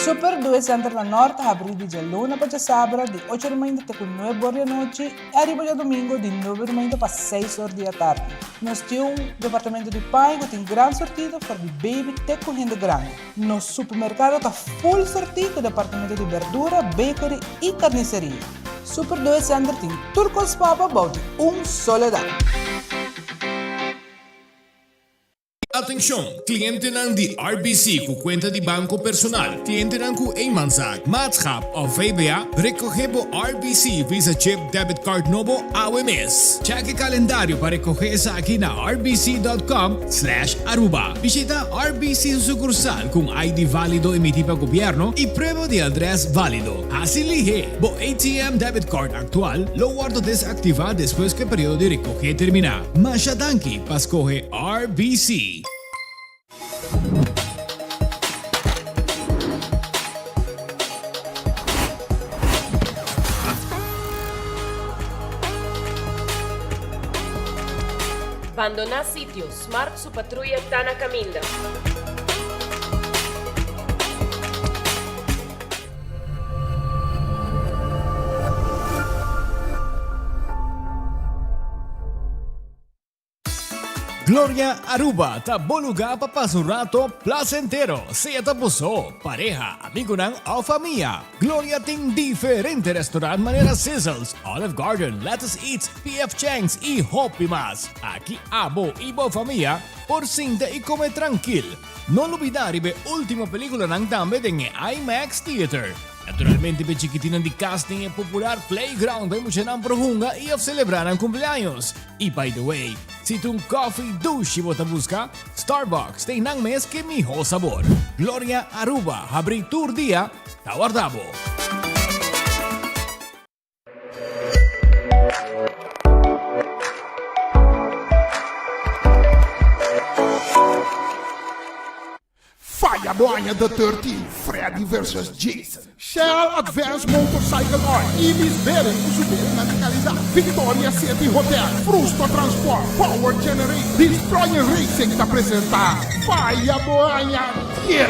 Super Due Center na Nort ta habrí di djaluna pa djasabra di ocho di mainta te ku nuebe or di anochi i ariba djadumingu di nuebe di mainta pa seis or di atardi. Nos tin un departamento di paña ku tin gran sortido for di baby te ku hende grandi. Nos supermerkado ta ful sortí ku departamento di berdura, bakery i karniseria. Super Due Center tin tur kos pa bo bou di un solo dak. Atencion! Clientenan di RBC cu cuenta di banco personal, clientenan cu eenmanszaak, maatschap of VBA, recoge bo RBC Visa Chip Debit Card nobo awe mes. Check e calendario pa recoge esaki na rbc.com slash aruba. Bishita RBC su sucursal cu un ID valido emiti pa gobierno y prueba di adres valido. Haci lihe! Bo ATM debit card actual lo wordo desactiva despues cu e periodo di recoge termina. Masha danki pa scoge RBC. Bandoná sitio, Smart su patruya ta na kaminda. Gloria Aruba ta bo lugar pa pasa un rato placentero, sea ta bo so, pareha, amigonan of famia. Gloria tin diferente restaurant manera Sizzles, Olive Garden, Lettuce Eats, PF Chang's y hopi mas. Aki abo y bo famia por sinta y come trankil. No lubida riba e ultimo peliculanan tambe den e IMAX Theater. Naturalmente p'e chikitinnan di cas tin e popular playground pa e muchanan por hunga y of celebra nan cumpleaños. Y by the way, si ta un coffee dushi bo ta busca, Starbucks ta einan mes ke miho sabor. Gloria Aruba habri tur dia ta warda bo. Faya bo aña The 13, Freddy versus Jason. Shell Advance Motorcycle Oil, Ibis Bearing ku su beringnan di kalidat, Victoria City Hotel, Frusto Transport, Power Generator, Destroyer Racing ta presenta Faya bo aña 13.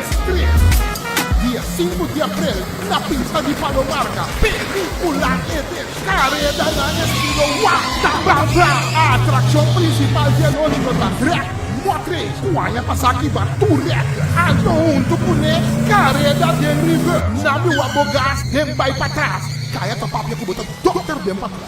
Dia sinku di aprel na pista di Palomarca, pelicula e descaredanan estilo Wata-Baba. Atraccion principal di anochi lo ta Drag Mot Race cu aña pasa kiba tur record. Anto hunto cune careda den reverse. Na mi wak bo gas den bay patras. Caya ta papia cu bo ta dokter den patras.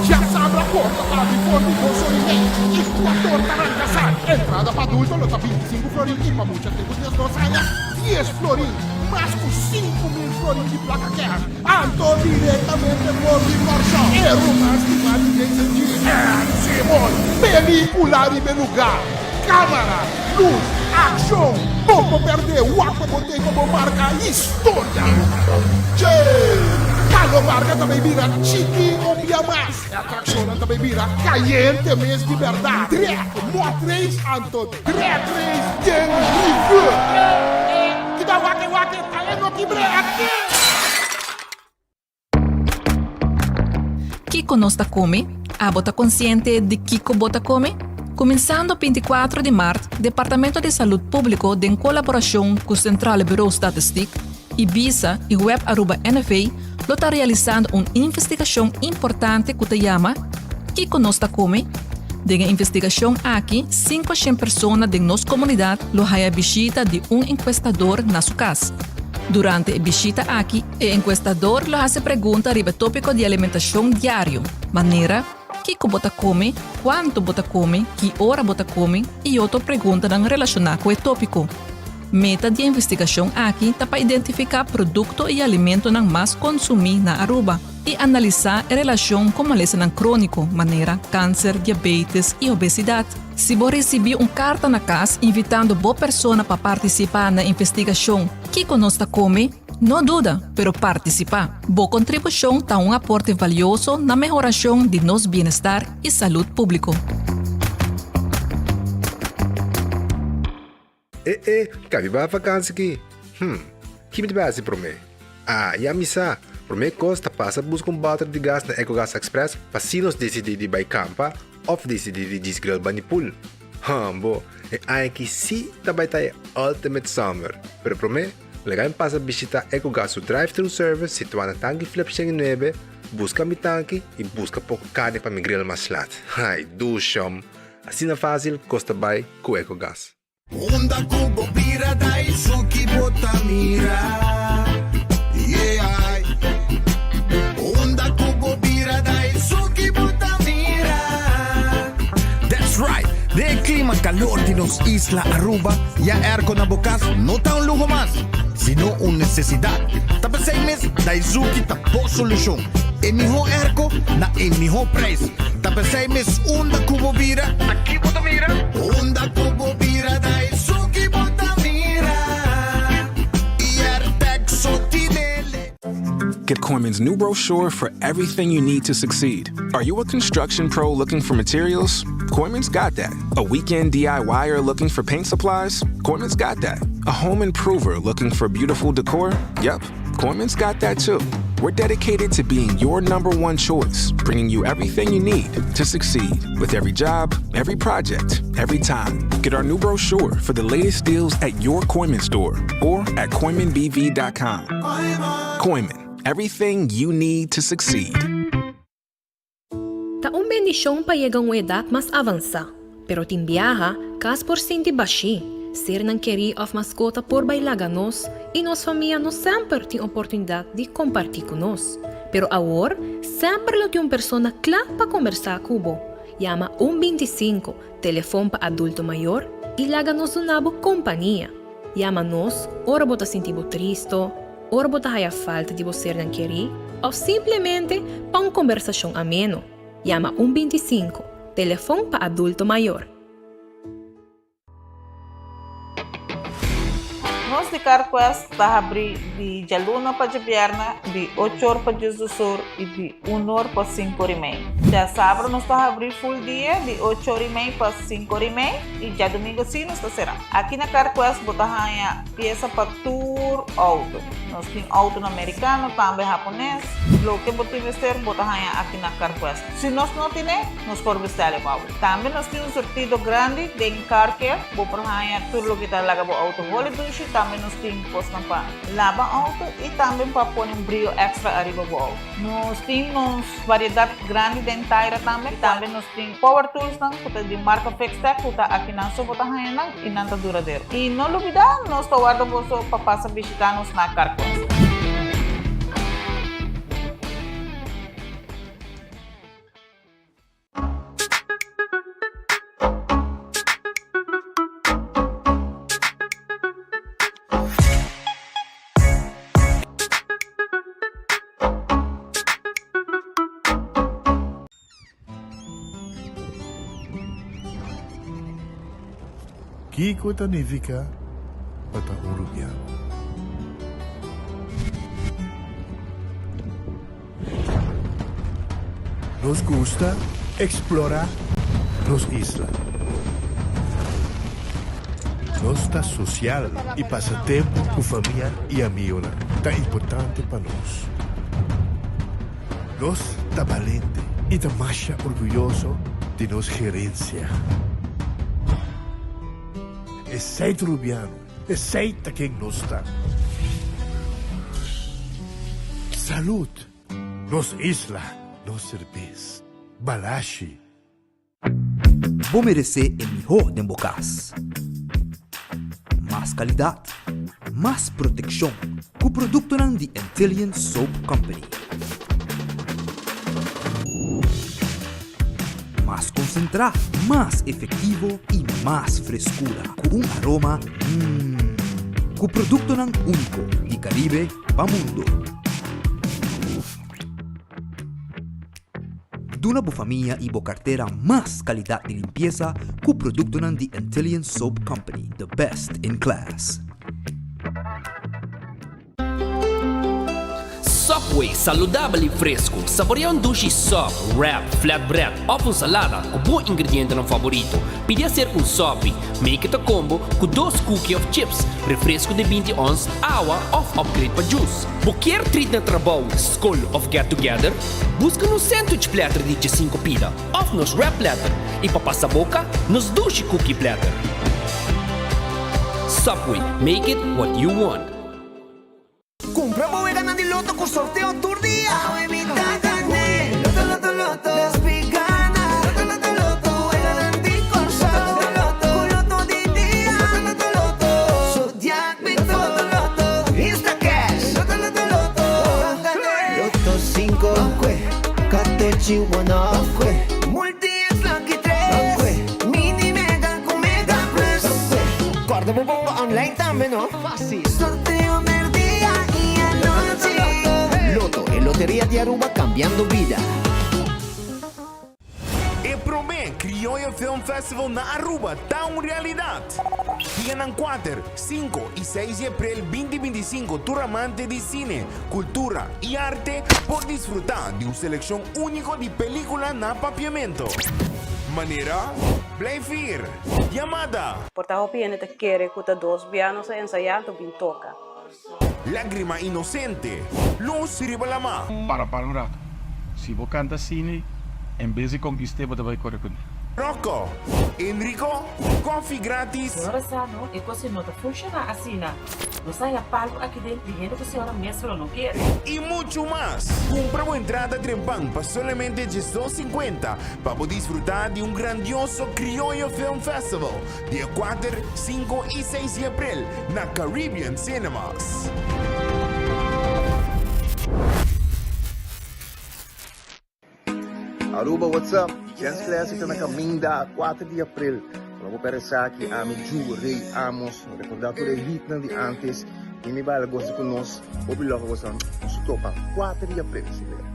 Djasabra porta ta habri for di dos ora i mei i kuator ta ranka sali. Entrada pa adulto lo ta 25 florin i pa mucha te ku 12 aña 10 florin. Mas ku 5000 florin di plaka kèsh anto direktamente for di Kòrsou. E ruman stimá di Jason G. En Simon. Pelíkula riba e lugá, kámara, lus, akshon, bo por pèrdè, wak pa bo tei pa bo marka historia. Dje! Palo Marca ta bay bira chiki un bia mas. E atraccionnan ta bay bira cayente mes di berdad. Drag, mot race anto drag race den rivier. Kita wak e wak e ta e no kibre aki. Kiko nos ta kome? Abo ta konsiente di kiko bo ta kome? Kuminsando 24 di mart, Departamento di Salud Públiko den kolaborashon ku Centrale Bureau Statistiek, Ibisa i Web Aruba NV lo ta realisando un investigashon importante ku ta yama Kiko nos ta kome? Den e investigashon aki 500 persona den nos komunidat lo haya bishita di un enkuestador na su kas. Durante e bishita aki e enkuestador lo hasi pregunta riba e tópiko di alimentashon diario, manera, Kiko bo ta kome, kuantu bo ta kome, ki ora bo ta kome i otro preguntanan relashoná ku e tópiko. Meta di e investigashon aki ta pa identifiká produkto i alimentonan mas konsumí na Aruba i analisá e relashon ku malesanan króniko manera kanser, diabetes i obesidat. Si bo risibí un karta na kas invitando bo persona pa partisipá na e investigashon Kiko nos ta kome? No duda, pero partisipá! Bo kontribushon ta un aporte valioso na mehorashon di nos bienestar i salud públiko. E e, ka mi bai vakansi ki? Hm, ki mi ta bai hasi promé? Ah, ya mi sa! Promé kos ta pasa buska un bòter di gas na Ecogas Express pa si nos disidí di bai kampa òf disidí di djis grill bani pool. Hòmbo, e aña aki sí ta bai ta e ultimate summer! Pero promé. Laga mi pasa bishita Ecogas su drive-thru service situá na Tanki Flip 109, buska mi tanki i buska poko karni pa mi grill mas lat. Ai, dushom! Asina fásil kos ta bai ku Ecogas. Unda ku bo bira ta esun ki bo ta mira, yeah. Unda ku bo bira ta esun ki bo ta mira. That's right! Den e klima kalor di nos isla Aruba, ya airco na bo kas no ta un luho mas, sino un nesesidat. Ta p'esei mes Daizuki ta bo solushon. E mihó airco na e mihó prijs. Ta p'esei mes unda ku bo bira, Ta ki bo ta mira? Unda ku bo bira ta esun ki bo ta mira. I airtec so tinele. Get Kooyman's new brochure for everything you need to succeed. Are you a construction pro looking for materials? Kooyman's got that. A weekend DIYer looking for paint supplies? Kooyman's got that. A home improver looking for beautiful decor? Yep, Kooyman's got that too. We're dedicated to being your number one choice, bringing you everything you need to succeed with every job, every project, every time. Get our new brochure for the latest deals at your Kooyman store or at KooymanBV.com. Kooyman, everything you need to succeed. Ta un bendishon pa yega un edat mas avansá, pero tin biaha, kas por sinti bashí, sernan kerí òf maskota por bai laga nos i nos famia no semper tin oportunidat di kompartí ku nos. Pero awor, semper lo tin un persona kla pa kombersá ku bo. Yama un 25, telefon pa adulto mayor, i laga nos duna bo kompania. Yama nos ora bo ta sinti bo tristo, ora bo ta haya falta di bo sernan kerí òf simplemente pa un kombersashon ameno. Yama un 25, telefon pa adulto mayor. Nos di CarQuest ta habrí di djaluna pa djabièrnè di ocho or pa diesdos or i di un or pa sinku or i mei. Djasabra nos ta habrí ful dia di ocho or i mei pa sinku or i mei i djadumingu sí nos ta será. Aki na CarQuest bo ta haña piesa pa tur outo. Nos tin outonan merikano, tambe hapones. Loke bo tin mester bo ta haña aki na CarQuest. Si nos no tine, nos por bestèl e pa bo. Tambe nos tin un surtido grandi den Car Care. Bo por haña tur loke ta laga bo outo holi dushi. Tambe nos tin kosnan pa laba outo i tambe pa pone un brio èkstra ariba bo outo. Nos tin nos variedat grandi den taira tambe. Tambe nos tin power toolsnan ku ta di marka Fixtech ku ta akinan so bo ta haña nan i nan ta duradero. I no lubidá nos ta warda boso pa pasa bishitá nos na Carquest. Kiko ta nifica pa ta un Rubiano? Nos gusta explora nos isla. Nos ta social y pasa tempo cu famia y amigonan ta importante pa nos. Nos ta balente y ta masha orguyoso di nos gerencia. Esey ta Rubiano, esey ta ken nos ta. Salud! Nos isla, nos serbes. Balashi. Bo meresé e mihó den bo kas. Mas kalidat, mas protekshon ku produktonan di Antillian Soap Company. Mas konsentrá, mas efektivo i mas freskura ku un aroma mmm. Ku produktonan úniko di Karibe pa mundo. Duna bo famia i bo kartera mas kalidat di limpiesa ku produktonan di Antillian Soap Company, the best in class. Subway, saludabel i fresku. Saborea un dushi sub, wrap, flatbread òf un salada ku bo ingredientenan faborito. Pidi aser un sopi, make it a combo, ku dos cookie òf chips, refresku di 20 ons, awa òf upgrade pa juice. Bo kier treat na trabou, skol òf get together? Buska nos sandwich platter di djesinku pida òf nos wrap platter i pa pasa boka, nos dushi cookie platter. Subway, make it what you want. you wanna. Multi es lucky tres. Mini mega cu mega plus. Corda bo bomba online tambe no. Facil. Sorteo merdia y anochi. Lotto, e loteria di Aruba cambiando bida. E prome Crioyo Film Festival na Aruba ta un realidad! Dianan kuater, sinku i seis di aprel binti 25 tur amante di sine, kultura i arte por disfrutá di un selekshon úniko di pelíkula na papiamento. Manera, Blijf Hier, Yamada. Por ta hopi hende ta kere ku ta dos bia nos a ensayá anto bin toka. Lágrima Inosente, Lus riba lamá. Para para un rato. Si bo canta asina, en bes di conquist'é bo ta bay core cuné. Rocco, Enrico, Koffie gratis. Señora sa no, e cos no ta funciona asina. Nos a haya palco aki den di hende cu señora mes lo no kere. Y mucho mas! Cumpra bo entrada trempan pa solamente 12.50 pa bo disfruta di un grandioso Crioyo Film Festival Dia kuater, sinku i seis di aprel na Caribbean Cinemas. Aruba what's up? Jens Classic ta na caminda 4 di april. No bo perde esaki, ami Ju Rey Amos. Recorda tur e hitnan di antes. Bini baila goza cu nos. Hopi love a boso. Nos ta topa 4 di april si bira.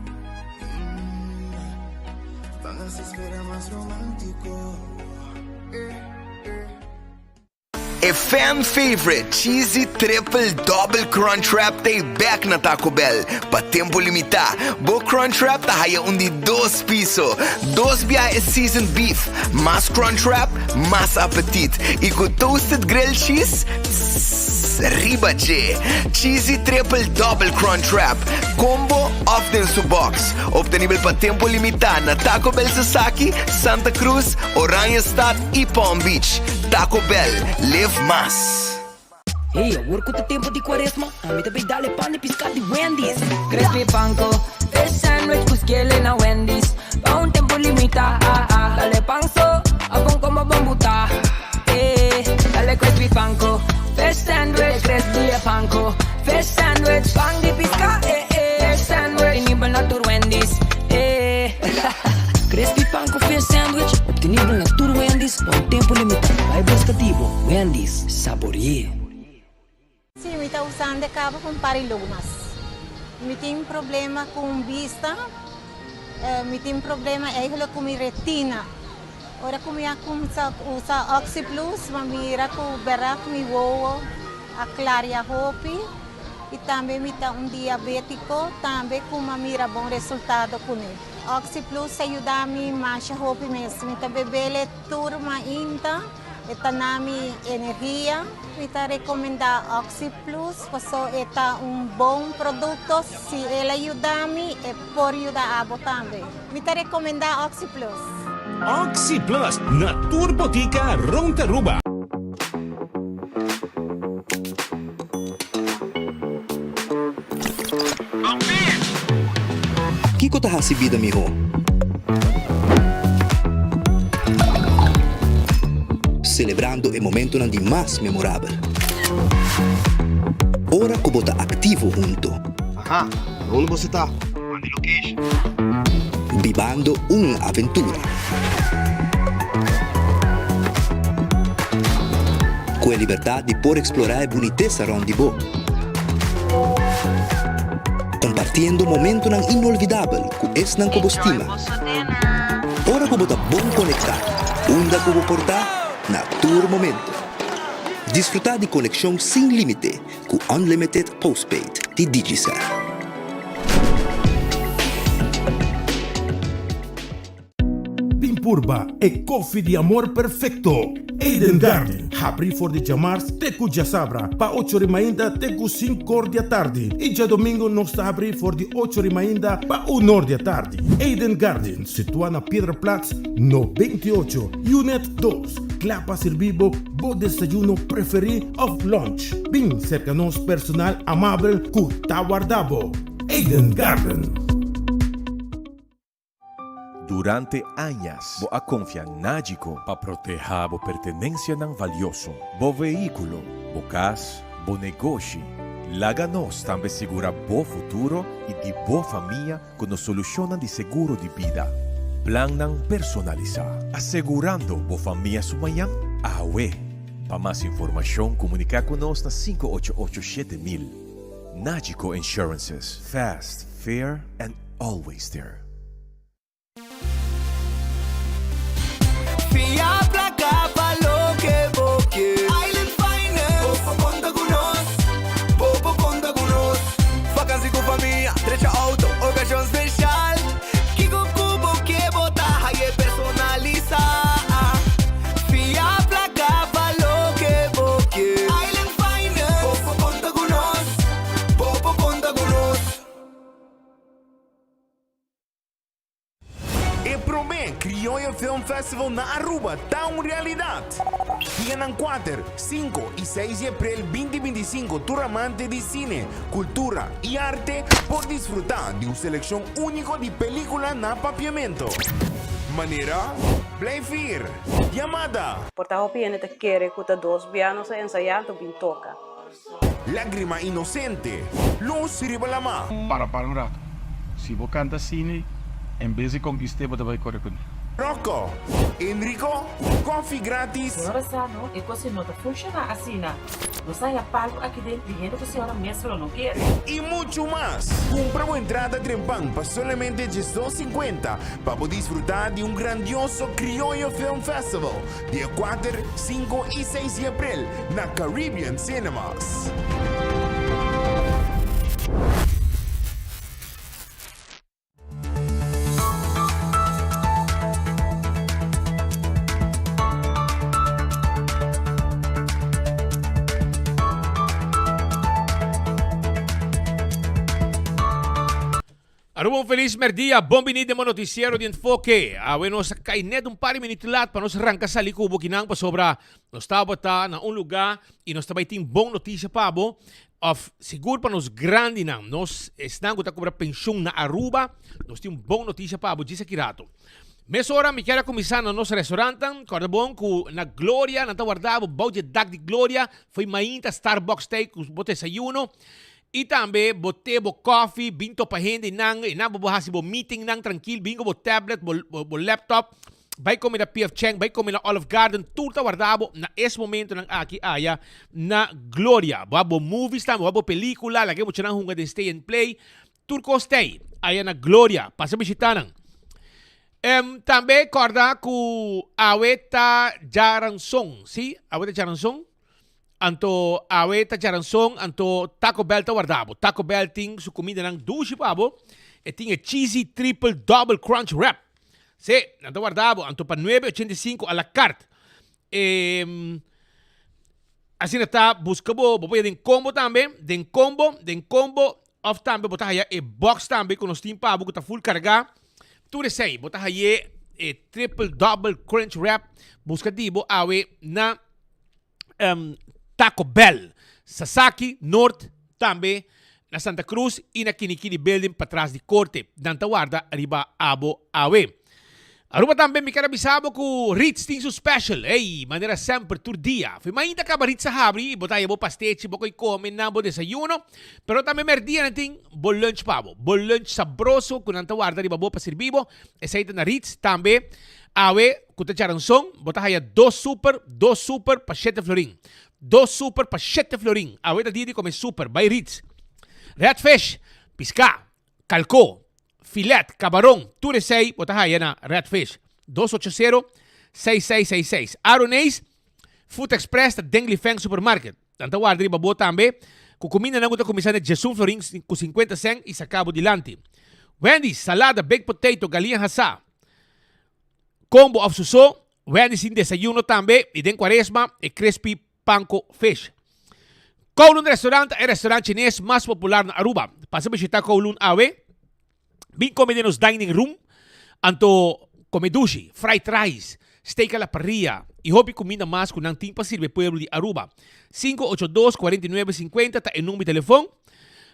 E fan favorite Cheesy Triple Double Crunch Wrap ta e bek na Taco Bell. Pa tempo limitá, bo Crunch Wrap ta haya un di dos piso. Dos biaha e seasoned beef, mas Crunch Wrap, mas apetit. I ku toasted grilled cheese, tss, riba dje. Cheesy Triple Double Crunch Wrap, combo òf den su box. Obtenibel pa tempo limitá na Taco Bell Sasaki, Santa Cruz, Oranjestad y Palm Beach. Taco Bell, live mas! Hey, awor cu ta tempo di cuaresma, ami ta bay dale pan di pisca di Wendy's. Crispy panko, fish sandwich cu skele na Wendy's. Pa un tempo limita, ah, ah. Dale pan so, a bon como bon buta. Eh, dale crispy panko, fish sandwich, crispy panko, fish sandwich, pan di pisca, eh, eh. Fish sandwich, obtenibel na tur Wendy's, eh. Crispy pan cu fish sandwich, obtenibel na tur Wendy's pa un tempo limita. Bai busca di bo, Wendy's, saborie. Sí, mi ta usando e caba pa un par di lumas. Mi tin problema cu bista, mi tin problema eigenlijk cu mi retina. Ora cu mi a cuminsa usa Oxyplus, mi a mira cu berdad mi wowo a claria hopi y tambe mi ta un diabetico tambe cu mi a mira bon resultado cune. Oxyplus a yuda mi masha hopi mes. Mi ta bebele tur mainta, e ta na mi energia. Mi ta recomenda Oxyplus paso e ta un bon producto. Si el a yuda mi, e por yuda abo tambe. Mi ta recomenda Oxyplus. Oxyplus na tur botica rond Aruba. Kiko ta hasi bida mihó? Selebrando e momentonan di mas memorabel. Ora ku bo ta aktivo hunto. Aha, unda boso ta? Manda location. Bibando un aventura. Ku e libertat di por eksplorá e bunitesa rònt di bo. Kompartiendo momentonan inolvidabel ku esnan ku bo stima. Ora ku bo ta bon konektá, unda ku bo por ta, na tur momento. Disfrutá di konekshon sin límite ku Unlimited Postpaid di Digicel. Bin purba e koffie di amor perfecto! Eden Garden, habri for di djamars te ku djasabra pa ocho ri mainta te ku sinkor di atardi i djadomingo nos ta habri for di ocho ri mainta pa unor di atardi. Eden Garden, situa na Piedraplaats no 28, Unit dos, kla pa sirbi bo bo desayuno preferi of lunch. Bin serka nos personal amabel ku ta warda bo. Eden Garden. Durante añas bo a konfia Nagico pa protehá bo pertenensianan valioso, bo vehíkulo, bo kas, bo negoshi. Laga nos tambe sigurá bo futuro i di bo famia ku nos solushonnan di seguro di bida. Plannan personalisá, asegurando bo famia su mañan awe. Pa mas informashon komuniká ku nos na 588 7000. Nagico Insurances, fast, fair and always there. Fia placa pa loke bo ke. Island Finance. Bo por conta cu nos. Bo por conta cu nos. Vakantie cu famia, drecha auto, ocasion special. Kico cu bo ke bo ta haye personalisa. Fia placa pa loke bo ke. Island Finance. Bo por conta cu nos. Bo por conta cu nos. E promé Crioyo Film Festival na Aruba ta un realidad! Dianan kuater, sinku i seis di aprel 2025 tur amante di sine, kultura i arte por disfrutá di un selekshon úniko di pelíkula na papiamento. Manera, Blijf Hier, Yamada. Por ta hopi hende ta kere ku ta dos bia nos a ensayá anto bin toka. Lágrima inosente, lus riba lamá. Para para un rato. Si bo canta asina, en bes di conquist'é bo ta bay core cuné. Rocco, Enrico, koffie gratis. Señora sa no, e cos no ta funciona asina. Nos a haya palu aki den di hende cu señora mes lo no kere. Y mucho mas! Cumpra bo entrada trempan pa solamente 12.50 pa bo disfruta di un grandioso Crioyo Film Festival Dia kuater, sinku i seis di aprel na Caribbean Cinemas. Aruba un felis merdia, bon bini den bo noticiero di Enfoke. Awe nos a cay net un par di minuut laat pa nos ranca sali cu bo kinan pasobra nos tabata na un lugar y nos ta bay tin bon noticia pa bo of sigur pa nos grandinan, nos esnan cu ta cobra pensioen na Aruba, nos tin un bon noticia pa bo djis aki rato. Mesora mi kier a cuminsa na nos restaurantan, corda bon cu na Gloria nan ta warda bo bou dje dak di Gloria, fo'i mainta Starbucks tey cu bo desayuno. I tambe bo te bo koffie, bin topa hende nan, e nan bo bo hasi bo meeting nan trankil, bin ku bo tablet, bo bo laptop, bai kome na PF Chang, bai kome na Olive Garden, tur ta warda bo na es momentonan aki aya na Gloria. Bo a bo movies tambe, bo a bo pelicula, laga e muchanan hunga den Stay and Play, tur kos t'ei aya na Gloria. Pasa bishita nan. Em, tambe kòrda ku awe ta djaranson, si, awe ta djaranson. Anto awe ta djaranson, anto Taco Bell ta warda bo. Taco Bell tin su kumindanan dushi pa bo. E tin e cheesy triple double crunch wrap. Sí, nan ta warda bo. Anto pa nuebe ochenta i sinku a la carte. E, asina ta buska bo, bo por den combo tambe, den combo, den combo, of tambe bo ta haya e box tambe ku nos tin pa bo ku ta full kargá. Tur esei, bo ta haye e triple double crunch wrap. Buska di bo awe na um, Taco Bell, Sasaki, Noord, tambe na Santa Cruz y na Kinikini Building patras di Corte. Nan ta warda riba abo awe. Aruba tambe mi ker a bisa bo cu Ritz tin su special. Ey, manera semper tur dia. Fi mainta caba Ritz a habri y bo ta haya bo pastechi, bo koy come na bo desayuno. Pero tambe merdia nan tin bo lunch pa bo. Bo lunch sabroso cu nan ta warda riba bo pa sirbi bo. Esey ta na Ritz. Tambe Awe ku ta djaranson bo ta haya dos super, dos super pa shete florin. Dos super pa shete florin. Awe ta dia di kome super, bai Ritz. Red fish, piská, kalkó, filet, kabaron, tur esei bo ta haya na Red Fish. 280 6666. Aroneis, Food Express ta den Lifeng Supermarket. Nan ta warda riba bo tambe ku kumindanan ku ta kuminsá na djesun florin ku sinkuenta sèn i saká bo dilanti. Wendy's, salada, baked potato, galiña hasá. Combo of suso, Wendy's tin desayuno tambe y den cuaresma e crispy panko fish. Kowloon Restaurant ta e restaurant chines mas popular na Aruba. Pasa bishita Kowloon awe, bin come den nos dining room, anto come dushi, fried rice, steak a la parrilla y hopi cuminda mas cu nan tin pa sirbi e pueblo di Aruba. 582 49 50 ta e number di telefon.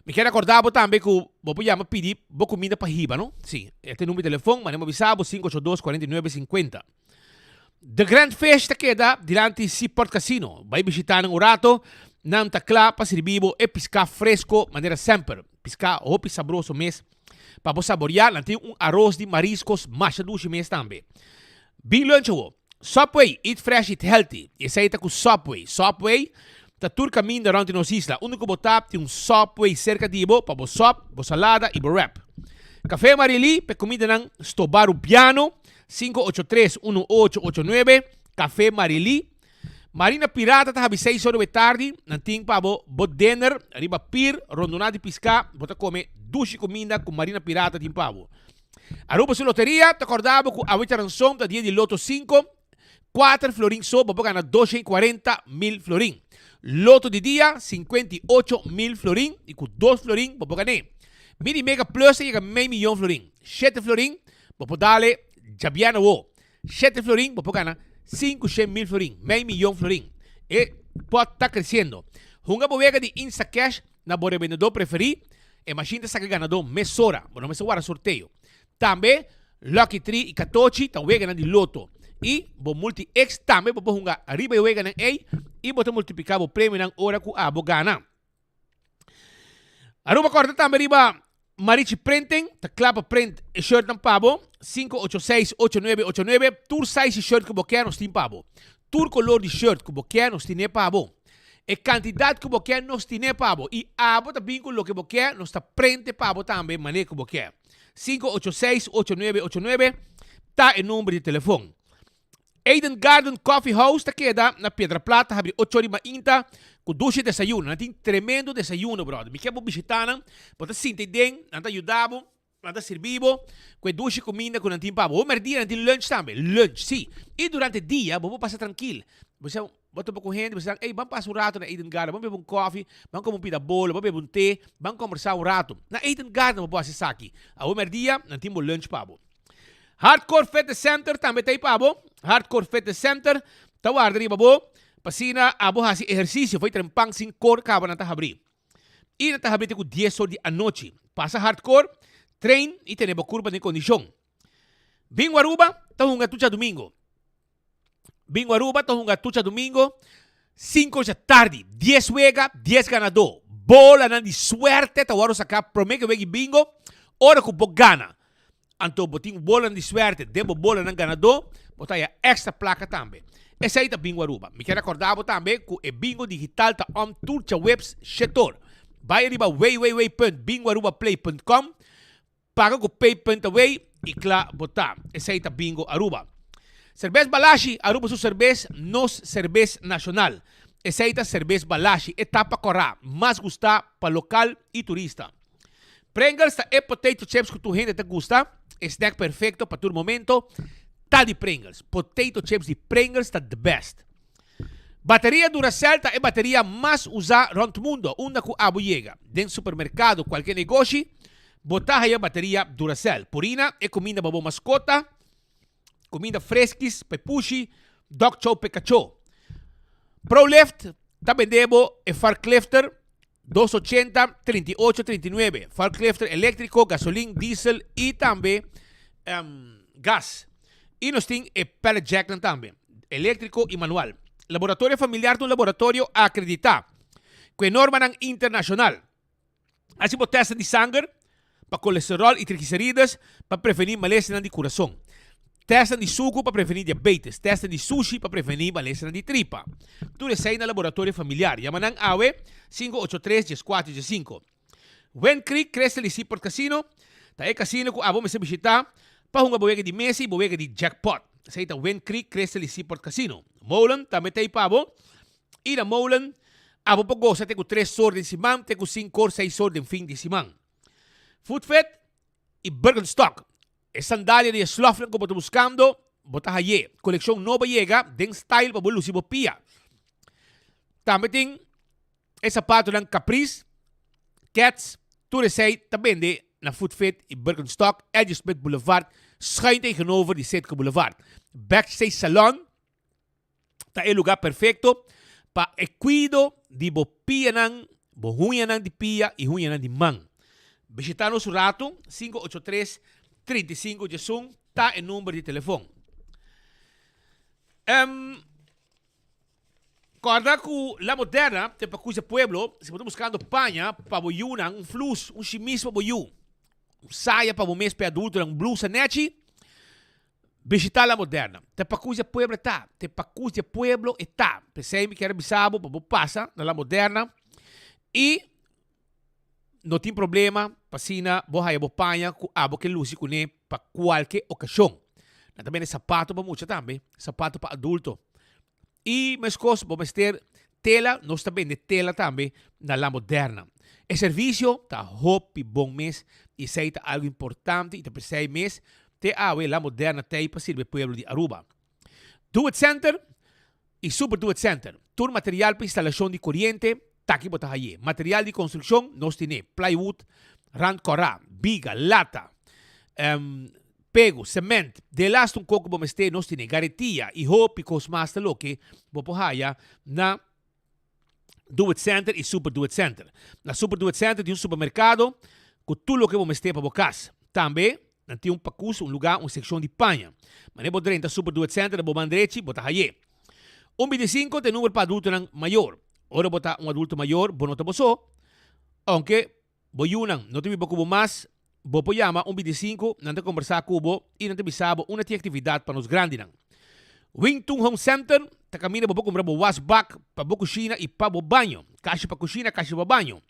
Mi kier acorda bo tambe cu bo por yama pidi bo cuminda pa hiba, no? Si, e ta e number di telefon, mane bo bisa bo 582 49 50. The Grand Fish ta keda dilanti Seaport Casino. Bai bishita nan un rato. Nan ta kla pa sirbi bo e piská fresko manera semper. Piská hopi sabroso mes. Pa bo saboriá, nan tin un aros di mariskos masha dushi mes tambe. Bin lunch awo. Subway, eat fresh, eat healthy. I esei ta ku Subway. Subway ta tur kaminda rònt di nos isla. Unda ku bo ta, tin un Subway serka di bo pa bo sòp, bo salada i bo wrap. Café Marily, pa e kumindanan stobá Rubiano, 583 1889, Café Marily. Marina Pirata ta habi seis ora di tardi, nan tin pa bo bo dinner riba pir rondoná di piská, bo ta kome dushi kuminda ku Marina Pirata tin pa bo. Aruba su loteria ta kòrda bo ku awe djaranson ta dia di Loto sinku, kuater florin so bo por gana 240,000 florin. Loto di dia 58,000 florin i ku dos florin bo por gan'é. Mini Mega Plus ta yega mei miyon florin. Shete florin bo por dale djabièrnè awo. Shete florin bo por gana 500,000 florin, mei miyon florin. E pot ta kresiendo. Hunga bo wega di Instacash na bo rebendedó preferí. E mashin ta saka ganadó mesora. Bo no mester warda sorteo. Tambe Lucky Tree i Katochi ta weganan di loto. I bo Multi X tambe bo por hunga riba e weganan ei i bo ta multipliká bo premionan ora ku abo gana. Aruba kòrda tambe riba Marichi Printing, ta kla pa print e shirtnan pa bo, 586-8989, tur size di shirt ku bo kier nos tin pa bo. Tur kolor di shirt ku bo kier nos tine pa bo. E kantidat ku bo kier nos tine pa bo. I abo ta bin ku loke bo kier nos ta prente pa bo tambe manera ku bo kier. 586-8989 ta e number di telefon. Eden Garden Coffee House ta keda na Piedra Plata habri ocho ori mainta ku dushi desayuno. Nan tin tremendo desayuno brother. Mi ke bo bishita nan, bo ta sinta ei den, nan ta yuda bo, nan ta sirbi bo ku e dushi kuminda ku nan tin pa bo. Bo merdia nan tin lunch tambe, lunch si. I durante dia bo por pasa trankil. Bo sa bo topa ku hende, bo sa ey ban pasa un rato na Eden Garden, ban bebe un kofi, ban kome un pida bolo, ban bebe un te, ban kombersa un rato. Na Eden Garden bo por hasi esaki. Awe merdia nan tin bo lunch pa bo. Hardcore Fitness Center tambe ta ei pa bo. Hardcore Fitness Center ta warda riba bo pa asina abo hasi ehersisio for e trempan sin kor kaba nan ta habri. I nan ta habri te ku dies or di anochi. Pasa Hardcore, train i tene bo kurpa den kondishon. Bingo Aruba ta hunga tur djadumingo. Bingo Aruba ta hunga tur djadumingo sinku or dja tardi. Dies wega, dies ganadó. Bolanan di suerte ta wòrdu saká promé ku e wega di bingo. Ora ku bo gana, Anto bo tin bolanan di suerte den bo bolanan ganadó, bo ta haya extra placa tambe. Esey ta Bingo Aruba. Mi kier acorda bo tambe cu e bingo digital ta on tur djaweps shetor. Bay riba www.bingoarubaplay.com, paga cu pay punt away y cla bo ta. Esey ta Bingo Aruba. Cerbes Balashi, Aruba su cerbes, nos cerbes nacional. Esey ta Cerbes Balashi, e tapa cora, mas gusta pa local y turista. Pringles ta e potato chips ku tur hende ta gusta. E snack perfecto pa tur momento ta di Pringles. Potato chips di Pringles ta the best. Bateria Duracell ta e bateria mas usa rond mundo. Unda ku abo yega, den supermercado, cualke negoshi, bo ta haya bateria Duracell. Purina, e cuminda pa bo mascota, cuminda freskis pa e pushi, dog chow pa e cacho. Prolift ta bende bo e forklifter Dos ochenta, 38, 39. Forklifter eléktriko, gasolin, diesel i tambe gas. I nos tin e pallet jacknan tambe, eléktriko i manual. Laboratorio Familiar ta un laboratorio akreditá ku e normanan internashonal. Hasi bo tèstnan di sanger pa kolesteròl i trigliserides pa prevení malesanan di kurason. Tèstnan di suku pa prevení diabetes. Tèstnan di sushi pa prevení malesanan di tripa. Tur esei na Laboratorio Familiar. Yama nan awe, 583 14 15. Wind Creek Crystal y Seaport Casino ta e casino ku abo mester bishitá pa hunga bo wega di mesa y bo wega di jackpot. Esei ta Wind Creek Crystal y Seaport Casino. Molen tambe ta ei pa bo. I na Molen abo por gosa te ku tres or den siman te ku sinku or seis or den fin di siman. Foodfit i Birkenstock, e sandalia di e slòfnan ku bo ta buskando, bo ta hay'é. Kolekshon nobo a yega den style pa bo lusi bo pia. Tambe tin e sapatonan Caprice, Keds, tur esei ta bende na Foodfit i Birkenstock, Edgy Smith Boulevard, schuin tegenover di Citgo Boulevard. Backstage Salon. ta e lugá perfekto pa e kuido di bo pianan, bo huñanan di pia i huñanan di man. Bishitá nos un ratu, 583 35 diesun ta e number di telefon. Kòrda ku La Moderna te pa kuis e pueblo, si bo ta buskando paña pa bo yunan, un flus, un shimis pa bo yu, un saya pa bo mes pa e adultonan, un blusa nechi, bishita La Moderna. Te pa kuis e pueblo e ta, te pa kuis di e pueblo e ta. P'esei mi kier a bisa bo pa bo pasa na La Moderna i no tin problema pa asina bo haya bo paña ku abo ke lusi kuné pa kualke okashon. Nan ta bende sapato pa mucha tambe, sapato pa adulto. I meskos bo mester tela, nos ta bende tela tambe na La Moderna. E servisio ta hopi bon mes i esei ta algu importante i ta p'esei mes te awe La Moderna t'ei pa sirbi e pueblo di Aruba. Do It Center i Super Do It Center, tur material pa instalashon di koriente t'aki bo ta haye. Material di konstrukshon nos tine, plywood, rand kòrá, biga, lata, Pego, cement, delaste un koko bo mester nos tene garetia y hopi kos mas ta loke bo por haya na Do It Center y Super Do It Center. Na Super Do It Center tin un supermercado cu tur loke bo mester pa bo cas. Tambe nan tin un pakus, un lugar, un seccion di paña. Manera bo drenta Super Do It Center na bo man drechi bo ta haye. Un bintisinco ta e number pa adultonan mayor. Ora bo ta un adulto mayor bo no ta bo so, aunke Bo yunan no ta biba ku bo mas, bo por yama un bintisinku, nan ta kombersá ku bo i nan ta bisa bo unda tin aktividat pa nos grandinan. Wing Tun Home Center ta kaminda bo por kumpra bo wasbak pa bo kushina i pa bo baño, kashi pa kushina, kashi pa baño.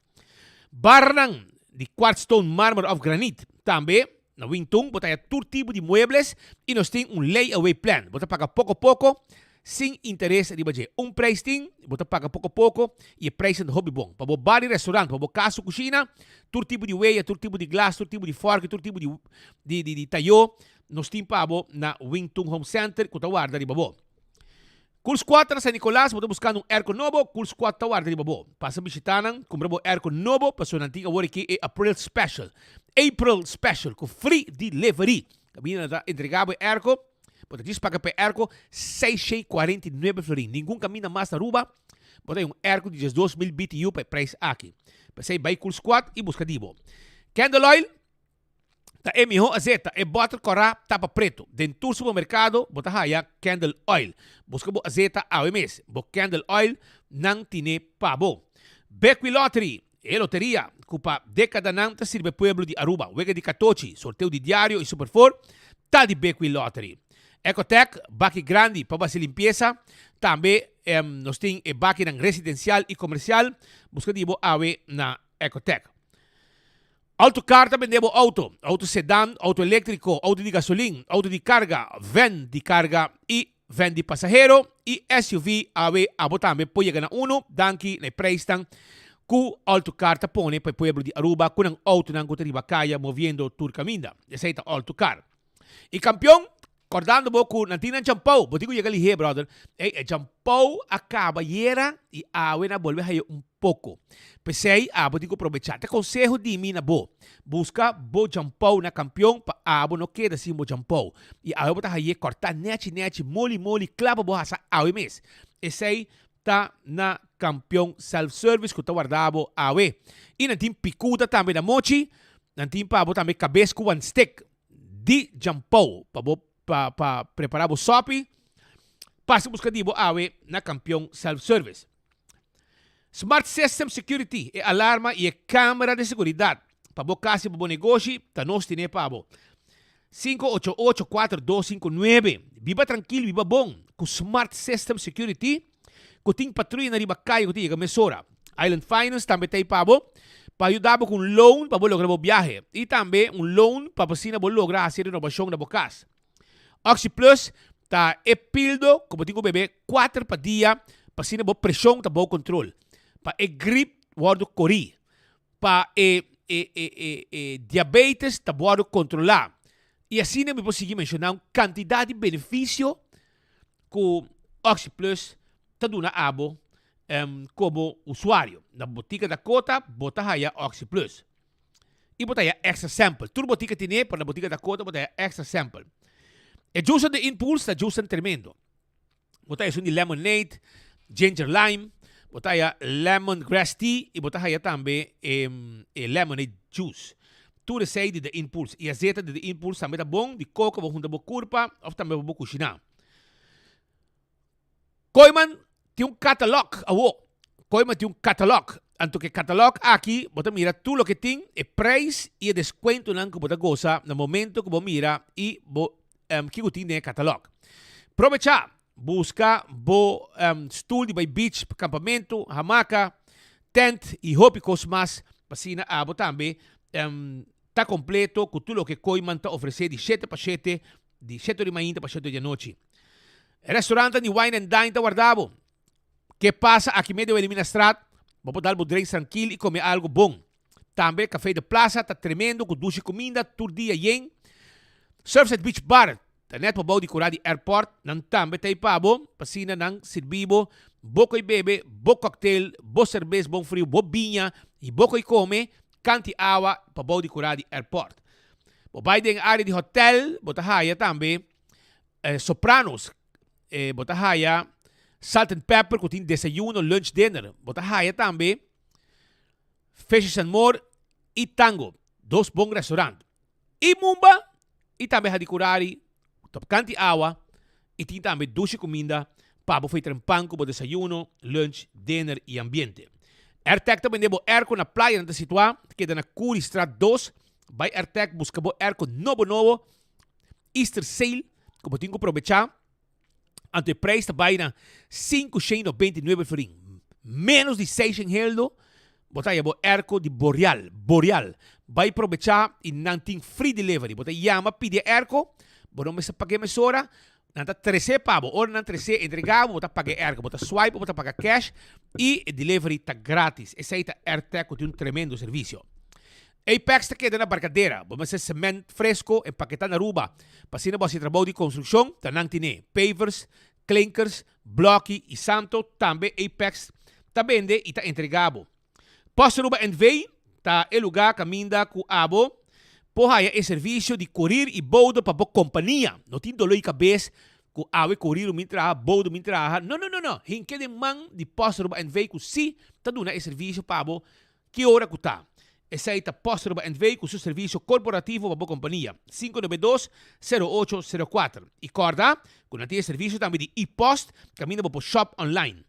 Barnan di quartzstone, marmer òf granit. Tambe na Wing Tun bo ta haña tur tipo di muebles i nos tin un lay-away plan. Bo ta paga poko poko sin interes riba dje. Un prijs tin, bo ta paga poko poko y e prijsnan ta hopi bon. Pa bo bar y restaurant, pa bo cas o cushina, tur tipo di weya, tur tipo di glas, tur tipo di forki, tur tipo di di di tayo, nos tin pa bo na Wing Tun Home Center cu ta warda riba bo. Cool Squad ta na San Nicolas, bo ta buscando un airco nobo, Cool Squad ta warda riba bo. Pasa bishita nan, cumpra bo airco nobo, pasobra nan tin awor aki e April Special, April Special, cu free delivery. Caminda nan ta entrega bo e airco. Bo ta djis paga pa e airco 649 florin. Ningun caminda mas na Aruba bo ta hay un airco di 12000 BTU pa e prijs aki. P'esey bay Cool Squad y busca di bo. Candle Oil ta e miho azeta. E bottle cora tapa preto. Den tur supermercado bo ta haya Candle Oil. Busca bo azeta awe mes. Bo Candle Oil nan tine pa bo. Bequi Lottery, e loteria cu pa decadanan ta sirbi e pueblo di Aruba. Wega di catochi, sorteo di diario y Super Four ta di Bequi Lottery. Ecotec, baki grandi pa basi limpiesa. Tambe nos tin e bakinan residencial y comercial. Busca di bo awe na Ecotec. Autocar ta bende bo auto, auto sedan, auto electrico, auto di gasolin, auto di carga, van di carga y van di pasahero y SUV awe abo tambe por yega na uno danki na e prijsnan cu Autocar ta pone pa e pueblo di Aruba cu nan autonan cu ta riba caya moviendo tur caminda. Esey ta Autocar. Y campeon Kordando bo ku nan tin nan champou, bo tin ku yega lihé, brother. Ey, e champou a kaba yera i awe nan a bolbe haya un poko. P'esei abo tin ku probechá. Ta konseho di mi na bo, buska bo champou na kampion pa abo no keda sin bo champou. I awe bo ta hay'é kòrtá nèchi nèchi, moli moli, kla pa bo hasa awe mes. Esei ta na Kampion Self Service ku ta warda bo awe. I nan tin pikuda tambe na mochi, nan tin pa bo tambe kabes ku wan stek. Di Jampou pa bo pa pa prepara bo sopi, pasa busca di bo awe na Campeon Self Service. Smart System Security, e alarma y e camera di seguridad pa bo cas y pa bo negoshi ta nos tene pa bo. 5884259 Biba trankil, biba bon cu Smart System Security cu tin patruya na riba caya cu ta yega mesora. Island Finance tambe ta ei pa bo pa yuda bo cu un loan pa bo logra bo biahe y tambe un loan pa asina bo logra haci renovacion na bo cas. Oxi Plus ta e pildo cu bo tin cu bebe cuater pa dia pa asina bo presion ta bou control, pa e grip wordo cori, pa e e e e e diabetes ta wordo controla y asina mi por sigui menciona un cantidad di beneficio cu Oxi Plus ta duna abo como usuario. Na Botica Dakota bo ta haya Oxi Plus. Y bo ta haya extra sample. Tur botica tine, pero na Botica Dakota bo ta haya extra sample. E juice de Impulse ta juice tremendo. Bo ta haya esun di lemonade, ginger lime, bo ta haya lemon grass tea y bo ta haya tambe e lemonade juice. Tur esey di The Impulse. Y azeta di The Impulse tambe ta bon, di coco bo hunta bo curpa of tambe bo bo cushina. Kooiman. Tin un catalog awo. Kooiman tin un catalog. Anto ku e catalog aki bo ta mira tur loke tin, e prijs i e descuentonan ku bo ta gosa na momento ku bo mira i bo kiko tin den e catalog. Probecha! Buska bo stoel di bai beach, kampamentu, hamaka, tent i hopi kos mas pa asina abo tambe ta kompleto ku tur loke Kooiman ta ofresé di shete pa shete, di shete ora di mainta pa shete ora di anochi. E restaurantnan di Wine and Dine ta warda bo. Ke pasa aki medio Wilhelminastraat, bo por dal bo drinks trankil i kome algu bon. Tambe Café de Plaza ta tremendo ku dushi kuminda tur dia yen. Surfside Beach Bar ta net pabou di kura di airport, nan tambe ta ei pa bo, pa asina nan sirbi bo bo koi bebe, bo cocktail, bo serbes bon friu, bo biña i bo koi kome kanti awa pabou di kura di airport. Bo bai den area di hotel bo ta haya tambe Sopranos, bo ta haya Salt and Pepper ku tin desayuno, lunch, dinner. Bo ta haya tambe Fishes and More i Tango, dos bon restaurant. I Mumba i tambe Hadicurari, top kanti awa i tin tambe dushi kuminda pa bo fei trempan ku bo desayuno, lunch, dinner i ambiente. Airtec ta bende bo airco na playa nan ta situá, ta keda na Curiestraat dos. Bai Airtec buska bo airco nobo nobo. Easter sale ku bo tin ku probechá. Anto e prijs ta bai na 599 florin. Menos di 600 heldo, bo ta haya bo airco di Boreal. Boreal. Bai probechá i nan tin free delivery. Bo ta yama pidi e airco, bo no mester pag'é mesora, nan ta tres'é pa bo. Ora nan tres'é, entregá bo, bo ta paga e airco. Bo ta swipe, bo ta paga cash i e delivery ta gratis. Esei ta Airtec ku tin un tremendo servisio. Apex ta keda na Barcadera. Bo mester cement fresco empaketá na Aruba. Pa asina bo hasi trabou di construccion, ta nan tine. Pavers, klinkers, bloki y santo tambe Apex ta bende y ta entrega bo. Post Aruba NV ta e lugar caminda cu abo por haya e servicio di corir y boudo pa bo compania. No tin dolor di cabes cu awe corir lo min traha, boudo min traha. No, no, no, no. Hinke den man di Post Aruba NV cu si ta duna e servicio pa bo Ki ora ku ta? Esei ta Post Aruba NV ku su servisio korporativo pa bo kompania, 592 0804. I kòrda ku nan tin e servisio tambe di e-post kaminda bo por shop online.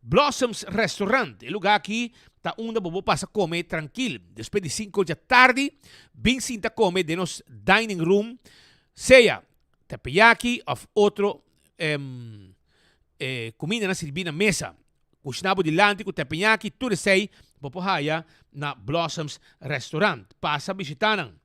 Blossoms Restaurant, e lugá aki ta unda bo por pasa kome trankil. Despues di sinku dja tardi, bin sinta kome den nos dining room, sea teppanyaki òf otro kumindanan sirbí na mesa. Kushná bo dilanti ku teppanyaki, tur esei bo por haya na Blossoms Restaurant. Pasa bishitá nan.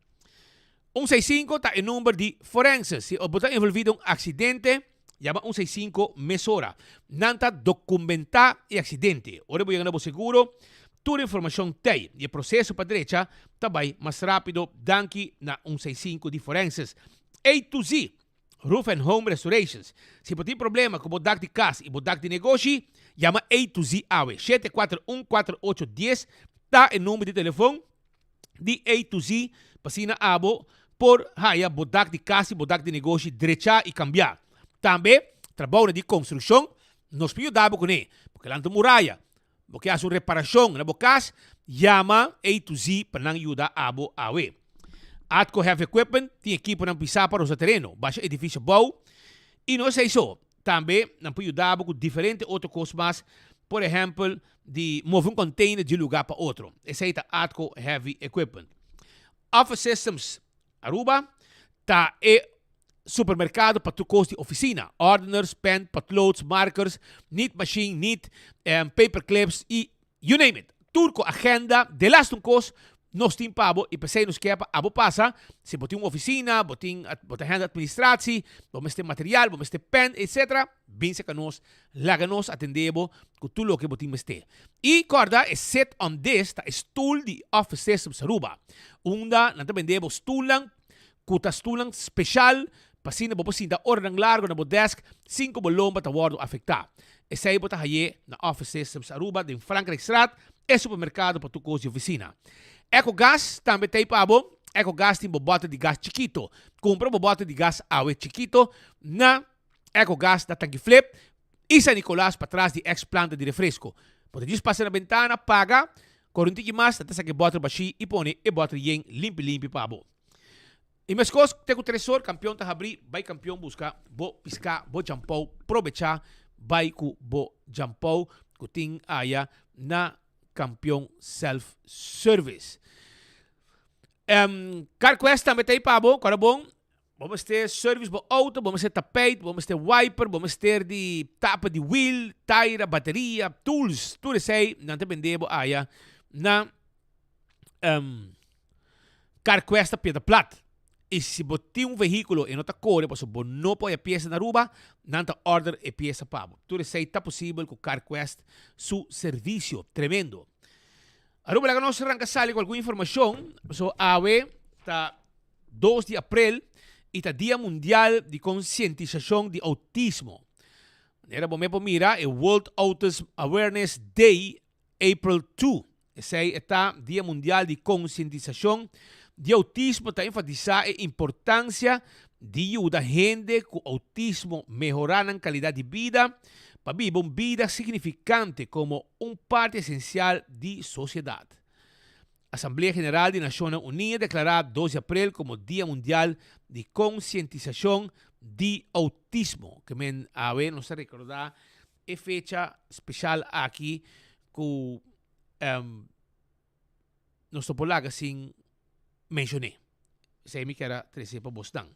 Un seis sinku ta e number di forense. Si bo ta envolví den un aksidente, yama un seis sinku mesora. Nan ta dokumentá e aksidente. Ora bo yega na bo seguro, tur informashon t'ei i e proseso pa drecha ta bai mas rápido danki na un seis sinku di forenses. A to Z. Roof and Home Restorations. Si bo tin problema ku bo dak di kas i bo dak di negoshi, yama A to Z awe. 741 4810 ta e number di telefon di A to Z pa asina abo por haya bo dak di kas i bo dak di negoshi drechá i kambiá. Tambe, trabounan di konstrukshon nos por yuda bo kuné. Bo ke lanta un muraya, bo ke hasi un reparashon na bo kas, yama A to Z pa nan yuda abo awe. Atco Heavy Equipment tin ekiponan pisá pa rosa tereno, basha edifisio bou i no esei so, tambe nan por yuda bo ku diferente otro kos mas, por ehèmpel di move un container di un lugá pa otro. Esei ta Atco Heavy Equipment. Office Systems Aruba ta e supermerkado pa tur kos di ofisina, ordeners, pen, potloads, markers, niet machine, niet, paperclips i You name it. Tur ku agenda, delaste un kos, nos tin pa bo i p'esei nos ke pa abo pasa. Si bo tin un ofisina, bo tin, bo ta hende administratie, bo mester material, bo mester pen, etc. Bin serka nos, laga nos atendé bo ku tur loke bo tin mester. I kòrda e sit on this ta e stul di Office Systems Aruba, unda nan ta bende bo stulnan ku ta stulnan speshal pa asina bo por sinta oranan largo na bo desk sin ku bo lomba ta wòrdu afektá. Esei bo ta haye na Office Systems Aruba den Frankrijkstraat, e supermerkado pa tur kos di ofisina. Ecogas tambe ta ei pa bo. Ecogas tin bo bòter di gas chikito. Kumpra bo bòter di gas awe chikito na Ecogas na Tanki Flip i San Nicolas patras di ex planta di refresco. Bo ta djis pasa na bentana, paga, kore un tiki mas, nan ta saka e bòter bashí i pone e bòter yen limpi limpi pa bo. I meskos te ku tresor kampion ta habrí, bai kampion buska bo piská, bo djampou, probechá. bai ku bo djampou ku tin aya na Kampion Self Service. Um, CarQuest tambe ta ei pa bo, kòrda bon, bo mester service bo auto, bo mester tapijt, bo mester wiper, bo mester di tapa di wiel, taira, bateria, tools, tur esei nan ta bende bo aya na um, CarQuest ta Piedra Plat. I si bo tin un vehíkulo i no ta kore pasobra bo no por haya piesa na Aruba, nan ta order e piesa pa bo. Tur esei ta posibel ku CarQuest su servisio. Tremendo. Aruba laga nos ranka sali ku algun informashon. Pasobra awe ta dos di aprel i ta Dia Mundial di Konsientisashon di Outismo. Manera bo me por mira e World Autism Awareness Day April 2. Esei e ta Dia Mundial di Konsientisashon di Outismo ta enfatisá e importansia di yuda hende ku outismo mehorá nan kalidat di bida pa biba un bida signifikante komo un parti esensial di sosiedat. Asamblea General di Nashonnan Uní a deklará dos di aprel komo Dia Mundial di Konsientisashon di Outismo. Ke men awe nos ta rekordá E fecha special aki cu nos no por laga sin mencion'é. Esei mi kier a trece pa bosnan.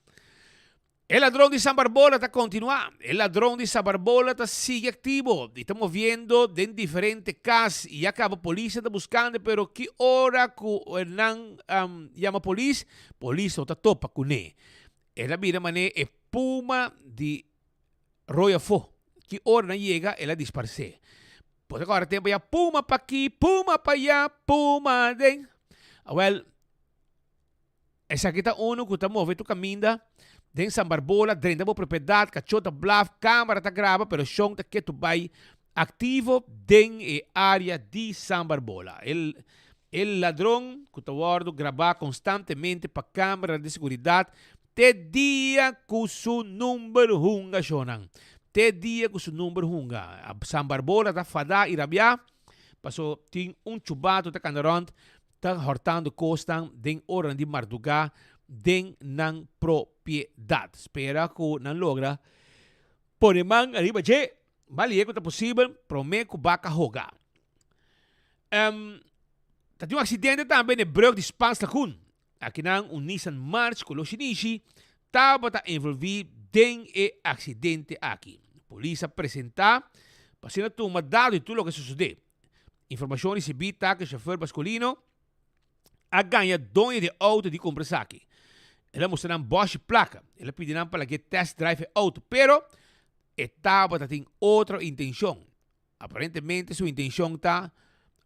E ladron di San Barbola ta continua. E ladron di San Barbola ta sigui activo y ta moviendo den diferente cas y ya caba polis ta buscando pero ki ora cu nan yama polis, polis no ta topa cune. El a bira mane e puma di Rooi afó. Ki ora nan yega el a disparsé. Bo ta kòrda tempu ya puma pa aki, puma pa ayá, puma den. Awèl, esaki ta unu ku ta move tur kaminda den San Barbola, drenta bo propiedat, kachó ta blaf, kámara ta graba, pero shon ta ketu bai aktivo den e área di San Barbola. E e ladron ku ta wòrdu grabá konstantemente pa kámara di seguridat Te dia ku su number hunga shonnan. Te dia ku su number hunga. San Barbola ta fadá i rabiá paso tin un chubato ta kanda rònt ta hòrtando kosnan den oranan di mardugá den nan propiedat. Spera ku nan logra pone man ariba dje malie ku ta posibel promé ku baka hoga. Ta tin un aksidente tambe na e brug di Spaans Lagoen. Akinan un Nissan March color shinishi tabata envolvi den e accidente aki. Polis a presenta pa asina tuma dato di tur loke a sucede. Informacion ricibi ta cu e chauffeur masculino a gaña doño di e auto di cumpra esaki. El a mustra nan boshi placa. El a pidi nan pa lag'e test drive e auto, pero e tabata tin otro intencion. Aparentemente su intencion ta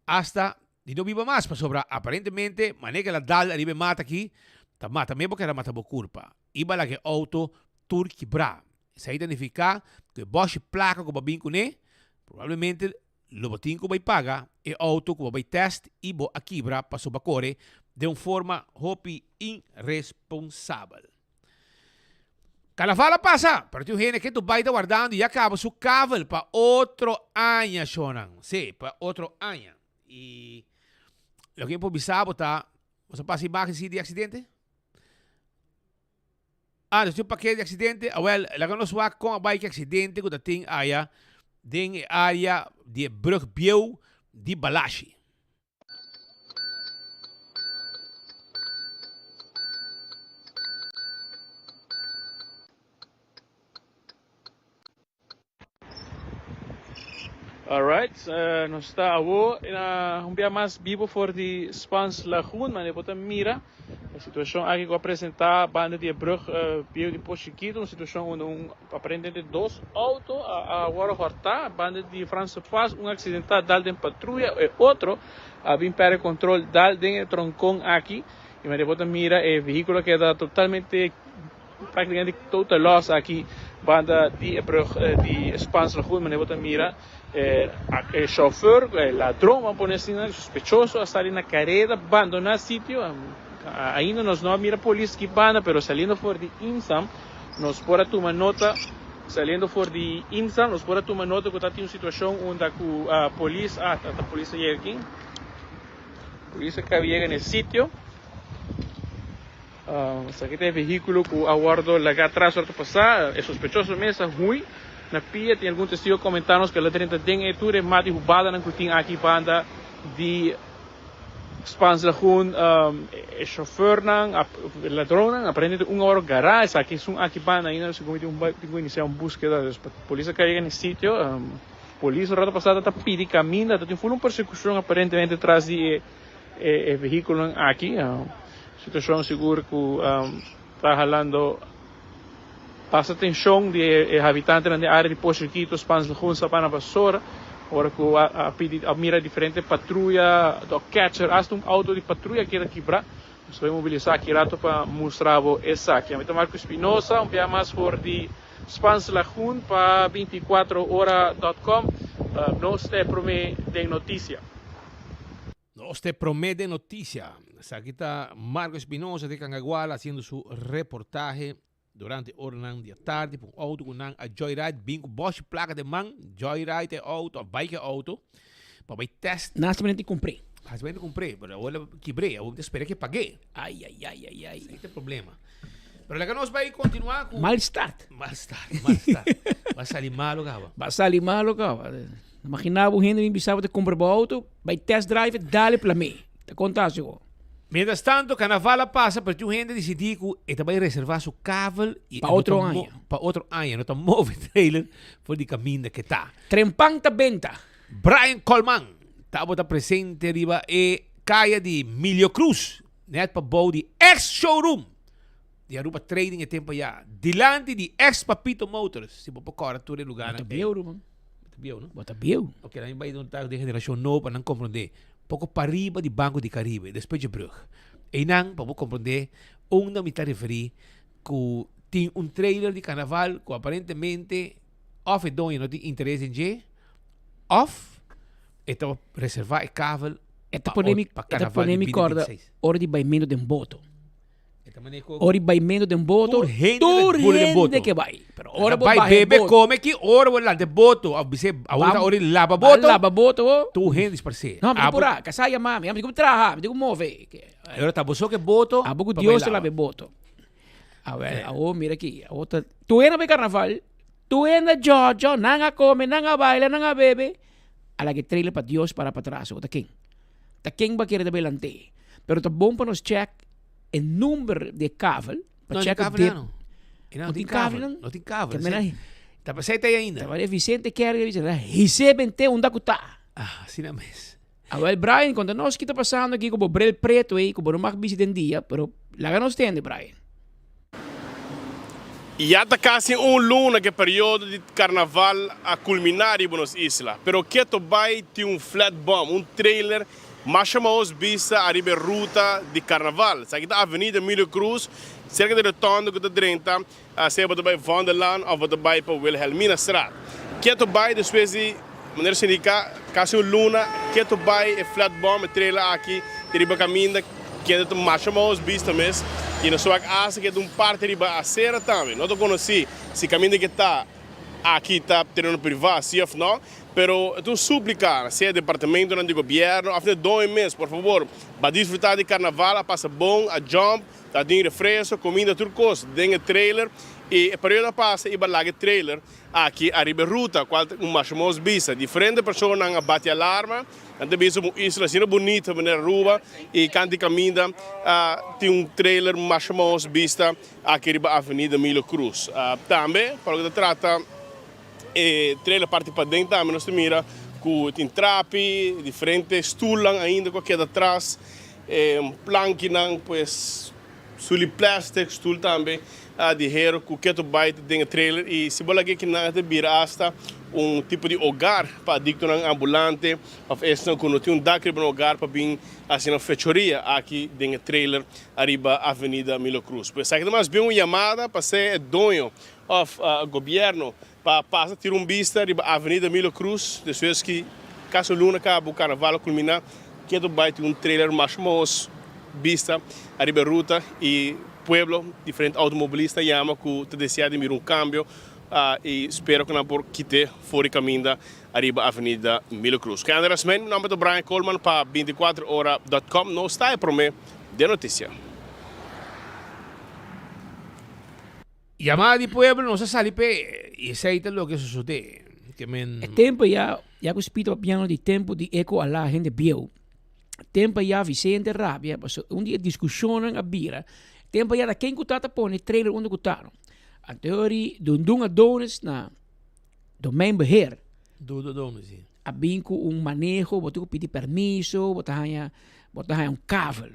hasta di no biba mas pasobra aparentemente manera cu el a dal ariba e mata aki ta mata me bo keda mata bo curpa y ba laga e auto tur kibra. Esey ta nifica cu e boshi placa cu bo a bin cune probablemente lo bo tin cu bay paga e auto cu bo bay test y bo a kibra pasobra bo a core den un forma hopi irresponsabel. Carnaval a pasa, pero tin un hende ke Dubai ta wardando y a caba su kavel pa otro aña, shownan. Sí, pa otro aña. Y loke mi por bisa bo ta, nos a pasa imagen sí di accidente? Ah, nos tin un pakete di accidente? Awel, laga nos wak kon a bai ki accidente ku ta tin aya den e area di e brug bieu di Balashi. Alright, nos ta awo na un bia mas bibo for di Spans Lagoon, manera bo ta mira e situacion aki cu a presenta banda di e brug bieu di Pos Chiquito, un situacion unda un aparentemente dos auto a worde horta banda di Franse Pas, un accidenta dal den patruya, e otro a bin perde control dal den e troncon aki y manera bo ta mira e vehiculo a keda totalmente Práktikamente total loss aki banda di e brug di Spaans Lagoen. Manera bo ta mira e chauffeur, e ladron ban pone asina, sospechoso a sali na kareda bandona sitio. Ainda nos no a mira polis aki banda pero saliendo for di Imsam nos por a tuma nota saliendo for di Imsam nos por a tuma nota ku ta tin un situashon unda ku polis a ta polis a yega aki. Polis a kaba yega na e sitio. Esaki ta e vehíkulo ku a wòrdu lagá atras ora ta pasá. E sospechoso mes a hui. na pia. Tin algun testigo a comenta nos cu el a drenta den e tur e mat di hubadanan cu tin aki banda di Spaans Lagoen. E chauffeurnan, e ladronnan aparentemente un a worde gara. Esaki esun aki banda ainda segun mi tin cu inicia un buskeda. Polis a cay na e sitio. Polis un rato pasa ta pidi caminda. Ta tin full un persecucion aparentemente tras di e vehiculonan aki. Situacion sigur cu ta halando basta tension di e habitantenan den area di Post Chiquito, Spaans Lagoen, Sabana Basora, ora cu a pidi a mira diferente patruya, dog catcher, hasta un auto di patruya keda kibra. Nos ta bay mobilisa aki rato pa mustra bo esaki. Ami ta Marco Espinosa, un bia mas for di Spaans Lagoen pa 24 ora dot com. Nos ta e prome den noticia. Nos ta e prome den noticia. Esaki ta Marco Espinosa di Cangaguala haciendo su reportahe durante oranan di atardi pa un auto cu nan a joyride bin cu boshi placa den man, joyride e auto of bike e auto pa bay test. Naciamente cumpr'é. Naciamente cumpr'é, pero awor el a kibr'é, awor ta spera ke pagu'é. Ay, ay, ay, ay, ay. Esaki ta e problema. Pero laga nos bay continua cu. Mal start. Mal start, mal start. Ba sali malo caba. Ba sali malo caba. Imagina bo hende bin bisa bo ta cumpra bo auto, bay test drive, dale plamé. Ta conta así ho. Mientras tanto, carnaval a pasa, pero tin un hende dicidi cu e ta bay reserva su kavel y Pa otro aña. Pa otro aña, no ta move trailer for di caminda ke ta. Trempan ta benta. Brian Colman tabata presente riba e caya di Milio Cruz, net pa bou di ex showroom di Aruba Trading e tempo ya, dilanti di ex Papito Motors, si bo por corda tur e lugarnan Bo ta bieu, ruman. Bo ta bieu, no? Bo ta bieu. Ok, dan mi bai don ta den generacion nobo pa nan comprende. Poco pariba di Banco di Caribe, despues dje brug. Einan, pa bo comprende, unda mi ta referi cu tin un trailer di carnaval cu aparentemente of e doño no tin interes den dje, of e ta reserva e kavel E ta pone mi, pa e ta carnaval pone di mi corda 2026. ora di baimento den boto. E ta mane cu Ora di baimento den boto, Tur hende tur ta bula den boto. hende ke bai. Pero ora bo Bai baha e bebe, boto. come ki ora bo lanta e boto, of bis'é, awor ta Bam, ora di laba ba boto. laba boto, oh. Tur hende disparsé. No, mi tin Abo purá, kasá yama mi, mi tin ku traha, mi tin ku move. E ora ta bo so ke boto Abo ku pa bai Dios ta laba. laba e boto. Awel, awor mira aki, awor ta, tur hende bai karnaval, tur hende djòdjò, nan a kome, nan a baila, nan a bebe, a laga e trailer pa Dios para patras, awor ta ken? Ta ken bo a kere ta bai lant'é? Pero ta bon pa nos check e number di e kavel, pa No, check tin dip. kavel no. E no No tin tin kavel kavel. nan? No tin kavel. Ke mena Ta pasai ta ainda. Ta pare Vicente Kerry a bisa, Hisé bente unda ku ta. Ah, asina mes. Awel Brian, konta nos ki ta pasando aki ku bo bril preto ei, ku bo no mag bisti den dia, pero laga nos tende, Brian. Ya ta casi un luna cu e periodo di carnaval a culmina riba nos isla, pero keto bay tin un flat bum, un trailer masha maos bista ariba e ruta di carnaval. Esaki ta Avenida Emilio Cruz, cerca di rotonde cu ta drenta sea bo ta bay Vondellaan of bo ta bay pa Wilhelminastraat. Keto bay despues di, manera su indica, casi un luna, keto bay e flat bum, e trailer aki ta riba caminda. Kende ta masha maos bista mes y nos wak hasta ke ta un parti riba acera tambe. No ta conoci si caminda ke ta aki ta tereno priva si of no, pero ta un suplica sea departamentonan di gobierno of na doño mes, por favor ba disfruta di carnaval, a pasa bon, a jump, ta tin refresco, cuminda tur cos den e trailer y e periodo a pasa y ba laga e trailer aki ariba e ruta cual ta un masha maos bista. Diferente personanan a bati alarma. Nan ta bisa un isla asina bunita manera Aruba y canti caminda tin un trailer masha mahos bista aki riba Avenida Milo Cruz. Tambe pa loke ta trata e trailer parti paden tambe nos ta mira cu tin trapi, diferente stoelnan ainda cu a keda atras, plankinan pues stoel di plastic, stoel tambe di hero cu keto bay den e trailer y si bo laga e kinan ta bira hasta un tipo di hogar pa adictonan ambulante of esnan cu no tin un dak riba nan hogar pa bin haci nan fechoria aki den e trailer ariba Avenida Milo Cruz. Pues esaki ta mas bien un yamada pa sea e doño of gobierno pa pasa tira un bista riba Avenida Milo Cruz despues ki casi un luna caba bu carnaval a culmina keto bay tin un trailer mas mos bista ariba e ruta y pueblo, diferente automobilista yama cu ta desea di mira un cambio y spera cu nan por kite for di caminda ariba Avenida Milo Cruz. Cu Andrés Rasmijn, mi nomber ta Brian Koolman pa 24 ora dot com. Nos ta e prome den noticia. Yamada di pueblo nos a sali p'e. I esei ta loke a sosodé. Ke men. E tempo ya, ya ku Speed papiando di tempo di Eco Alá hende bieu. Tempo ya Vicente rabia, paso un di e diskushonnan a bira, tempo ya ta ken ku ta ta pone trailer unda ku ta no. Anto ori Dundun Adonis na Domeinbeheer. Dudu Adonis, si. A bin ku un maneho, bo tin ku pidi permiso, bo ta haña, bo ta haña un kavel.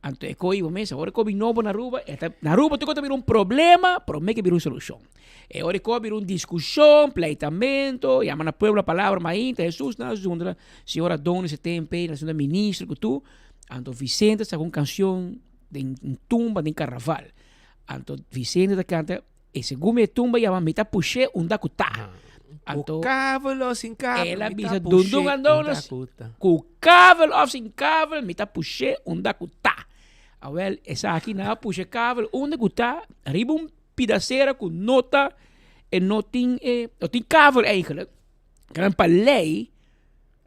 Anto e koe bo mes, ora e koe bin nobo na Aruba, e ta, na Aruba tur koe ta bira un problema, prome ke bira un solushon. E ora e koe a bira un diskushon, pleitamento, yama na pueblo a palabra mainta, Hesus na zundra señor Adonis e tempe, na zundra ministro ku tur, anto Vicente saka un kanshon den un tumba den karnaval. Anto Vicente ta kanta, e segun mi e tumba yama mi ta push'é unda ku ta. Anto, ku kavel o sin kavel, el a mi bisa ta Dundun push'é unda Adonis, ku ta. ku kavel of sin kavel, mi ta push'é unda ku ta. Awel, esaki nan a pusha e kavel unda ku ta, riba un pidasera ku no ta, e no tin e, no tin kavel eigenlijk. Kran pa lei,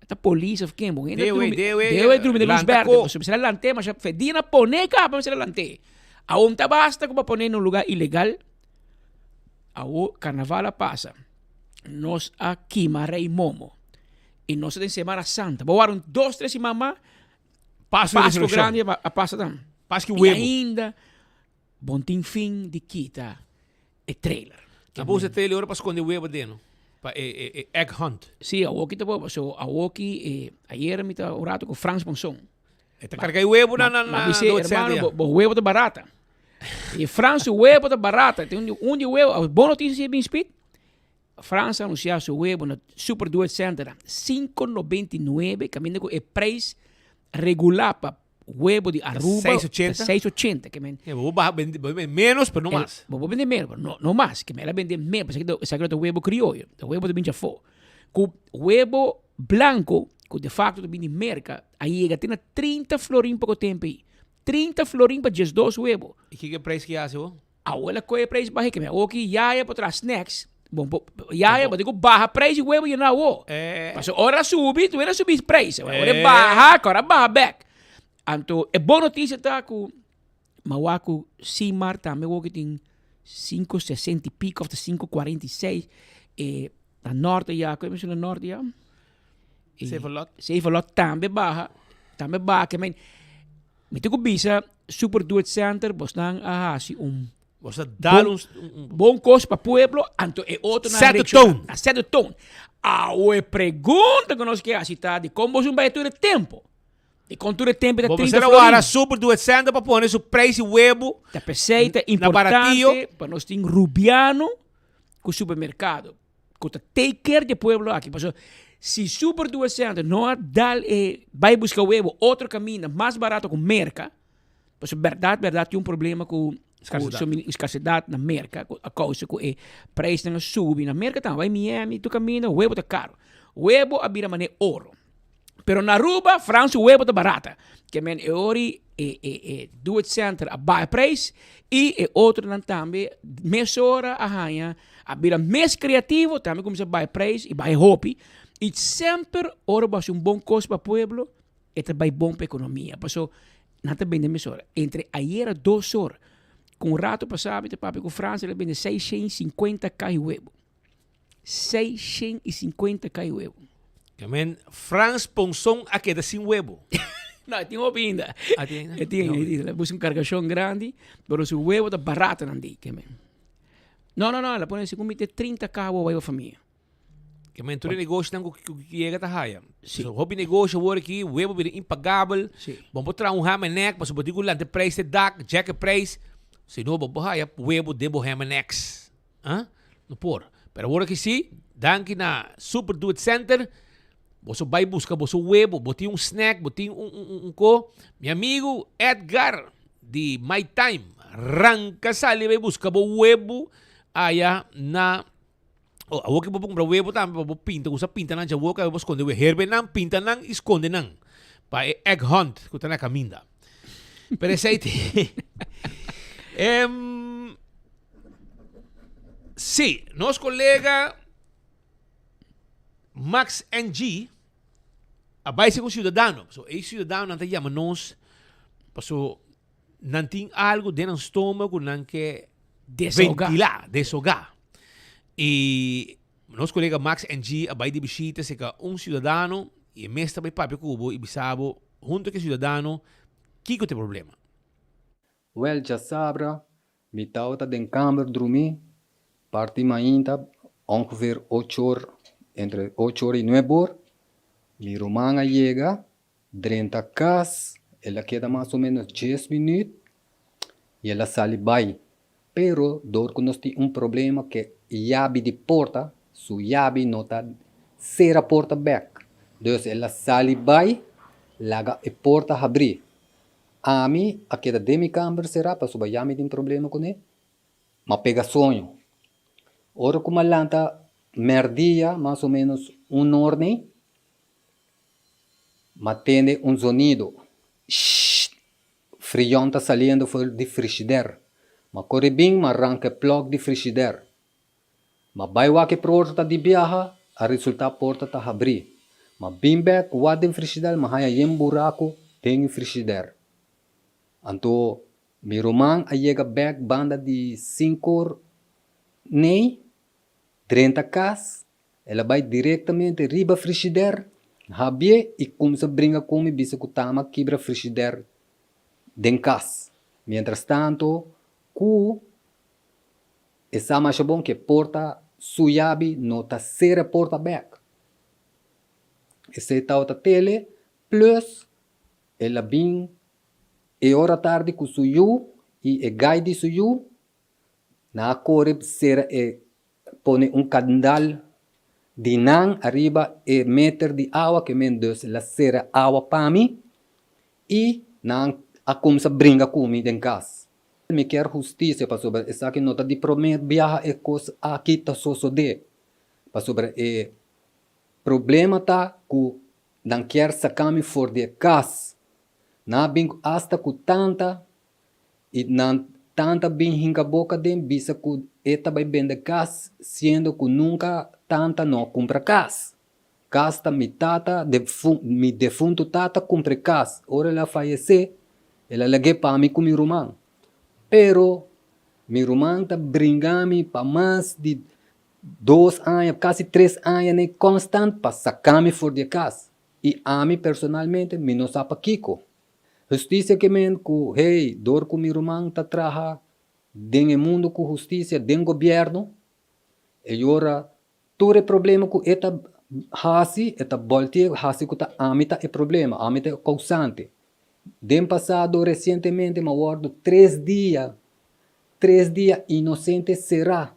ta polis of ken, bon hende Dewe, drumi, dewe, dewe drumi den luz lanta berde, ko. pasobra mester a lant'é, masha Fedina pone kaba mester a lant'é. Awor ta basta ku bo a pone na un lugar ilegal. Awor karnaval a pasa, nos a kima Rey Momo i nos ta den Semana Santa. Bo wak un dos tres siman mas, Pasku Pasku Resurreccion. grandi a pasa tambe. Pasku I huevo. ainda bon tin fin di kita e trailer. Nan por usa e trailer ora pa skonde huevo den no? Pa e e e egg hunt. Sí, awoki ta bo, paso awoki e ayer mi ta un rato ku Frans Ponson. E ta karga e huevo na na Ma na bis'é, Noord hermano, Center ya. bo bo huevo ta barata. E Frans su huevo ta barata. Tin un di un di huevo, bon notisia si e bin spit. Frans a anuncia su huevo na Super Duet Center na 5,99, caminda cu e prijs regular pa huevo di Aruba 6,80? ta 6,80. Ke men, Ja, bo baha, bende, bo bende menos, pero no El- mas. Bo por bende menos, pero no, no mas. Ke men el a bende menos, esaki ta, esaki ta huevo criollo. Ta huevo ta bin djafó. Cu huevo blanco, cu de facto ta bin di Merca, a yega te na 30 florin poco tempo ei. 30 florin pa 12 huevo. Y kiko e prijs ki haci bo? Awo el a kohe prijs baha ke mi awo ki yaya por traha snacks. Bon, bo, yaya bo tin ku baha prijs di huevo yena awo. Pasobra ora subi, tu era subi prijs. Ora e baha, ora baha bek. Anto e bon notisia ta ku mi a wak ku Simar tambe awo ki tin 5.60 y pico of ta 5.46. E na norte ya, ku e menshona norte ya? Sevalot. Sevalot tambe baha, tambe baha. Ke men, Mi tin ku bisa Super Duet Center bosnan a hasi un Bos a dal un bon kos pa pueblo, anto e otronan Set the reacciona. tone. A set the tone. Awe pregunta ku nos ke hasi ta dikon bos un bai tur e tempo? Dikon tur e tempo ta Bo 30 mester a wara florin? Super Duet Center pa pone su prijs di webu Ta p'esei ta na baratio. importante pa nos tin rubiano ku supermerkado. Ku ta take care di e pueblo aki. Pasobra si Super Duet Center no a dal e bai buska webo otro kaminda mas barato ku Merka, pasobra bèrdat bèrdat tin un problema ku Skarsedat. skarsedat na Merka ku a kousa ku e preisnan a subi na Merka tambe. Bai Miami tur kaminda webo ta karo. Webo a bira manera oro. Pero na Aruba, Frans su webo ta barata. Ke men e ori e e e Do It Center a baha prijs y e otronan tambe mesora a haña a bira mes creativo tambe cuminsa baha prijs y baha hopi. Y semper ora bo haci un bon cos pa pueblo e ta bay bon pa economia. Paso nan ta bende mesora. Entre ayera dos or cu un rato pasa mi ta papia cu Frans el a bende 650 caha webo. 650 kai huevo. Ke men Frans Ponson a keda sin huevo. No, e tin hopi ainda. Ah, tin ainda? E tin, e tin. El a buska un kargashon grandi, pero su huevo ta barato nan di, ke men. No, no, no, el a pone segun mi te 30 kaha huevo bai pa famia. Ke men tur e negoshonan ku ku yega ta haya. Si. So, hopi negosho awor aki, huevo bira impagabel. Si. Bo por traha un ham en egg, pasobra bo tin ku lanta e prijs te dak, jack e prijs. Si no, bo por haya huevo den bo ham en eggs. Ah, no por. Pero awor aki sí, danki na Super Do It Center, boso bai buska boso webo, bo tin un snack, bo tin un, un, un, un ko. Mi amigo Edgar di My Time, ranka sali bai buska bo webo aya na Oh, awor ki bo por kumpra webo tambe pa bo pinta, usa pinta nan djawoka, bo skonde webo. Herbe nan, pinta nan i skonde nan pa e egg hunt ku ta na kaminda. Pero esei te. Em, Sí, nos colega Max NG a bai ser un ciudadano. So, e ciudadano nan ta yama nos paso nan tin algo den nan stomago ku nan ke Desahoga. ventila, desahoga. I nos kolega Max NG a bai di bishita serka un siudadano i e mes ta bai papia ku bo i bisa bo huntu ku e siudadano kiko ta e problema. Wèl djasabra mi tabata den kamber drumí parti mainta ongeveer ocho or entre ocho or i nuebe or mi ruman a yega drenta kas el a keda mas o menos dies minuut i el a sali bai Pero dor ku nos tin un problema ku e yabi di porta, su yabi no ta sera porta bek. Dus el a sali bai laga e porta habrí. Ami a keda den mi kamber será pasobra ya mi tin problema kuné. M'a pega soño. Ora ku m'a lanta mèrdia, mas o ménos un or nei, m'a tende un zonido, Shhh! Frion ta saliendo for di frishider. Ma kore bin ma ranka e plòk di frishider. Ma bai wak e porta di biaha, a resultá porta ta habrí. Ma bin bèk wak den frishider ma haña yen buraku den e frishider. Anto mi ruman a yega bèk banda di sinkor nei, drenta kas, El a bai direktamente riba frishider, habié i kumsa bringa ku mi bisa ku Tama kibra frishider den kas. Mientrastanto ku e sa masha bon ku e porta su yabi no ta sera e porta bèk. Esei tabata tele plus el a bin e ora tardi ku su yu i e gai di su yu. Nan a kore sera e pone un kandal di nan ariba e meter di awa ke men dus la sera awa pa mi i nan a kumsa bringa ku mi den kas. Mi kier hustisia pasobra esaki no ta di prome biaha e kos aki ta sosode pasobra e problema ta ku nan kier saka mi for di e kas. Nan a bin asta ku tanta I nan tanta bin hinka boka den bisa ku e ta bai bende kas siendo ku nunka tanta no a kumpra kas. Kas ta mi tata mi defuntu tata kumpra e kas ora el a fayesé el a lag'é pa mi ku mi ruman. Pero mi ruman ta bringa mi pa mas di dos aña kasi tres aña nei konstant pa saka mi for di e kas i ami personalmente mi no sa pakiko. Hustisia ke men ku hey dor ku mi ruman ta traha den e mundu ku hustisia den gobièrnu e yora tur e problema ku e ta hasi e ta bòltié hasi ku ta ami ta e problema ami ta e kousante. Den pasado resientemente mi a wòrdu tres dia tres dia inosente será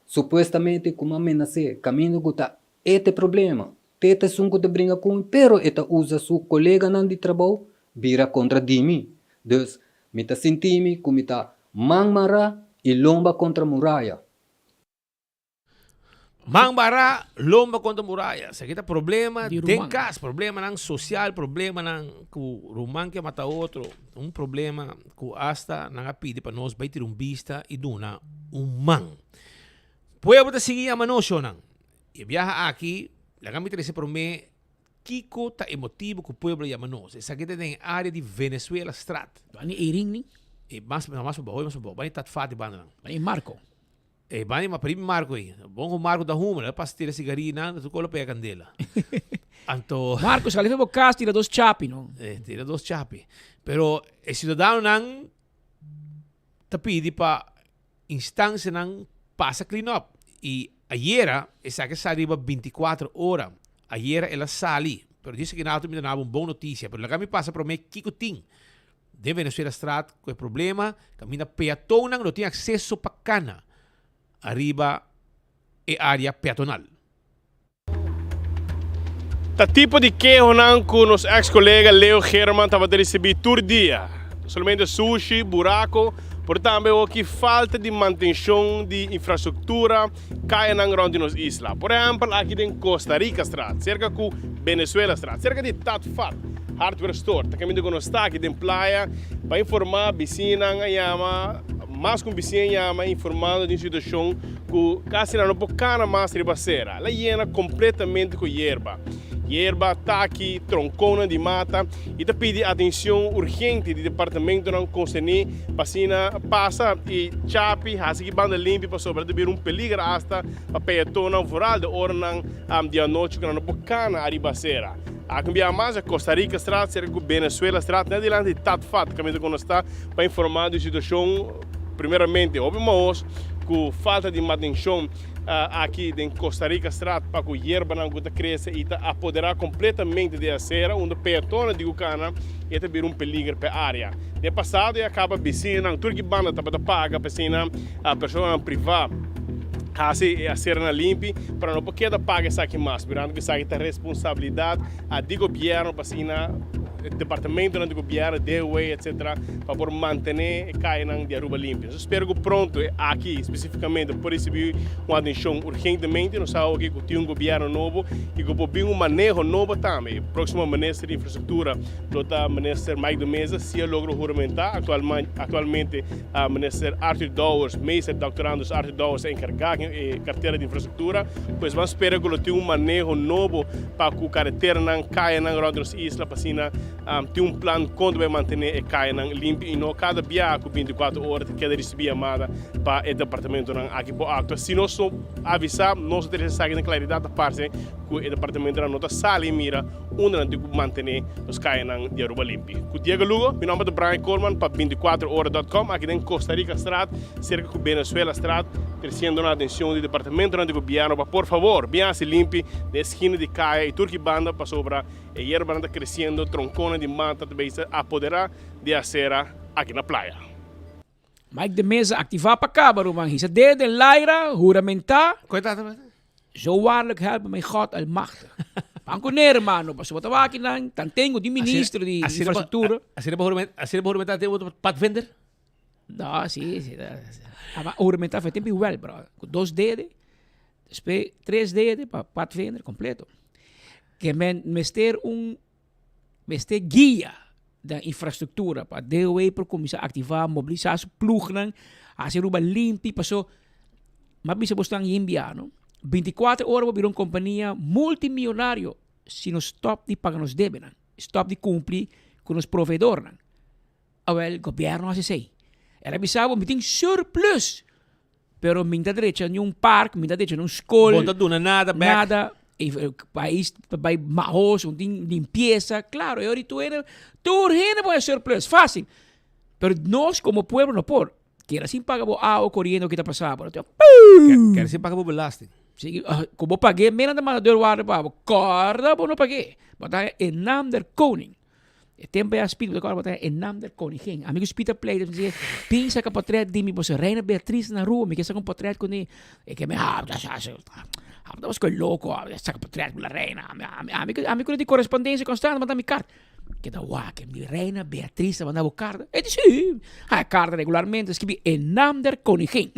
supuestamente ku mi a menas'é kaminda ku ta E ta e problema. Te ta esun ku ta bringa ku mi, pero e ta usa su koleganan di trabou bira kontra di mi. Dus, mi ta sinti mi ku mi ta man mará i lomba kontra muraya. Man mará, lomba kontra muraya. Esaki ta problema den kas, problemanan sosial, problemanan ku ruman ke mata otro. Un problema ku asta nan a pidi pa nos bai tira un bista i duna un man. Pueblo ta sigui yama nos, shownan. E biaha aki, laga mi trese promé kiko ta e motibu ku pueblo a yama nos. Esaki ta den e área di Venezuela Straat. Bani Eirin ni? E mas, no, mas pabou, hopi mas pabou. Bani Tat Fati bandanan. Bani Marco. E bani ma primi Marco ei. Bon ku Marco ta huma, el a pasa tira sigaria nan, su kolo pega kandela. Anto. Marco, sali for bo kas, tira dos chapi, no? E, tira dos chapi. Pero e siudadanonan ta pidi pa Instancianan pasa clean up y ayera esaki a sali riba binticuater ora. Ayera el a sali, pero dice ki nato mi ta naba un bon noticia, pero laga mi pasa prome kico tin den Venezuela Straat cu e problema caminda peatonnan no tin acceso pa cana ariba e area peatonal. Ta tipo di kehonan ku nos eks kolega Leo Geerman tabata risibí tur dia. No solamente sushi, buraco, pero tambe hoki falta di mantenshon di infrastruktura kayanan rònt di nos isla. Por ehèmpel aki den Costa Rica Straat, serka ku Venezuela Straat, serka di Tat Fat Hardware Store. Ta kaminda ku nos ta aki den playa pa informá bisinan a yama, mas ku un bisiña a yama informando di un situashon ku kasi nan no por kana mas riba sera. La yena kompletamente ku yerba. Yerba, taki, tronconnan di mata y ta pidi atencion urgente di departamentonan concerni pa asina pasa y chapi haci ki banda limpi pasobra ta bira un peliger hasta pa peatonnan vooral de oranan di anochi cu nan no por cana ariba acera. Aki un biaha mas e Costa Rica Straat cerca cu Venezuela Straat net dilanti di Tatfat caminda cu nos ta pa informa di situacion primeramente hopi mahos cu falta di mantencion Aki den Costa Rica straat pa cu yerbanan cu ta crece y ta apodera completamente di e acera unda peatonan di cu cana e ta bira un peliger pa e area. Den pasado e a caba bicinonan tur ki banda tabata paga pa asina personanan priva haci e aceranan limpi pero no por keda paga esaki mas mirando cu esaki ta responsabilidad di gobierno pa asina departamentonan di gobierno, DOW etc. Pa por mantene e cayanan di Aruba limpi. Nos spera cu pronto aki specificamente por ricibi un atencion urgentemente. Nos sa awor cu tin un gobierno nobo y cu por bin un maneho nobo tambe. E proximo minister di infrastructura lo ta minister Mike de Meza si e logra huramenta. Actualmente minister Arthur Dowers, meester doctorandus Arthur Dowers ta encarga cu e cartera di infrastructura. Pues ban spera cu lo tin un maneho nobo pa cu careteranan, cayanan rond nos isla pa asina Tin un plan kon ta bai mantené e kayanan limpi i no kada biaha ku bintikuater ora ta keda risibí yamada pa e departamentonan aki por aktua. Si nos no avisá, nos no ta resa esaki na klaridat, ta parse ku e departamentonan no ta sali i mira unda nan tin ku mantené nos kayanan di Aruba limpi. Ku Diego Lugo, mi nòmber ta Brian Koolman pa bintikuater ora dòt kòm aki den Costa Rica Straat, serka ku Venezuela Straat, tresiendo nan atenshon di departamentonan di gobièrnu pa por fabor bin hasi limpi den e skina di kaya i tur ki banda pasobra E yerbanan ta kresiendo, tronkonnan di mata ta bay ser apoderá di asera aki na playa. Mike de Meza aktivá pa kaba ruman hisa dedo den laira, huramentá. Koe ta ta? Zo waarlijk helpe mij God almachtig. Ban ku ne hermano, pasobra bo ta wak akinan, tantengo di ministro di infrastruktura. Asina bo huramentá te bo ta padvinder? No, si, si. Aba huramentá for tempo igual, bro. Ku dos dede, despues tres dede pa padvinder kompleto. Ke men mester un mester guia den infrastruktura pa DOW por kuminsá aktivá, mobilisá su plugnan, hasi Aruba limpi paso mi a bisa bosnan yinbiá no, binti kuater ora bo bira un kompania multimionario si nos stòp di paga nos debenan, stòp di kumpli ku nos proveedornan. Awèl gobièrnu hasi esei. El a bisa bo mi tin surplus. Pero mi ta drecha ni un park, mi ta drecha ni un skol. Bo no ta duna nada bek. Nada. E pais ta bai mahos, no tin limpiesa. Claro, e ora tur hende, tur hende por haña surplus, fácil. Pero nos como pueblo no por. Keda sin paga bo awa coriente ki ta pasa bo. Keda sin paga bo belasting. Si, ku bo pag'é, menos ta manda deurwaarder pa bo. Kòrda bo no pag'é. Bo ta haña e naam der koning. E tempo ya Speed, bo ta kòrda bo ta e nam der koningin. Ami ku Speed a pleita, mi di, bin saka portret di mi, pasobra Reina Beatriz na rua, mi ke saka un portret kuné. E ke mi, ah, abo ta busca loko, saka portret ku la reina. Ami, ami, ami ku di korespondensia konstant, manda mi karta. Keda wak, mi di, Reina Beatriz ta manda bo karta? E di, si. Ha e karta regularmente, skibi e nam der koningin.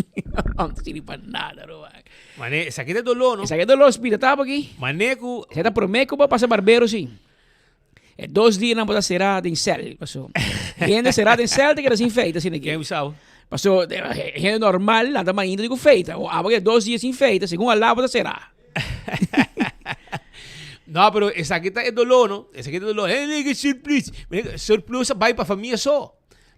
No ta sirbi pa nada, ruman. Mané, esaki ta doló, no? Esaki ta doló, Speed, a taba aki. Mané ku. Esaki ta promé ku bo pasa barbero, si. E dos dianan bo ta será den sèl. Paso, hende será den sèl ta keda sin feita asina aki. Ken bisao? Paso, hende normal lanta mainta di ku feita. O abo keda dos dia sin feita, segun Alá bo ta será. No, pero esaki ta e doló, no? Esaki ta e doló. Hende di surplus. Surplus a bai pa famia so.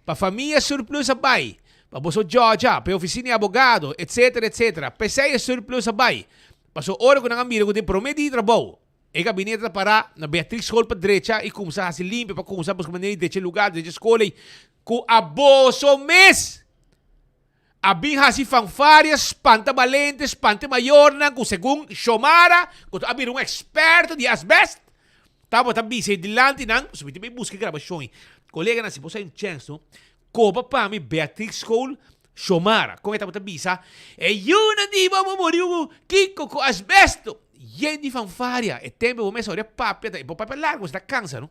Pa famia surplus a bai. Pa boso djòdja, pa e ofisina di abogado, etcetera, etcetera. P'esei e surplus a bai. Paso ora ku nan a mira ku den promé dia di trabou, E gabinete ta pará na Beatrix School pa drecha i kumsa hasi limpia pa kumsa buska manera di drecha e lugar, drecha e skol ei. Ku a boso mes a bin hasi fanfaria, spanta balente, spanta e mayornan ku segun Xiomara, ku a bira un eksperto di asbest, tabata bisa e dilanti nan, pasobra mi tin bai buska e grabashon ei. Koleganan, si boso hay un chèns no, koba pa mi Beatrix School, Xiomara, kon e tabata bisa, e yunan di bo a muri ku kiko, ku asbesto. Yen di fanfaria. E tempo bo mes ora papia, ta, bo papia largo, bo ta cansa, no?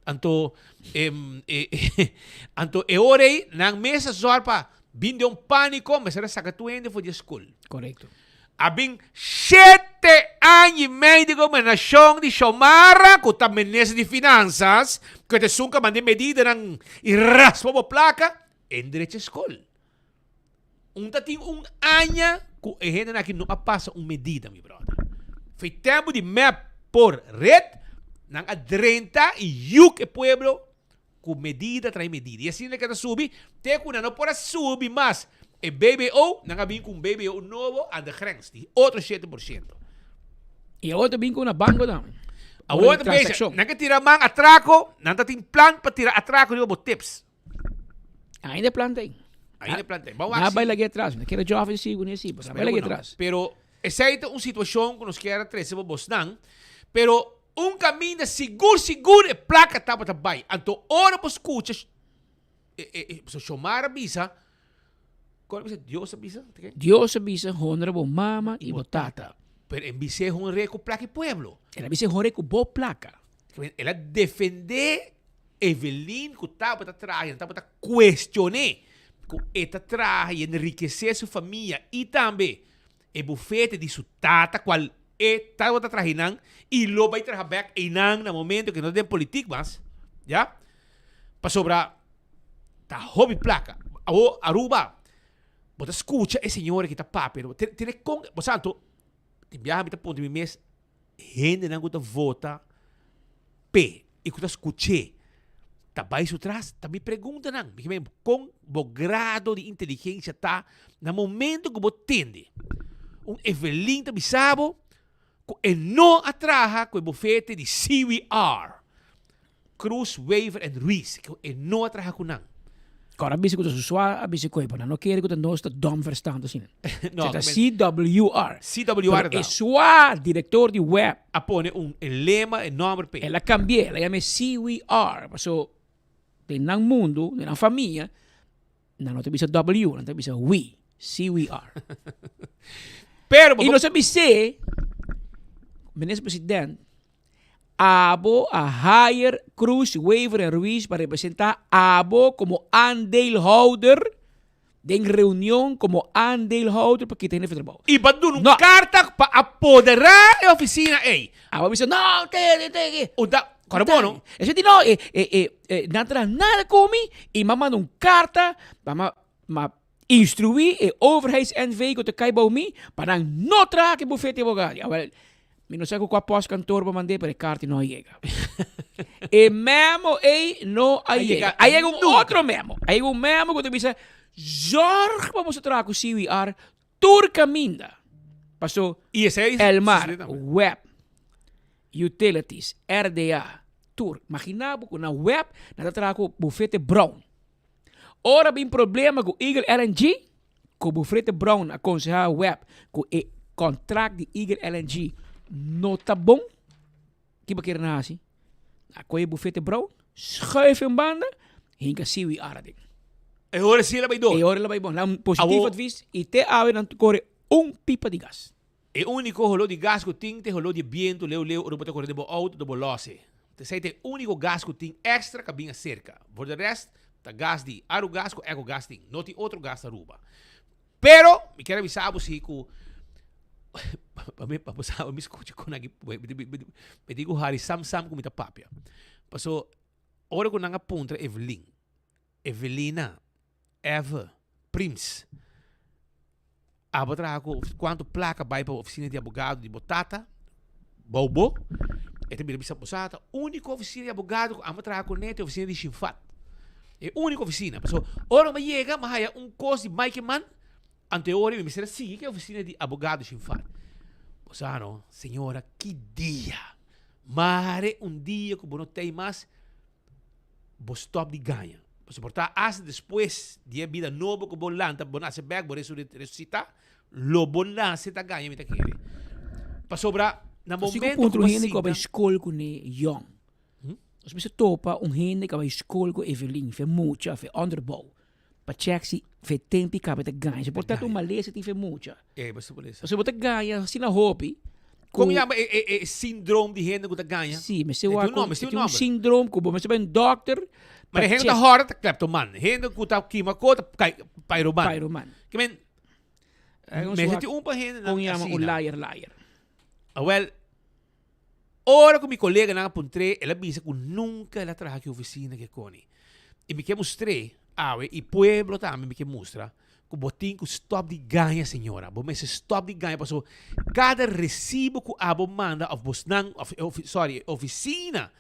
Anto, em, e, anto e ora ei, nan mes a zor pa bin den un panico, mester a saca tur hende for di e school. Correcto. A bin shete aña y mei di gobernacion di Xiomara, cu ta minister di Finanzas, cu ta esun cu a manda e medidanan y raspa bo placa, en drecha e school. Un ta tin un aña ku e hendenan aki no a pasa un medida, mi brother. Fei tempu di mep por red, Nan a drenta y yuk e pueblo cu medida trae medida. Y asina ke ta subi te cu nan no por a subi mas e BBO, nan a bin cu un BBO nobo aan de grens di otro 7%. Y awor ta bin cu na banco tambe. Awor ta bezig, nan ke tira man atraco, nan ta tin plan pa tira atraco riba bo tips. Ainda e plan ta ei. Ainda e plan ta ei. Nan a bai lag'é atras. Nan kere Joffrey sigui ku nesí, pero nan a bai lag'é atras. Pero esei ta un situashon ku nos kier a trese pa bosnan. Pero un kaminda sigur sigur e plaka tabata bai. Anto ora bo skucha pasobra Shomar a bisa, kon a bisa? Dios a bisa? Dios a bisa honra bo mama i bo tata. Pero e bis'é honr'é ku plaka e pueblo. El a bis'é honr'é ku bo plaka. El a defendé Evelyn ku tabata traha i nan tabata kuestion'é ku e ta traha i enrikesé su famia i tambe e bufete di su tata kual e tabata traha einan i lo bai traha bèk einan na momento ku e no ta den politik mas, ya, pasobra ta hopi plaka. Awor Aruba bo ta skucha e señora ki ta papia, tene kon, bo sa anto tin biaha mi ta puntra mi mes Hendenan ku ta vota p'e i ku ta skuch'é ta bai su tras? Ta mi preguntanan. Mi kier kon bo grado di inteligensia ta na momento ku bo tende un Evelyn ta bisa bo ku e no a traha ku e bufete di CWR. Cruz, Wever en Ruiz, ku e no a traha ku nan. Kòrda a bisa ku ta su swa a bisa ku e, pero nan no kere ku ta nos ta dòm verstand asina. No, ta CWR. CWR ta. E swa direktor di web. A pone un e lema, e nòmber p'e. El a kambi'é, el a yam'é CWR, paso den nan mundu, den nan famia, Nan no ta bisa W, nan ta bisa we, CWR. Pero I nos a bis'é, Minister President, abo a hire Cruz, Wever en Ruiz pa representá abo komo aandeelhouder den reunion komo aandeelhouder pa kita hende for trabou. I pa duna un karta pa apoderá e ofisina ei. Abo a bisa, no, te, te, te. Un ta, kòrda bo no? Esei di no, e, e, e, e, nan traha nada ku mi i m'a manda un karta pa m'a, m'a instruí e overheids NV ku ta kai bou mi pa nan no traha ku e bufete di abogado. Awel, mi no sa ku kua postkantoor bo mand'é, pero e karta no a yega. E memo ei no a yega. A yega un otro memo. A yega un memo ku ta bisa, Zorg pa boso traha ku CWR Tur kaminda paso Elmar, web, Utilities, RDA, tur. Magina bo ku na web nan ta traha ku bufete Brown. Ora bin problema ku Eagle LNG, ku bufete Brown a konseha web ku e kontrakt di Eagle LNG no ta bon, ki bo kere nan hasi? A kohe bufete Brown, schuif un banda, hinka siwi ara den. E ora si el a bai door. E ora el a bai bon. Nan positief advies y te awe nan kore un pipa di gas. E unico holó di gas cu tin ta e holó di e biento leu leu ora bo ta kore den bo auto ta bo lose. Esei ta e unico gas cu tin extra ca bin acerca. Voor de rest ta gas di Arugas cu Ecogas tin. No tin otro gas na Aruba. Pero mi kier a bisa bo si cu pa mi pa bo sa mi scucha con aki mi tin cu hari sam sam cu mi ta papia. Paso ora cu nan a puntra Evelyn Evelina, Eve, Prims, abo traha ku kuantu plaka bai pa ofisina di abogado di bo tata, bou bo? E ta bira bisa, bo sa ta úniko ofisina di abogado ku amo traha kuné ta e ofisina di Shinfat. E úniko ofisina. Pasobra ora mi a yega mi a haya un kos di Mike Eman, anto e ora mi mester a sigui ku e ofisina di abogado Shinfat. Bo sa no, señora, ki dia! Mare un dia ku bo no tei mas. bo stop di gaña. Pasobra por ta hasta despues di e bida nobo ku bo lanta, bo nase bek, bo resusita, lo bo nase ta gaña mi ta kere. Pasobra na momento ku bo sinta. Un hende ku a bai skol kuné yòn. Nos mester topa un hende ku a bai skol ku Evelyn, fe mucha, fe onderbouw. Pa check si fe tempo i kabe ta gaña. Si por ta un malesa tin fe mucha. Eh, bo malesa. Pasobra bo ta gaña asina hopi. Kon yama e e e sindroom di hende ku ta gaña? Si, mester wak ku e tin un sindroom ku bo mester bai un dokter. Ma e hende ku ta hòrta ta kleptoman. Hende ku ta kima ko ta pyroman. Pyroman. Ke men mester tin un pa hende nan asina. Kon yama un liar liar. Awel. Ora ku mi koleganan a puntr'é, el a bisa ku nunka el a traha ki ofisina ke koni. I mi ke mustr'é awe, i pueblo tambe mi ke mustra, Ku bo tin ku stòp di gaña señora. Bo mester stòp di gaña paso kada resibo ku abo manda òf bosnan òf e sorry e ofisina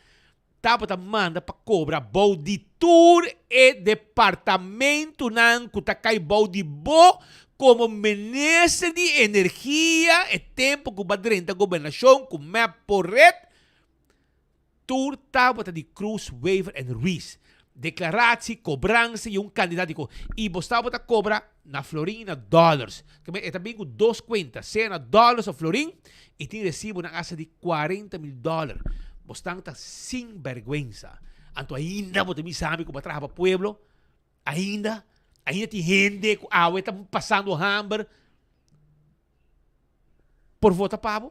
tabata manda pa kobra bou di tur e departamentunan ku ta kai bou di bo komo minister di energia e tempu ku bo a drenta gobernashon ku mep por ret Tur tabata di Cruz, Wever en Ruiz. Declaratie, cobransa y un cantidad di co. Y bos tabata cobra na florin y na dollars. Keme e ta bin cu dos cuenta, sea na dollars of florin y tin recibonan hasta di cuarenta mil dollar. Bosnan ta sin berguensa. Anto ainda bo ta bisa mi cu bo a traha pa pueblo? Ainda? Ainda tin hende cu awe ta pasando hamber? Por vota pa bo?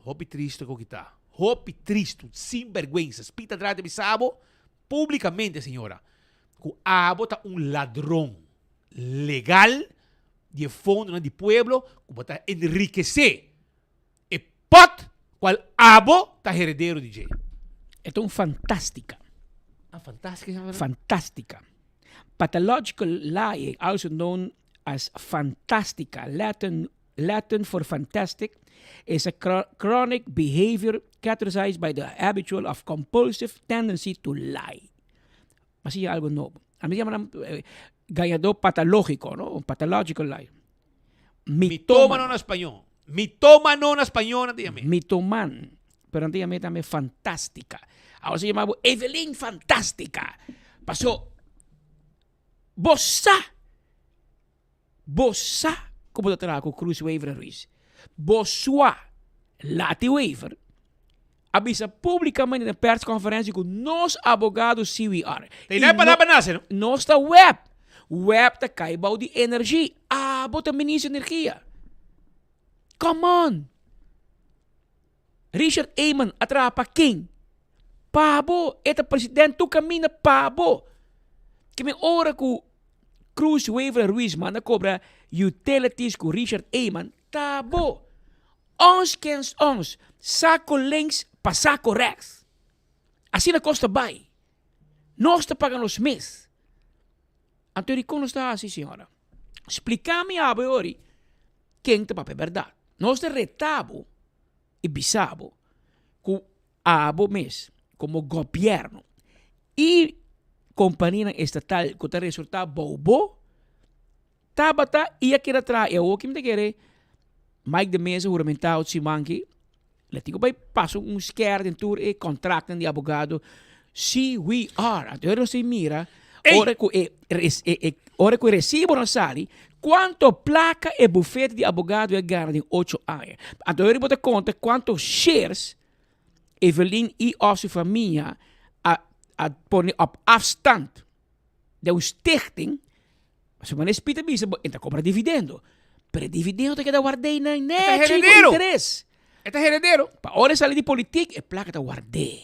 Hopi tristo ku kita. Hopi tristo, sin bergwensa. Speed Andrade ta bisa bo publicamente, señora, ku abo ta un ladron legal di e fondonan di pueblo ku bo ta enrikesé e pot kual abo ta heredero di dje. E ta un fantastica. Ah, fantastica se llama? Fantastica. Pathological lying, also known as fantastica, Latin, Latin for fantastic, is a chronic behavior characterized by the habitual of compulsive tendency to lie. Ma siña algo nobo. A mi llama nan gañadó patológico, no? Un pathological liar. Mitómano na spañó. Mitómano na spañó nan ta yam'é. Mitoman. Pero nan ta yam'é tambe fantástica. Awor se yama bo Evelyn Fantástica. Paso bo sa, bo sa ku bo ta traha ku Cruz Wever en Ruiz. Bo sua Lati Wever a bisa públikamente den perskonferensia ku nos abogado CWR. Te na e palabra nase, no? Nos ta web. Web ta kai bou di energia. Abo ta minister di energia. Come on. Richard Eman a traha pa ken? Pa bo. E ta president tur kaminda pa bo. Ke men ora ku Cruz Wever Ruiz manda kobra utilities ku Richard Eman, ta bo. Ons kens ons, sako links pa sako rechts. Asina kos ta bai. Nos ta paga nos mes. Anto dikon nos ta hasi, señora? Splika mi abo e ori ken ta papia bèrdat. Nos ta reta bo i bisa bo ku abo mes komo gobièrnu i kompanianan estatal ku ta resortá bou bo Tabata y a keda traha y awor ki mi ta kere Mike de Meza huramentá ot siman ki le tin ku bai pasa un skèr den tur e kontraktnan di abogado si we are anto nos tin mira ora ku e ora ku e resibonan sali kuanto plaka e bufete di abogado a gana den ocho aña anto ora bo ta konta kuanto shares Evelyn y òf su famia a a pone op afstand den un stichting Pasobra manera Spit a bisa bo, e ta kobra dividendo. Pero e dividendo ta keda ward'é na nechi ku interes. E ta heredero. Pa ora e sali di politik, e plaka ta ward'é.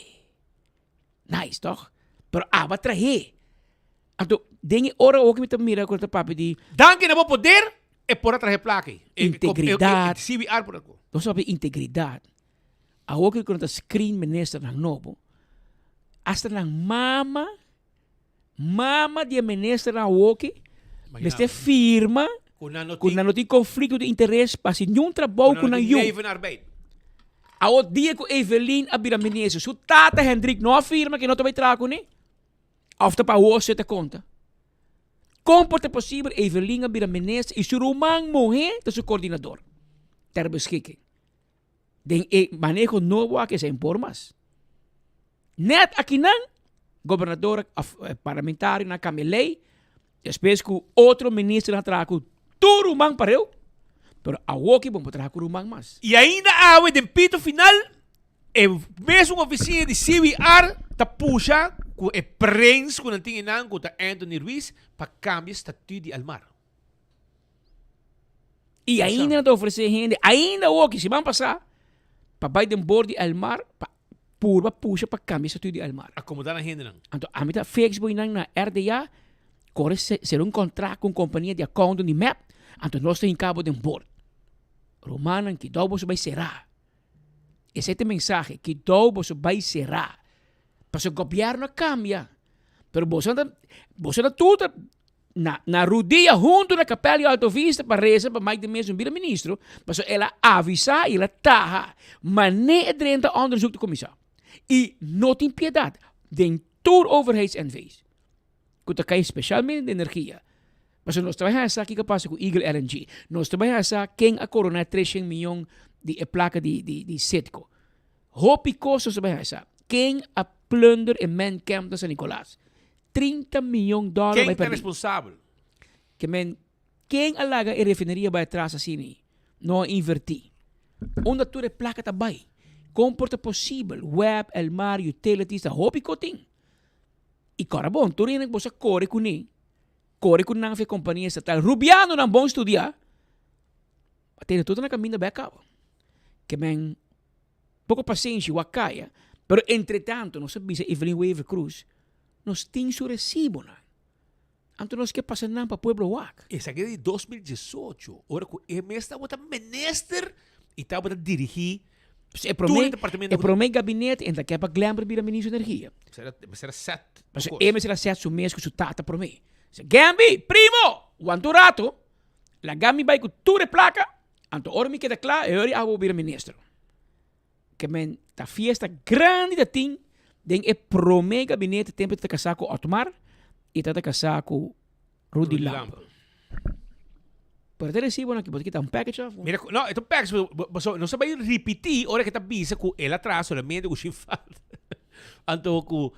Nice, toch? Pero aba trah'é. Anto, den e ora oki mi ta mira ku ta papia di. Danki na bo poder, e por a traha e plaka ei. Integridat. CBR por a. Nos ta papia di integridat. Awor ku nan ta screen ministernan nobo, asta nan mama. Mama di e ministernan awoki mester firma ku nan no tin konflikto di interes pa hasi niun trabou ku nan yu. Awor dia ku Evelyn a bira minister su tata Hendrik no a firma ku e no ta bai traha kuné? Òf ta pa awor su e ta konta? Kon por ta posibel Evelyn a bira minister i su ruman muhé ta su kordinador ter beschikking? Den e maneho nobo aki esei por mas. Net akinan gobernador of parlamentarionan a cambia ley despues cu otro ministernan a traha cu tur ruman pareu, pero awoki bo no por traha cu ruman mas. Y ainda awe den pito final e mesun oficina di CWR ta pusha cu e prens cu nan tin einan cu ta Anthony Ruiz pa cambia statuut di Almar. Y ainda nan ta ofrece hende, ainda awoki siman pasa pa bay den bord di Almar pa purba pusha pa cambia statuut di Almar. Acomoda nan hendenan. Anto ami ta fix bo nan na RDA core cera un contract cu un compania di accountant di mep, anto nos ta hinca bo den bord. Rumannan kidou boso bay cera. Esey ta e mensahe, kidou boso bay cera. Pasobra gobierno a cambia, pero boso nan ta, boso nan tur ta. Na na rudia hunto na kapel di Alto Vista pa reza pa Mike de Meza un bira ministro, pasobra el a avisa y el a taha mane e drenta onderzoek ta cuminsa. Y no tin piedad den tur overheids-NV's cu ta cay specialmente den energia. Pasobra nos ta bay hasa kico a pasa cu Eagle LNG, nos ta bay hasa ken a corona 300 miyon di e placa di di di Citgo. Hopi cos nos ta bay hasa. Ken a plunder e man camp na San Nicolas? 30 miyon dòler Ken bai ta pèrdí. responsabel? Ke men, ken a laga e refineria bai atras asina? No a invertí. Unda tur e plaka ta bai? Kon por ta posibel? Web, Elmar, utilities, ta hopi ku tin. I kòrda bon, tur hende ku bo sa kore kuné, kore ku nan for e kompania estatal, rubianonan bon studiá, a tene tur ta na kaminda bèk kaba. Ke men, Poko pasenshi wak kaya, pero entretanto nos a bisa Evelyn Wever Croes nos tin su recibonan. Anto nos ke pasa nan pa pueblo wak. Esaki ta di 2018, ora ku e mes tabata minister i tabata dirigí E prome, e prome gabinete en ta ke pa Glenbert bira ministro di energia. Mester a set. Pasobra e mester a set su mes ku su tata prome. Sa Gembi, primo, wanta un rato, laga mi bai ku tur e plaka. Anto ora mi keda kla, e ora abo bira ministro. Ke men ta fiesta grandi ta tin den e prome gabinete tempo ta kasá ku Otmar i ta ta kasá ku Rudy Lampe. Pero te recibo nan ki bo ta kita un package of? Mira, no, e ta un package, pasobra nos ta bai ripití ora ke ta bisa ku el a traha solamente ku Shifat. Anto ku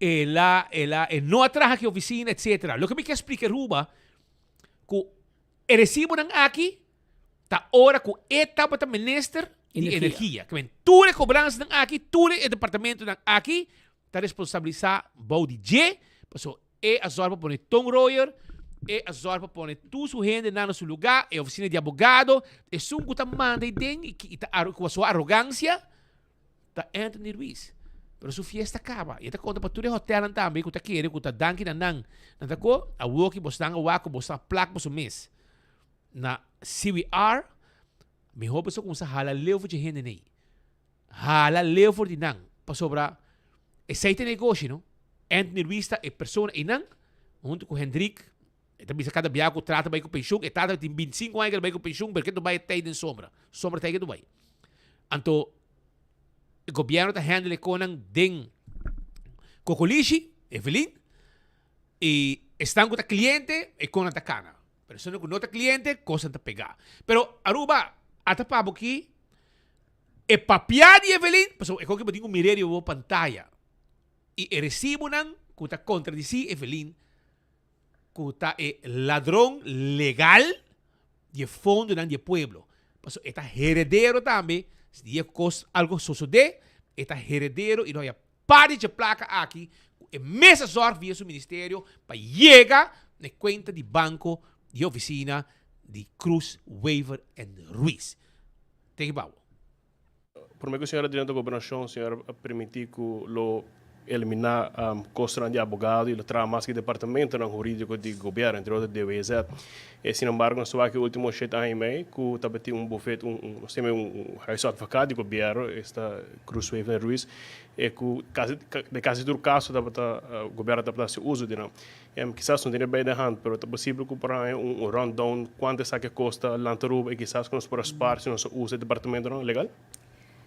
el a, el a, e no a traha ki oficina, etcetera. Loke mi ke splika Aruba, ku E resibonan aki ta ora ku e tabata minister di energia. Ke men tur e kobransanan aki, tur e departamentonan aki ta responsabilisá bou di dje, pasobra e a zòrg pa pone Ton Royer, e a zòrg pa pone tur su hendenan na su lugá, e ofisina di abogado, esun ku ta manda ei den i ta ku su arogansia Ta Anthony Ruiz. Pero su fiesta caba. Y e ta conta pa tur e hotelnan tambe cu ta kere cu ta danki na nan. Nan ta cu awoki bosnan a wak cu boso a plak boso mes na CWR. Mihor boso cuminsa hala leu for dje hende nei. Hala leu for di nan. Pasobra esey ta e negoshi no. Anthony Ruiz ta e persona eynan hunto cu Hendrik. E ta bisa kada bia ku trata bai ku penshun, e tata tin bintisinko aña ku el bai ku penshun, pero ke ta bai e tei den sombra. Sombra tei ke ta bai. Anto e gobièrnu ta handle e konan den Kokolishi, Evelyn, i esnan ku ta kliente, e konan ta kana. Pero esnan ku no ta kliente, kosnan ta pegá. Pero Aruba, ata pa bo ki e papia di Evelyn, pasobra e kon ke bo tin ku mir'é riba bo pantaya, i e resibonan ku ta kontradisí Evelyn, ku ta e ladron legal di e fondonan di e pueblo. Pasobra e ta heredero tambe, si di e kos algo sosodé, e ta heredero i lo haya parti dje plaka aki ku e mes a zòrg via su ministerio pa yega na e kuenta di banko di e ofisina di Cruz, Wever en Ruiz. Teki pa bo. Prome ku señor a drenta gobernashon, señor a permití ku lo eliminá kostonan di abogado i lo traha mas ku departamentonan hurídiko di gobièrnu, entre otro DWZ. Sin embargo, nos ta wak e último shete aña i mei ku tabatin un bufet, un, nos tin un huisadvocaat di gobièrnu, esta Cruz Wever Ruiz, e ku kasi, den kasi tur kaso tabata gobièrnu tabata hasi uso di nan. Kisas no tin e bij de hand, pero ta posibel ku por haña un rundown kuantu esaki a kosta Land Aruba i kisas ku nos por a spar si nos a usa e departamentonan legal?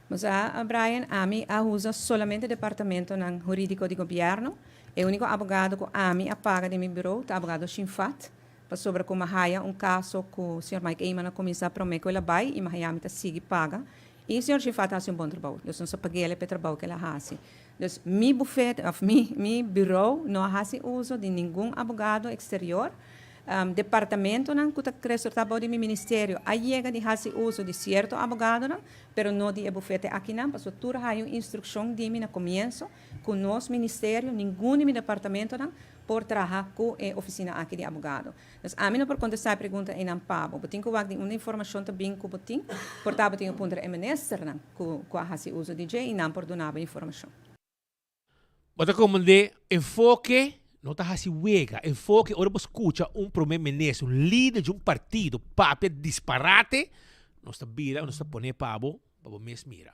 Bo sa, Brian, ami a usa solamente departamentonan hurídiko di gobièrnu. E úniko abogado ku ami a paga den mi buró ta abogado Shinfat, pasobra ku mi a haya un kaso ku señor Mike Eman a kuminsá promé ku el a bai i mi a haya mi ta sigui paga. I señor Shinfat a hasi un bon trabou, dus nos a pag'é pa e trabou ku el a hasi. Dus mi bufete of mi mi bureau no a hasi uso di ningun abogado exterior. Departamentonan cu ta resorta bou di mi ministerio a yega di hasi uso di cierto abogadonan, pero no di e bufete akinan, pasobra tur a haya un instruccion di mi na comienso cu nos ministerio, ningun di mi departamentonan por traha cu e oficina aki di abogado. Dus ami no por contesta e pregunta einan pa bo. Bo tin cu wak di unda informacion ta bin cu bo tin. Por ta bo tin cu puntra e ministernan cu cu a haci uso di dje y nan por duna bo informacion. Bo ta komprendé, enfoke no ta hasi wega. Enfoke, ora bo skucha un prome minister, un lider di un partido papia disparate, nos ta bira, nos ta pone pa bo, pa bo mes mira.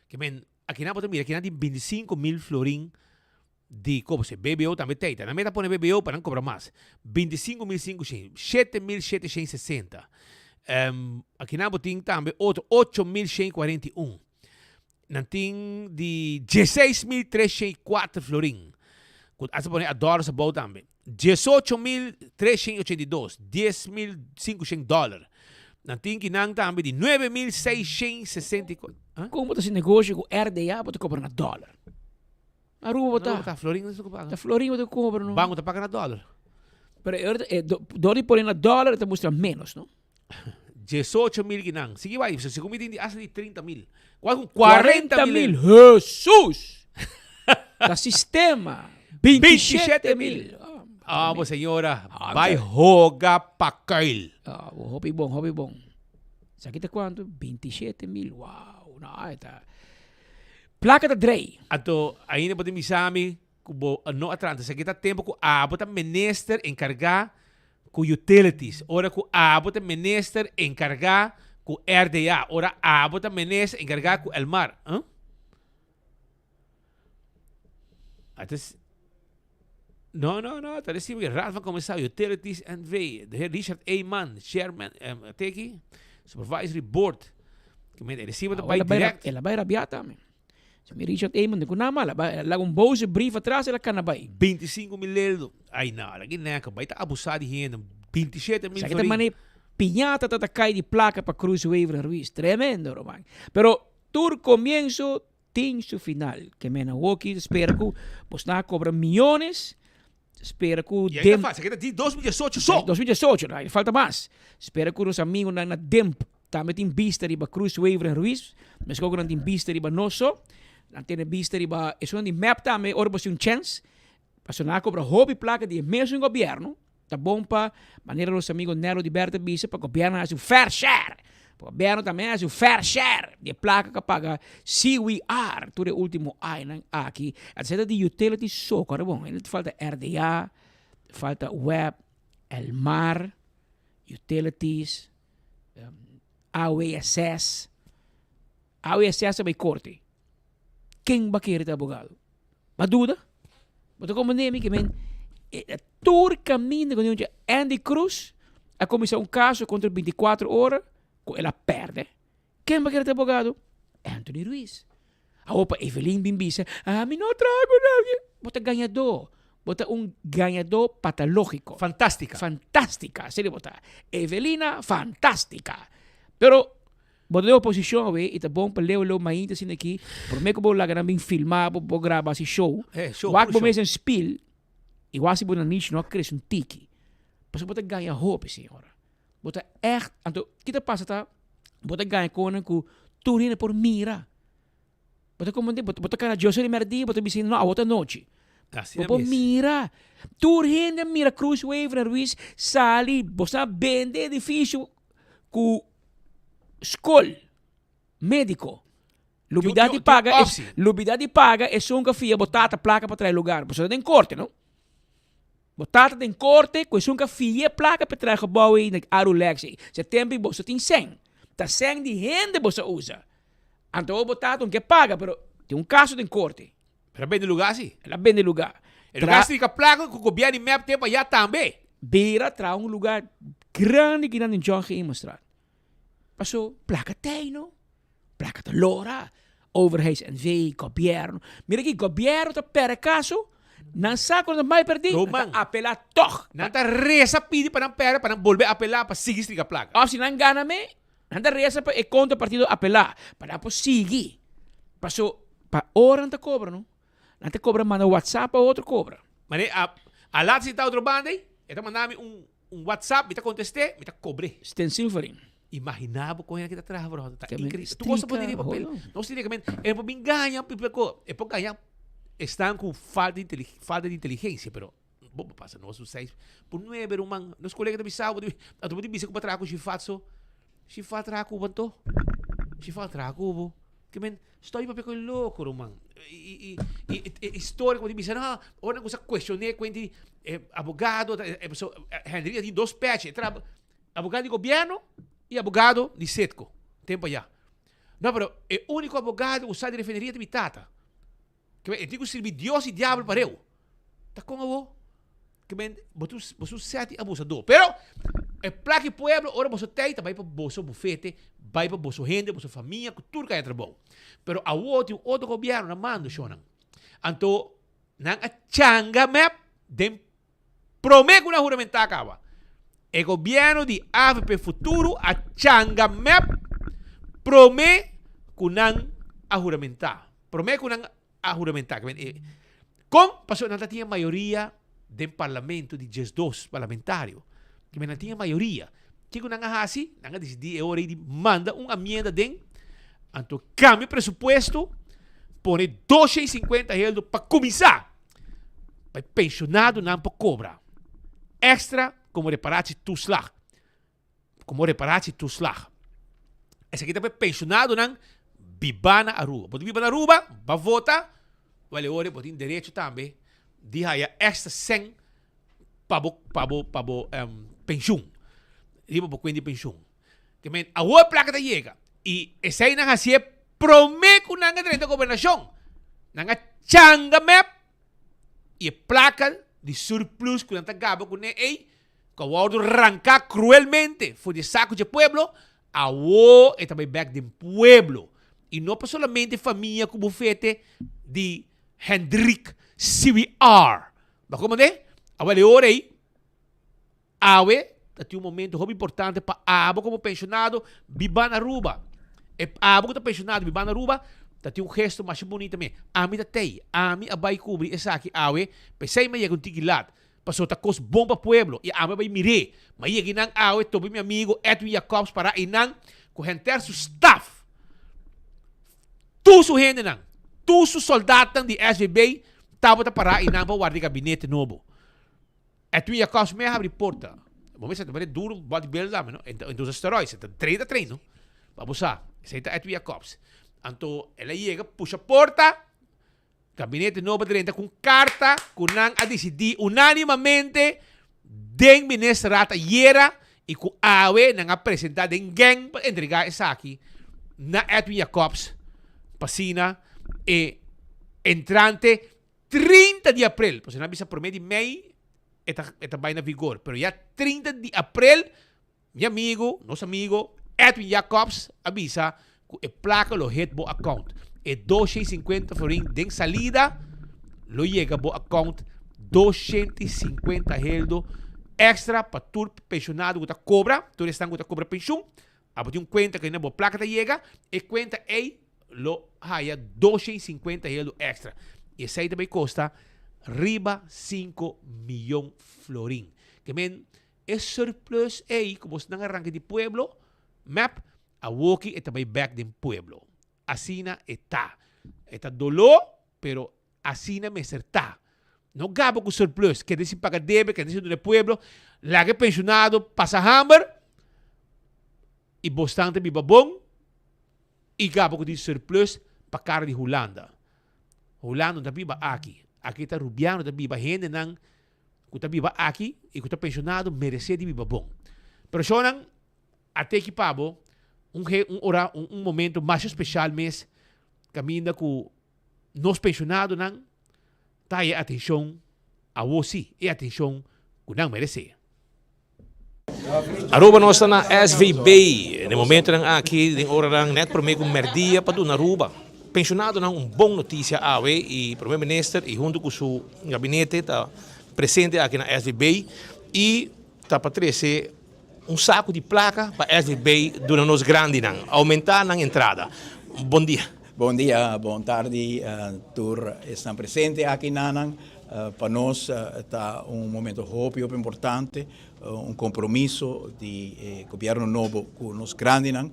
Ke men, akinan bo ta mira, akinan tin 25 mil florin. Di kobo si BBO tambe teita. Nan meta pone BBO pa nan kobra mas. 25.500, 7.760. Um, aki nan bo tin tambe otro 8.141. Nan tin di 16.304 florin. Ku asa pone a dòlars abou tambe. 18.382, 10.500 dòler. Nan tin ki nan tambe di 9.664. Kon bo ta hasi negoshi ku RDA bo ta kobra na dòler? Aruba bo ta. Ta florin bo ta paga. Ta florin bo ta kobra no. Banco ta paga na dòler. Pero e dor di pone na dòler e ta mustra ménos no. 18 mil kinan. Sigui bai, segun mi tin di hasta di 30 mil. Kual ku 40 mil. Jesus! Ta sistema. 27 mil. Ah, bo señora, bai hoga pa kuil. Ah, hopi bon, hopi bon. Sa kita kuantu? 27 mil. Wow, no, eta. Plaka ta drei. Anto, ainda bo tin bisa mi ku bo no a tranta. Esaki ta tempu ku abo ta minister enkargá ku utilities. Ora ku abo ta minister enkargá ku RDA. Ora abo ta minister enkargá ku Elmar. Huh? Het No, no, no, ta recibo que Raad van Commissaris Utilities NV, de heer Richard A. Mann, chairman, um, teki, supervisory board. Que men, recibo ta Ah, bij el a bai direct. El a bai rabiá tambe. Si mi Richard Eamon de ku nama, el a bai, el a laga un boze brief atras, el a kana bai. 25 mil euro. Ay, no, la neka, bai ta abusá di hende. 27 mil Sa ki ta florin. mane piñata ta ta kai di plaka pa Cruz Wever en Ruiz. Tremendo, ruman. Pero tur comienzo Tin su final. Ke men awoki ta spera ku bosnan a kobra miyones, spera ku I dem. ainda falta, keda di 2018 so. 2018, no, ainda falta mas. Spera ku nos amigunan na Demp tambe tin bista riba Cruz Wever en Ruiz, meskos ku nan tin bista riba nos so. Nan tene bista riba esunnan di mep tambe ora bo tin un chèns. Pasobra nan a kobra hopi plaka di e mesun gobièrnu. Ta bon pa, manera nos amigo Nelo di Berta bisa, pa gobièrnu hasi un fair share. Pa gobièrnu tambe hasi un fair share di e plaka ku a paga CWR tur e último añanan aki. Esei ta di utility so, kòrda bon, ainda ta falta RDA, ta falta web, Elmar, utilities, AWSS. AWSS a bai korte. Ken ba kere ta abogado? Ba duda? Bo ta comprende mi ke men e tur kaminda ku Andy Cruz a kuminsá un kaso kontra 24 ora ku el a pèrdè. Ken ba kere ta abogado? Anthony Ruiz. Awor pa Evelyn bin bisa, ami no traha ku nadie. Bo ta gañadó. Bo ta un gañadó patológiko. Fantástica. Fantástica, asina bo ta. Evelina fantástica. Pero Bo ta den oposicion awe y ta bon pa leu leu mainta asina aki, prome cu bo laga nan bin filma bo, bo graba haci show, Eh, show, wak puro bo show. mes en spiel y wak si bo nanishi no a crece un tiki. Pasobra bo ta gaña hopi, señora. Bo ta echt, anto ki ta pasa ta, bo ta gaña conan cu tur hende por mira. Bo ta comprende? Bo ta cana dioso di merdia, bo ta bisa no, awo ta nochi. Asina Bo por mes. mira. Tur hende a mira Cruz Wever en Ruiz sali, bo sa bende edificio cu Skol, médiko. Lubidá di paga es, lubidá di paga esun ku a fia bo tata plaka pa traha e lugar. Pasobra ta den korte, no? Bo tata den korte ku esun ku a fia e plaka pa traha e gebou ei na Arulex ei. Se tempu ei boso tin sèn. Ta sèn di hende boso a usa. Anto awor bo tata no ke paga, pero tin un kaso den korte. El a bende lugar si. El a bende lugar. E lugar si ka plaka ku gobierno di mep tempo allá tambe. Bira traha un lugar grandi kinan den John Geemenstraat. Paso plaka tei no. Plaka ta lora. Overheids NV, gobierno. Mira aki gobierno ta perde kaso. Nan sa ku nan ta mal perdi, nan ta apela tog. Nan ta resa pidi pa nan perde pa nan bolbe apela pa sigui striga plaka. Of si nan gana me, nan ta resa pa e kontra partido apela pa nan por sigui. Paso Pa ora nan ta cobra no. Nan ta cobra manda WhatsApp pa otro cobra. Mane a a laat sinta otro banda ei, e ta manda mi un un WhatsApp, mi ta conteste, mi ta cobre. Stencil voor in. Imagina bo con hende ki ta traha bro, ta Ke men increíble. Tur cos ta pone strika, riba papel. hoor. Nos tin ke men, e por bin gaña pipe ko, e por gaña esnan cu falta di falta di inteligencia, pero bo por pasa nos un seis por nuebe ruman. Nos colega ta bisa bo, anto bo tin bisa cu bo a traha cu Shifat so. Shifat traha cu bo anto? Shifat traha cu bo? Ke men, stoi papia ku e loko, ruman. I, i, i, i, e historia ku bo tin bisa, no, ora nan kusa kuestion'é kuenti di e abogado, ta, e paso, Henry a tin dos pèchi, e traha abogado di gobièrnu i abogado di Citgo, tempu ayá. No, pero e úniko abogado ku sa di refineria ta mi tata. Ke men e tin ku sirbi Dios i diabel pareu. Ta kon awo? Ke men bo ta bo ta un sèt di abusadó. Pero e plak di pueblo ora boso tei ta bai pa boso bufete, bai pa boso hende, boso famia ku tur kaya trabou. Pero awo tin un otro gobièrnu na mando shonnan. Anto nan a changa mep den Prome ku nan huramentá kaba, e gobièrnu di avp Futuro a changa mep prome ku nan a huramentá. Prome ku nan a huramentá. Kon? Pasobra nan ta tin e mayoria den parlamento di diesdos parlamentario. Nan tin e mayoria. Kiko nan a hasi? Nan a disidí e ora ei di manda un amienda den, anto kambia presupuesto, pone 250 heldo pa kuminsá. Pa e penshonadonan por kobra èkstra komo reparatietoeslag. Komo reparatietoeslag. Esaki ta pa e penshonadonan bibá na Aruba. Bo ta biba na Aruba, bo a vota, wèl e ora bo tin derecho tambe di haya èkstra sèn pa bo pa bo pa bo penshun. Riba bo kuenta di penshun. Te men awor e plaka ta yega i esei nan hasié promé ku nan a drenta gobernashon. Nan a changa mep i e plaka di surplus ku nan ta gaba kuné ei ku a wòrdu ranká kruelmente for di e saku dje pueblo, awor e ta bai bèk den pueblo. I no pa solamente famia ku bufete di Hendrik CWR. Bo a komprendé? Awor e ora ei. Awe ta tin un momento hopi importante pa abo como pensionado biba na Aruba. E abo cu ta pensionado biba na Aruba ta tin un gesto masha bunita me. Ami ta tey, ami a bay cubri esaki awe, p'esey mi a yega un tiki laat. Pasobra ta cos bon pa pueblo y ami a bay mir'é. Mi a yega eynan awe topa mi amigo Edwin Jacobs para eynan cu henter su staff. Tur su hendenan, tur su soldatnan di SVB tabata para eynan pa warda e gabinete nobo. Edwin Jacobs me habri porta. Bo mester ta mane duro bodybuilder tambe no. Enta usa steroids, e ta train ta train no. Pa bo sa, esei ta Edwin Jacobs. Anto el a yega pusha porta, gabinete nobo a drenta ku un karta ku nan a disidí unánimamente den ministerraad ayera i ku awe nan a presentá den gèng pa entregá esaki na Edwin Jacobs pa asina e entrante 30 di aprel, pasobra nan a bisa prome di mei e ta e ta bai na vigor, pero ya 30 di aprel mi amigo, nos amigo Edwin Jacobs a bisa ku e plaka lo hit bo account. E 250 florin den salida lo yega bo account 250 heldo extra pa tur pensionado ku ta kobra, tur esnan ku ta kobra penshun, Abo tin un cuenta cu bo placa ta yega, e cuenta ey lo haya 250 euro extra. Y esey ta bay costa riba 5 miyon florin. Ke men e surplus ey cu bosnan a ranca di pueblo, mep, awoki e ta bay bek den pueblo. Asina e ta. E ta doló, pero asina mester ta. No gaba ku surplus, kende sin paga debe, kende sin duna e pueblo, laga e penshonado pasa hamber i bosnan ta biba bon i gaba ku tin surplus pa kara di Hulanda. Hulanda no ta biba aki, aki ta rubiano ta biba, hendenan ku ta biba aki i ku ta penshonado meresé di biba bon. Pero shownan A teki pa bo un he un ora un un momento masha special mes caminda cu nos pensionadonan ta haya atencion awo si e atencion cu nan merece. Aruba nos ta na SVB den momentonan aki den oranan net prome cu merdia pa duna Aruba pensionadonan un bon noticia awe y Prome Minister y hunto cu su gabinete ta presente aki na SVB y ta pa trece Un saku di plaka pa SVB duna nos grandinan, oumentá nan entrada. Bon dia. Bon dia, bon tardi tur esnan presente aki nanan. Pa nos ta un momento hopi hopi importante, un compromiso di e gobierno nobo cu nos grandinan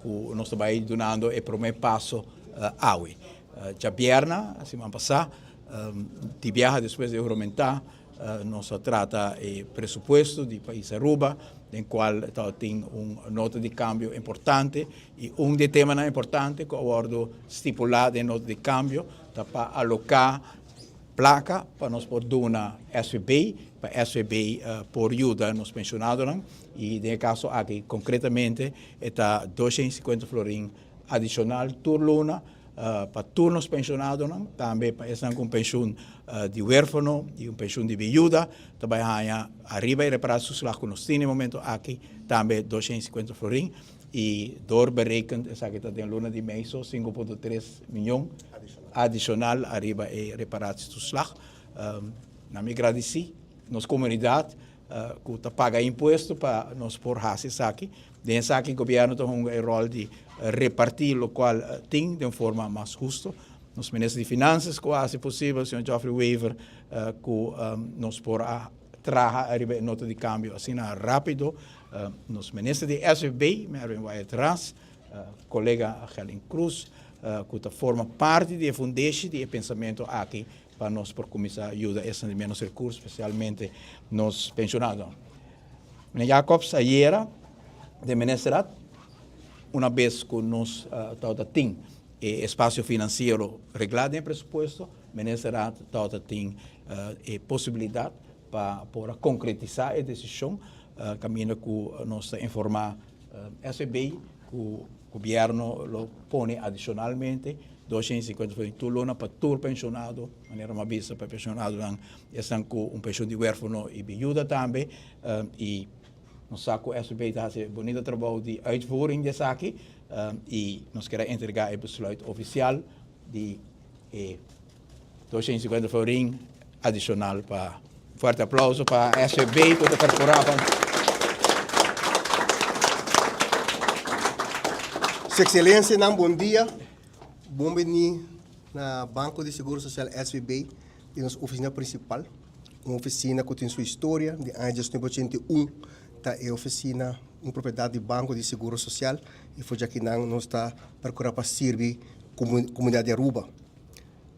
cu nos ta bay dunando e prome paso awe. Djabierna, siman pasa, di biaha despues di hurumenta, Nos a trata e presupuesto di pais Aruba, den cual tabatin un nota di cambio importante y un di e temanan importante cu a wordo stipula den e nota di cambio ta pa aloca placa pa nos por duna SVB, pa SVB por yuda nos pensionadonan y den e caso aki concretamente e ta 250 florin adicional tur luna. pa tur nos penshonadonan, tambe pa esnan ku un penshun di huérfano i un penshun di biyuda ta bai haña ariba e reparatietoeslag ku nos tin e momento aki tambe 250 florin i door berekend esaki ta den luna di mei so 5.3 miyon adishonal ariba e reparatietoeslag. Na mi gradisí nos komunidat ku ta paga impuesto pa nos por hasi esaki. Den esaki gobièrnu ta hunga e ròl di repartí lokual tin den un forma mas husto. Nos minister di Finansas ku a hasi posibel, señor Geoffrey Wever, ku nos por a traha ariba e nota di kambio asina rápido. Nos minister di SVB, Mervin Wyatt-Ras, kolega Gerlin Cruz, ku ta forma parti di e fundeshi di e pensamentu aki pa nos por kuminsá yuda esnan di ménos rekurso, spesialmente nos penshonadonan. Meneer Jacobs, ayera den Ministerraad, una bes ku nos tabata tin e espasio finansiero reglá den e presupuesto, Ministerraad tabata tin e posibilidat pa por a konkretisá e desishon kaminda ku nos ta informá SVB ku gobièrnu lo pone adishonalmente 250 florin tur luna pa tur penshonado, manera mi a bisa pa e penshonadonan esnan ku un penshon di wèrfano i biyuda tambe i nos sa ku SVB ta hasi bunita trabou di uitvoering di esaki i nos kier a entrega e besluit ofisial di e 250 florin adishonal pa fuerte aplauso pa SVB ku ta perkurá pa. Su Ekselensianan bon dia, bon bini na Banko di Seguro Sosial SVB di nos ofisina prinsipal, un ofisina ku tin su historia di aña 1981 ta e ofisina un propiedat di Banko di Seguro Sosial i for djakinan nos ta perkurá pa sirbi komunidat di Aruba.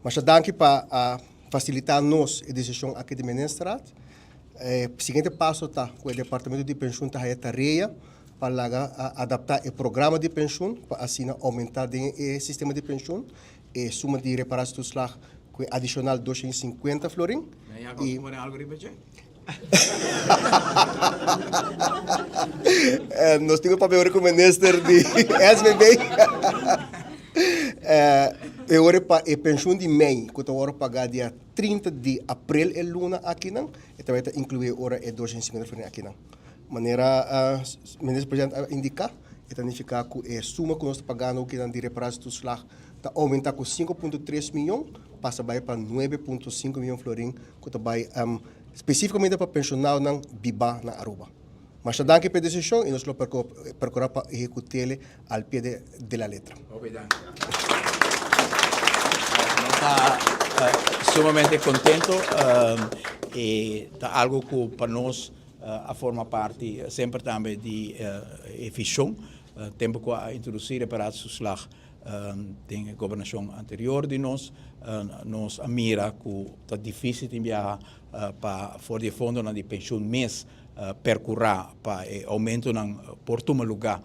Masha danki pa a fasilitá nos e desishon aki di Ministerraad. E siguiente paso ta ku e departamento di penshun ta haya tarea pa laga adaptá e programa di penshun pa asina oumentá den e sistema di penshun e suma di reparatietoeslag ku e adishonal 250 florin. Men ya kos pone algu riba dje? Nos tin ku papia ora ku minister di SVB. E ora pa e penshun di mei ku ta wòrdu pagá dia 30 di aprel e luna akinan, e tambe ta inkluí ora e 250 florin akinan. Manera minister presidente a indiká, e ta nifiká ku e suma ku nos ta pagando akinan di reparatietoeslag ta oumentá ku 5.3 miyon pasa bai pa 9.5 miyon florin ku ta bai spesífikamente pa penshonadonan bibá na Aruba. Masha danki pa e desishon i nos lo perkurá pa ehekut'é al pie de la letra. Hopi danki. Nos ta sumamente kontento. E ta algu ku pa nos a forma parti semper tambe di e vishon. Tempu ku a introdusí reparatietoeslag den e gobernashon anterior di nos, nos a mira ku ta difísil tin biaha pa for di e fondonan di penshun mes perkurá pa e oumentonan por tuma lugá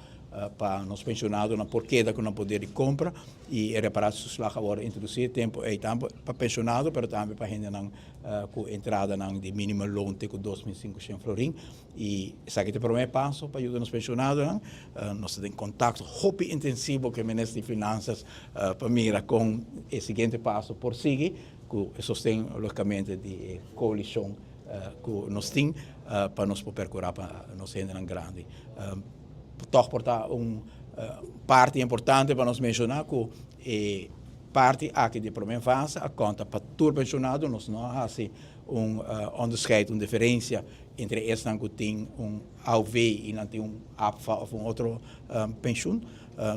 pa nos penshonadonan por keda ku nan poder di kompra i e reparatietoeslag a wòrdu introdusí e tempu ei tantu pa penshonado pero tambe pa hendenan ku entradanan di minimum loon te ku 2500 florin. I esaki ta e promé paso pa yuda nos penshonadonan. Nos ta den kontakto hopi intensivo ku e Minister di Finansas pa mira kon e siguiente paso por sigui ku e sosten logikamente di e koalishon ku nos tin pa nos por perkurá pa nos hendenan grandi. Tòg por ta un parti importante pa nos menshoná ku e parti aki di e promé fase a konta pa tur penshonado. Nos no a hasi un onderscheid, un diferensia entre esnan ku tin un AOV i nan tin un APFA òf un otro penshun.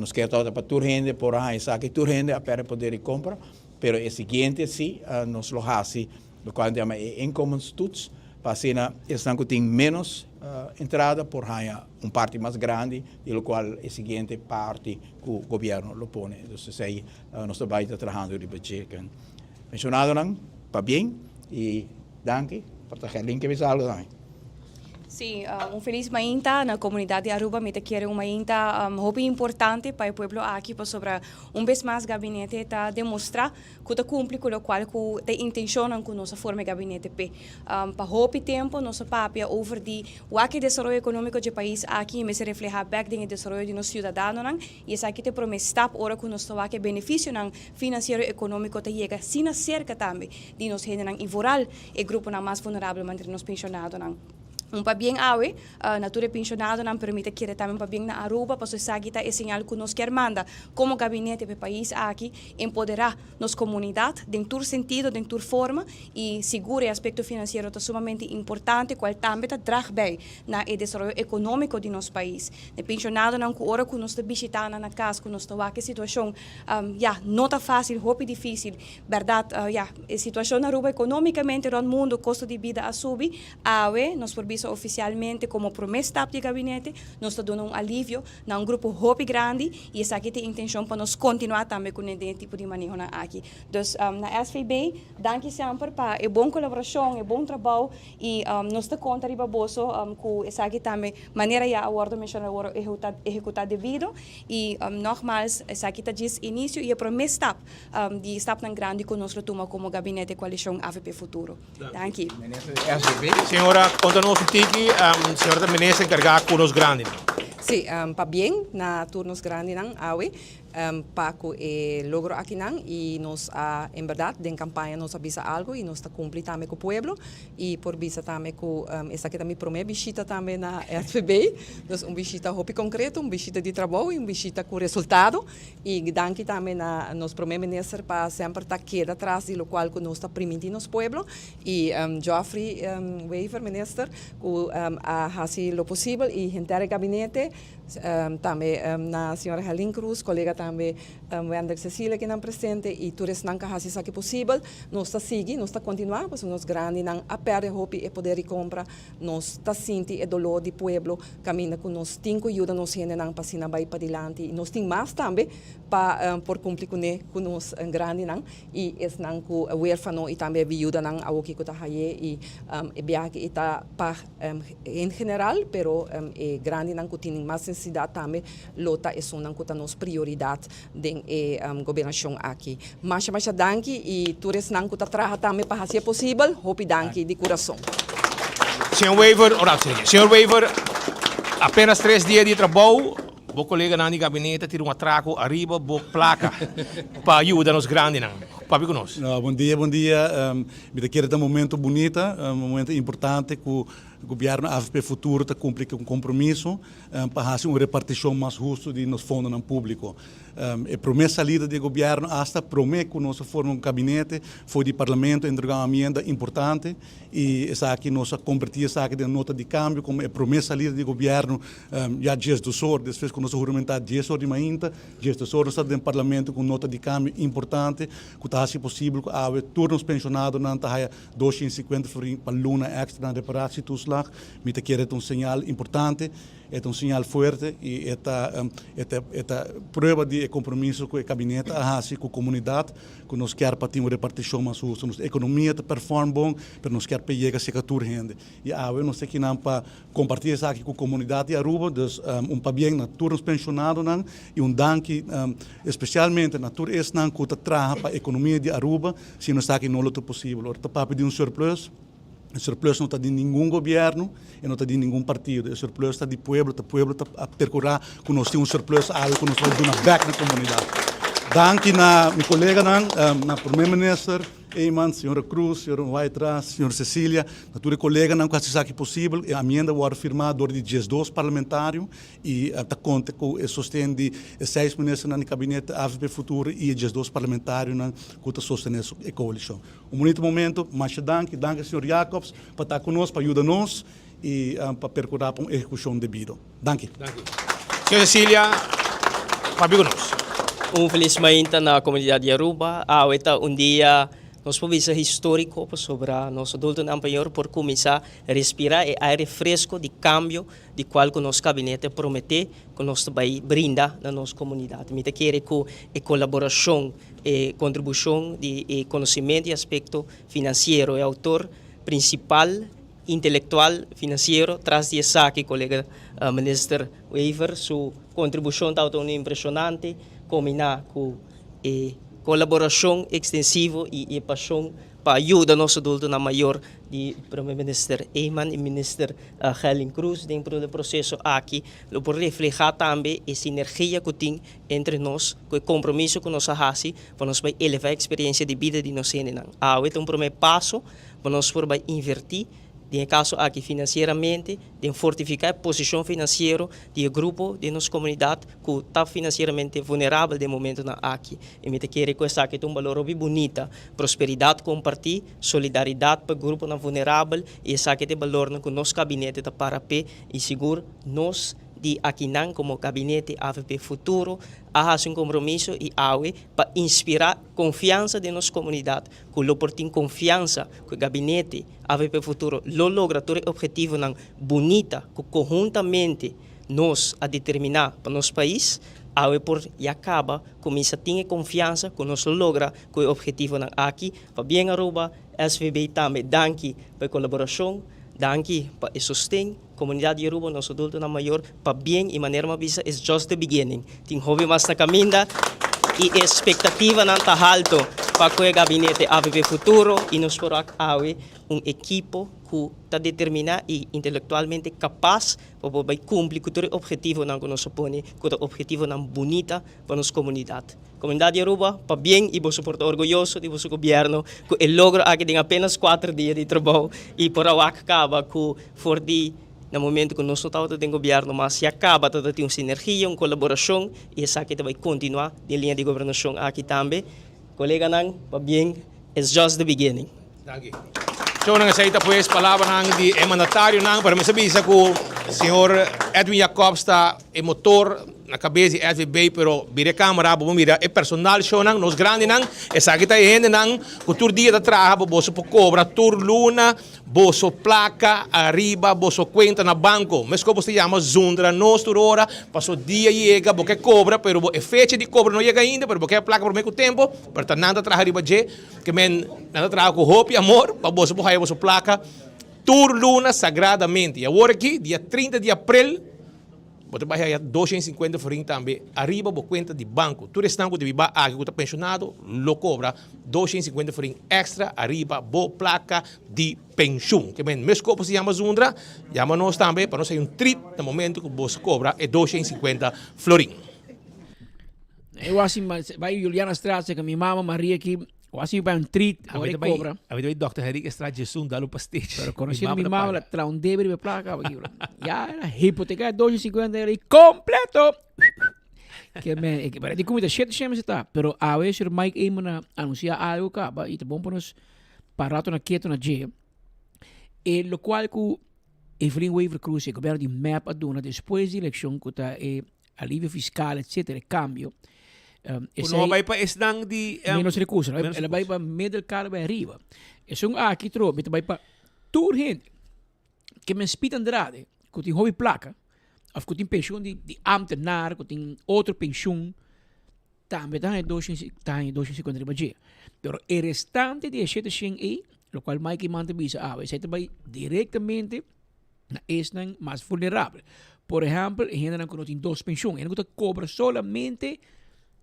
Nos kier tabata pa tur hende por a haña esaki, tur hende a pèrdè poder di kompra, pero e siguiente si nos lo hasi lokual nan ta yama e inkomenstoets, pa asina esnan ku tin ménos entrada por haña un parti mas grandi di lokual e siguiente parti ku gobièrnu lo pone. Dus esei nos ta bai ta trahando riba dje. Penshonadonan, pabien i danki. Por ta Gerlin ke bisa algo tambe. Sí, un felis mainta na comunidad di Aruba. Mi ta kere un mainta hopi importante pa e pueblo aki pasobra un bes mas gabinete ta demostra cu ta cumpli cu locual cu ta e intencionnan cu nos a forma e gabinete p'e. Pa hopi tempo nos a papia over di wak e desaroyo economico dje pais aki y mester refleha bek den e desaroyo di nos ciudadanonan y esaki ta e prome stap ora cu nos ta wak e beneficionan financiero y economico ta yega asina cerca tambe di nos hendenan y vooral e gruponan mas vulnerabel manera nos pensionadonan. Un pabien awe na tur e pensionadonan, pero mi ta kere tambe un pabien na Aruba, pasobra esaki ta e señal cu nos kier manda como gabinete pa e pais aki, empodera nos comunidad den tur sentido, den tur forma, y sigur e aspecto financiero ta sumamente importante, cual tambe ta drag bij na e desaroyo economico di nos pais. E pensionadonan cu ora cu nos ta bishita nan na cas, cu nos ta wak e situacion, ya, no ta facil, hopi dificil, Berdad, ya, e situacion na Aruba economicamente rond mundo, costo di bida a subi. Awe, nos por bisa oficialmente como prome stap di e gabinete, nos ta duna un alivio na un grupo hopi grandi y esaki ta e intencion pa nos continua tambe cu den e tipo di manehonan aki. Dus, na SVB, danki semper pa e bon colaboracion, e bon trabou y nos ta conta riba boso cu esaki tambe manera ya a wordo menciona a wordo ehecuta debido y nogmaals esaki ta djis inicio y e prome stap. Di stapnan grandi ku nos lo tuma komo gabinete koalishon avp Futuro. Danki. Minister di SVB. Señora, konta nos un tiki, señora ta minister enkargá ku nos grandinan. Sí, pabien na tur nos grandinan awe pa ku e logro akinan i nos a en bèrdat den kampaña nos a bisa algu i nos ta kumpli tambe ku pueblo i por bisa tambe ku esaki ta mi promé bishita tambe na SVB, dus un bishita hopi konkreto, un bishita di trabou i un bishita ku resultado. Y danki tambe na nos Prome Minister pa semper ta keda tras di locual cu nos ta priminti nos pueblo. Y Geoffrey Wever, Minister, cu a haci lo posibel y henter e gabinete, tambe na Señora Helene Croes, colega tambe Wendrick Cecilia kinan presente y tur esnan cu a haci esaki posibel. Nos ta sigui, nos ta continua pasobra nos grandinan a perde hopi e poder di compra. Nos ta sinti e dolor di pueblo caminda cu nos tin cu yuda nos hendenan pa asina bay padilanti y nos tin mas tambe pa por cumpli cune cu nos grandinan y esnan cu huerfano y tambe viudanan awoki cu ta haye y e biaha aki ta pa en general pero e grandinan cu tin mas necesidad tambe lo ta esunnan cu ta nos prioridad den e gobernacion aki. Masha masha danki y tur esnan cu ta traha tambe pa haci e posibel, hopi danki di curason. Señor Wever, ora señor Wever, apenas tres dia di trabou, bo coleganan di gabinete a tira un atraco ariba bo placa pa yuda nos grandinan. Papia cu nos. No, bon dia, bon dia. Mi ta kere ta un momento bunita, un momento importante cu Gobierno avp Futuro ta cumpli cu un compromiso. pa hasi un repartishon mas hustu di nos fondonan públiko. E promé salida di e gobièrnu asta promé ku nos a forma un kabinete for di parlamento a entregá un amienda importante i esaki nos a kombertí esaki den nota di kambio komo e promé salida di gobièrnu ya diesdos or despues ku nos a huramentá dies or di mainta diesdos or nos ta den parlamento ku un nota di kambio importante ku ta hasi posibel ku awe tur nos penshonadonan ta haya 250 florin pa luna èkstra na reparatietoeslag. Mi ta kere ta un señal importante, e ta un señal fuerte y e ta e ta e ta prueba di e compromiso cu e gabinete a haci cu comunidad cu nos kier pa tin un reparticion mas husto. Nos economia ta perform bon, pero nos kier pa e yega cerca tur hende. Y awe nos ta kinan pa comparti esaki cu comunidad di Aruba, dus un pabien na tur nos pensionadonan y un danki especialmente na tur esnan cu ta traha pa economia di Aruba, sino esaki no lo ta posibel. Ora ta papia di un surplus. E surplus no ta di ningun gobierno, e no ta di ningun partido. E surplus ta di pueblo, ta pueblo ta a percura cu nos tin un surplus awe cu nos por duna bek na comunidad. Danki na mi coleganan, na Prome Minister Eman, Señora Croes, Señor White-Ras, Señor Cecilia, na tur e coleganan cu haci esaki posibel. E amienda a wordo firma door di diesdos parlamentario y ta conta cu e sosten di e seis ministernan di Gabinete avp Futuro y e diesdos parlamentarionan cu ta sostene e coalicion. Un bunito momento, masha danki, danki señor Jacobs pa ta cu nos, pa yuda nos y pa percura pa un ehecucion debido. Danki. Danki. Señor Cecilia, papia cu nos. Un feliz mainta na comunidad di Aruba. Awe ta un dia, nos por bisa historico, pasobra nos adultonan mayor por cuminsa respira e aire fresco di cambio di cual cu nos gabinete promete cu nos ta bay brinda na nos comunidad. Mi ta kere cu e colaboracion E kontribushon di e konosementu i aspekto finansiero. E outor prinsipal intelectual financiero tras di esaki colega Minister Wever su contribucion tabata uno impresionante combina cu e colaboracion extensivo y e pasion pa yuda nos adultonan mayor di Prome Minister Eman y Minister Gerlin Croes den e proceso aki lo por refleha tambe e sinergia cu tin entre nos cu e compromiso cu nos a haci pa nos bay eleva e experiencia di bida di nos hendenan. Awe ta un prome paso pa nos por bay inverti, den e caso aki financieramente, den fortifica e posicion financiero di e grupo den nos comunidad cu ta financieramente vulnerabel den momentonan aki. Y mi ta kere cu esaki ta un balor hopi bunita, prosperidad comparti, solidaridad pa e gruponan vulnerabel y esaki ta e balornan cu nos gabinete ta para p'e y sigur nos di akinan komo Gabinete avp Futuro a hasi un kompromiso i awe pa inspirá konfiansa den nos komunidat ku lo por tin konfiansa ku e Gabinete avp Futuro lo logra tur e ophetivonan bunita ku konhuntamente nos a determiná pa nos pais, awe por ya kaba kuminsá tin e konfiansa ku nos lo logra ku e ophetivonan aki. Pabien Aruba, SVB tambe danki pa e kolaborashon, danki pa e sosten. Comunidad di Aruba, nos adultonan mayor, pabien y manera mi a bisa it's just the beginning. Tin hopi mas na caminda y e expectativanan ta halto pa cu e gabinete avp Futuro y nos por wak awe un ekipo cu ta determina y intelectualmente capaz pa por bay cumpli cu tur e obhetivonan cu nos a pone cu ta obhetivonan bunita pa nos comunidad. Comunidad di Aruba, pabien y boso por ta orguyoso di boso gobierno cu e logro aki den apenas cuater dia di trabou y por a wak caba cu for di na momento cu nos no tabata den gobierno mas ya caba ta tin un sinergia, un colaboracion y esaki ta bay continua den liña di gobernacion aki tambe. Coleganan, pabien, it's just the beginning. Danki. Shownan esei ta pues palabranan di e mandatarionan, pero mester bisa ku señor Edwin Jacobs ta e motor na kabes di SVB, pero bira e kamera bo por mira e personal shownan, nos grandinan, esaki ta e hendenan ku tur dia ta traha pa boso por kobra tur luna boso plaka ariba boso kuenta na banko. Meskos bo ta yama zundra nos tur ora, paso dia yega bo ke kobra pero bo e fecha di kobra no yega ainda, pero bo ke e plaka prome ku tempo, pero ta nan ta traha riba dje. Ke men nan ta traha ku hopi amor pa boso por haya boso plaka tur luna sagradamente. I awor aki, dia 30 di aprel, bo ta bai haya 250 florin tambe ariba bo kuenta di banko. Tur esnan ku ta biba aki ku ta penshonado lo kobra 250 florin èkstra ariba bo plaka di penshun. Ke men mes kopo si yama Zundra, yama nos tambe pa nos haya un trit na momento ku boso kobra e 250 florin. Eu assim, vai Juliana Straat, que minha mama Maria aqui, eu assim vai um treat, ora e cobra. A vai Dr. Henrique Estrada Jesus, dá um pastel. Pero conhecendo minha mama, ela traz um débito de placa aqui, bro. Já era hipoteca 250 era completo. Que me, que parece como de shit shame está, pero a veces Mike Eamon anuncia algo caba y te bom para nos parato na quieto na G. E lo cual ku Evelyn Wever Croes e gobierno di MEP a duna despues di eleccion ku ta e alivio fiscal, etcétera, e cambio. Um, Ku no bai pa esnan di um, menos recursos, menos ela bai pa middelkader bai arriba. Esun aki tro, mi ta bai pa tur hende ke men spit Andrade, ku tin hopi plaka, of ku tin pensioen di, di ambtenaar, ku tin otro pensioen, tambe ta haña 250 riba dje. Pero e restante di e 700 ei, lo cual Mike Eman ta bisa awe, esei ta bai directamente na esnan mas vulnerabel. Por ehempel, e hendenan ku no tin dos penshun, hende ku ta kobra solamente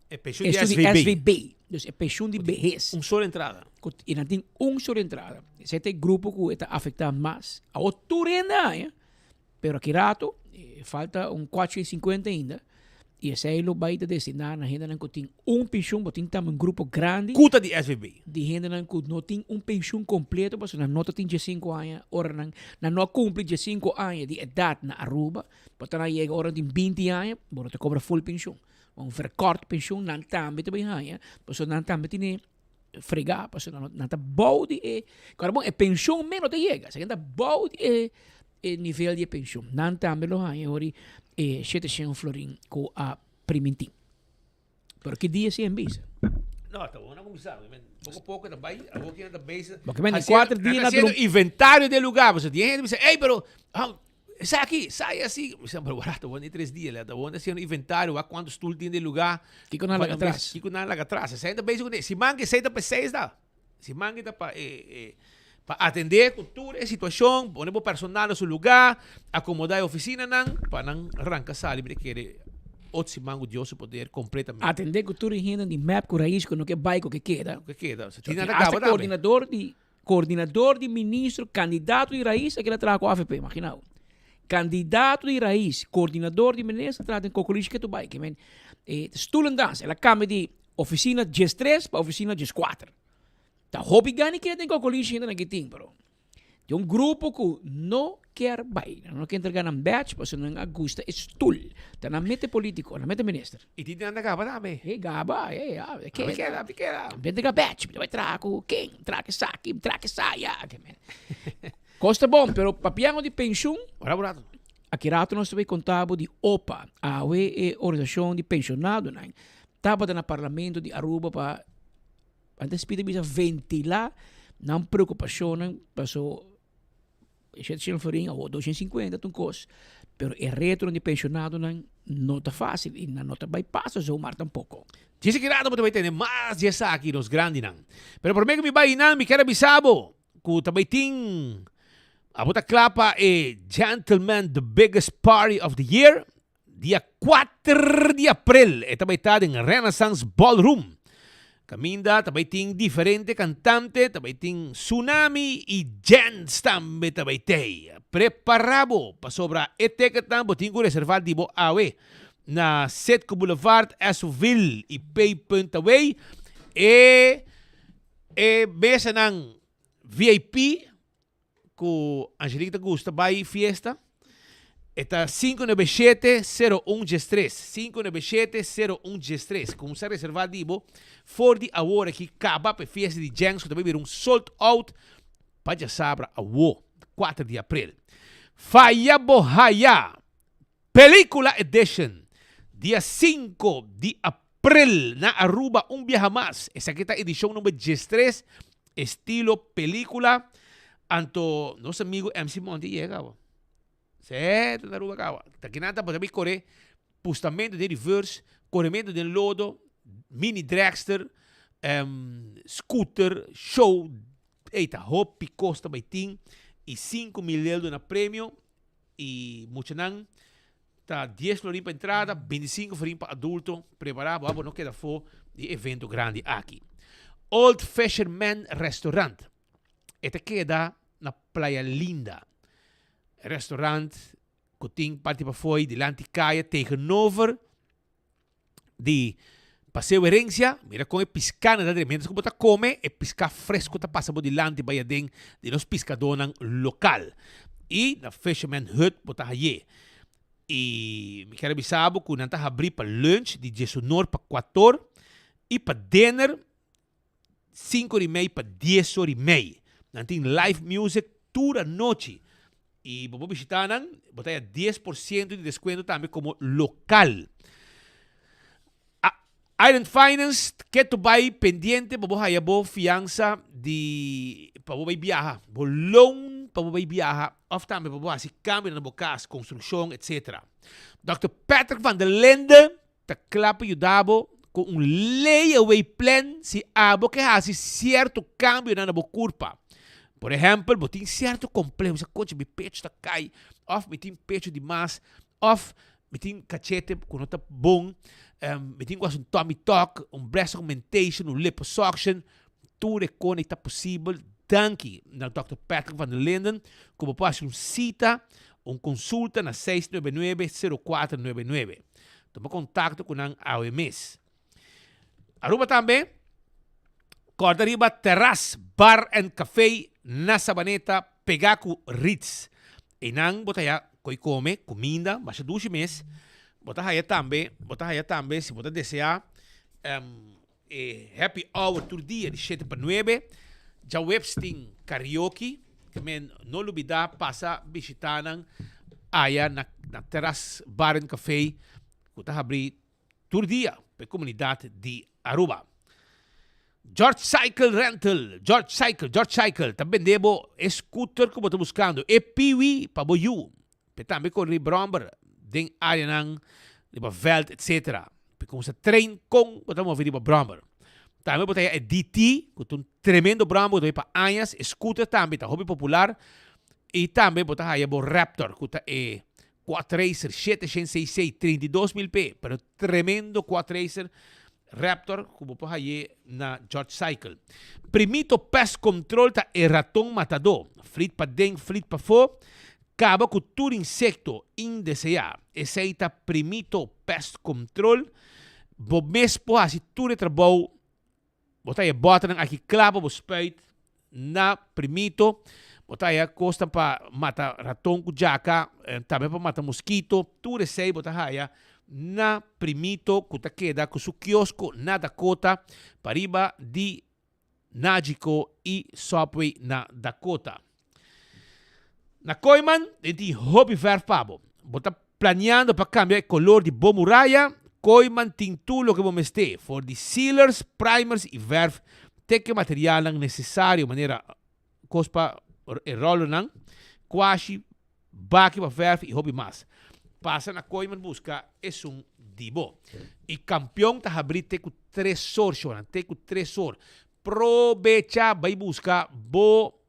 e penshun di SVB. SVB. Dus e penshun di behes. Un solo entrada. Ku i nan tin un solo entrada. Esei ta e grupo ku e ta afektá mas. Awor tur hende haña, pero aki rato falta un kuacho i sinkuenta ainda. I esei lo bai ta destiná na hendenan ku tin un penshun, bo tin tambe un grupo grandi. Ku ta di SVB. Di hendenan ku no tin un penshun kompleto pasobra nan no ta tin diesinku aña ora nan nan no a kumpli diesinku aña di edat na Aruba, bo ta nan yega ora nan tin binti aña, bo no ta kobra ful penshun. Un verkort penshun nan tambe ta bin haña pasobra nan tambe tene fregá pasobra nan nan ta bou di e, kòrda bon e penshun mes no ta yega, esaki nan ta bou di e e nivel di e penshun. Nan tambe lo haña hori e 700 florin ku a primintí. Pero ki dia si en bisa? No, ta bon a kuminsá. Poko poko ta bai, awor ki nan ta bezig. Bo ke men di kuater dia na drum. Inventario di e lugá. Pasobra tin hende bisa, ey, pero esaki, sai asi. Mi bisa, pero wara, ta bon di tres dia. Ta bon ta hasiendo inventario, wak kuantu stul tin den e lugá. Kiko nan laga atras? Kiko nan laga atras. Esei ta bezig kuné. Siman ke esei ta pa e seis da. Siman ke ta pa e. Pa atendé ku tur e situashon, pone bo personal na su lugá, akomodá e ofisinanan pa nan ranka sali mi ta kere otro siman ku Dios su poder kompletamente. Atendé ku tur e hende di mep ku rais ku no ke bai ku ke keda. Ku ke keda. So tin nan ta kaba Hasta tambe. koordinador di koordinador di ministro kandidato di rais a keda traha ku avp, imagina bo. Kandidato di rais, koordinador di minister a traha den Kokolishi ke tu bai. Ke men e stoelendans. El a kambia di ofisina diestres pa ofisina dieskuater. Ta hopi gana keda den kokolishi hende nan ke tin, pero tin un grupo ku no kier bai. Nan no ke entrega nan badge pasobra nan a gusta e stul. Ta nan mete politico, nan mete minister. I tin nan ta gaba tambe. E gaba, e ya, e keda. Mi keda, mi keda. Mi entrega badge, mi ta bai traha ku ken, traha ku esaki, traha ku esaya. Kos ta bon, pero papiando di penshun. Ora bo rato. Aki rato nos ta bai konta bo di opa. Awe e organisashon di penshonadonan tabata na parlamento di Aruba pa. Antes pidi bisa ventila nan preocupacionnan paso 700 florin awo 250 ta un cos pero e retonan di pensionadonan no ta facil y nan no ta bay pasa zomaar tampoco. Djis aki rato bo ta bay tende mas di esaki nos grandinan. Pero prome ku mi bay nan mi kier a bisa bo ku ta bay tin abo ta kla pa e Gentleman the Biggest Party of the Year Dia kuater di aprel e ta bai ta den Renaissance Ballroom. Kaminda ta bai tin diferente kantante, ta bai tin Tsunami i Gents tambe ta bai tei. Prepara bo pasobra e ticketnan bo tin ku reserva di bo awe na Citgo Boulevard, Esoville i Pay.away. E e mesanan VIP Ku Angelique ta gusta bai fiesta. E ta 597 0113. 597 0113. Kumsa reserva di bo for di awor aki kaba pa e fiesta di Jenks ku ta bai bira un sold out pa djasabra awo, 4 di aprel. Faya bo haya! Pelicula Edition, dia 5 di april na Aruba un biaha mas. Esaki ta edicion number 13, estilo pelicula. Anto nos amigo MC Monty yega awo. Se, ta na Aruba caba. Ta kinan ta por kore pustamento den reverse, coremento den lodo, mini dragster, um, scooter, show. Ey, ta hopi cos ta bay tin. Y 5000 euro na premio. Y muchanan ta dies florin pa entrada, bintisinco florin pa adulto. Prepara bo abo no keda afo di e evento grandi aki. Old Fisherman Restaurant. E ta keda na Playa Linda. E restaurant cu tin parti pafoi dilanti caya tegenover di Paseo Herencia, mira kon e piskánan ta dre. Mientras ku bo ta kome, e piská fresko ta pasa bo dilanti bai aden di nos piskadónan lokal. I na Fisherman Hut bo ta hay'é. I mi kier a bisa bo ku nan ta habrí pa lunch di diesunor pa kuator i pa dinner Sinku ora i mei pa dies ora i mei. Nan tin live music tur anochi. I bo por bishita nan, bo ta haya 10% di deskuento tambe komo lokal. Island Finance ke tu bai pendiente pa bo haya bo fiansa di pa bo bai biaha, bo loan pa bo bai biaha òf tambe pa bo hasi kambio na bo kas, konstrukshon etc. Dòkter Patrick van der Linde Ta kla pa yuda bo ku un layaway plan si abo ke hasi sierto kambionan na bo kurpa. Por ehèmpel, bo tin sierto kompleho, bo sa kochi mi pechu ta kai, òf mi tin pechu di mas, òf mi tin kachete ku no ta bon, mi tin ku hasi un tummy tuck, un breast augmentation, un liposuction. Tur e kos ta posibel danki na Dòkter Patrick van der Linden ku bo por hasi un sita, un konsulta na 699 0499. Tuma kontakto ku nan awe mes. Aruba tambe, kòrda riba Terras Bar and Café na Sabaneta pegá ku Ritz. Einan bo ta haya koi kome, kuminda, masha dushi mes. Bo ta haya tambe, bo ta haya tambe si bo ta deseá E happy hour tur dia di shete pa nuebe. Djaweps tin karaoke. Ke men no lubida pasa bishita nan aya na na Terras Bar and Cafe ku ta habri tur dia pa e komunidat di Aruba. George Cycle Rental, George Cycle, George Cycle ta bende bo e scooter ku bo ta buskando, e piwi pa bo yu. Pe tambe kore riba bromber den areanan riba veld etc. Pe kumsa train kon bo ta move riba bromber. Tambe bo ta haya e DT, ku ta un tremendo brommer ku ta bay pa añas. E scooter tambe ta hopi popular. I tambe bo ta haya bo Raptor, ku ta e quad racer 700 cc, 32,000 pe, pero tremendo quad racer Raptor ku bo por haye na George Cycle. Primito Pest Control ta e raton matadó. Flit paden, flit pafó, kaba ku tur insekto indeseá. Esei ta Primito Pest Control. Bo mes por hasi tur e trabou. Bo ta haya bòternan aki kla pa bo spuit na Primito. Bo ta haya kosnan pa mata raton ku djaka, tambe pa mata moskito. Tur esei bo ta haya na Primito ku ta keda ku su kiosko na Dakota pariba di Nagico i Subway na Dakota. Na Kooiman den tin hopi verf pa bo. Bo ta planeando pa cambia e color di bo muraya? Kooiman tin tur loke bo mester, for di sealers, primers i verf te ke materialnan necesario manera cos pa e rollernan, kwashi, baki pa verf i hopi mas. Pasa na Kooiman buska esun di bo. I Kampion ta habri te ku tresor, shownan, te ku tresor. Probecha bai buska bo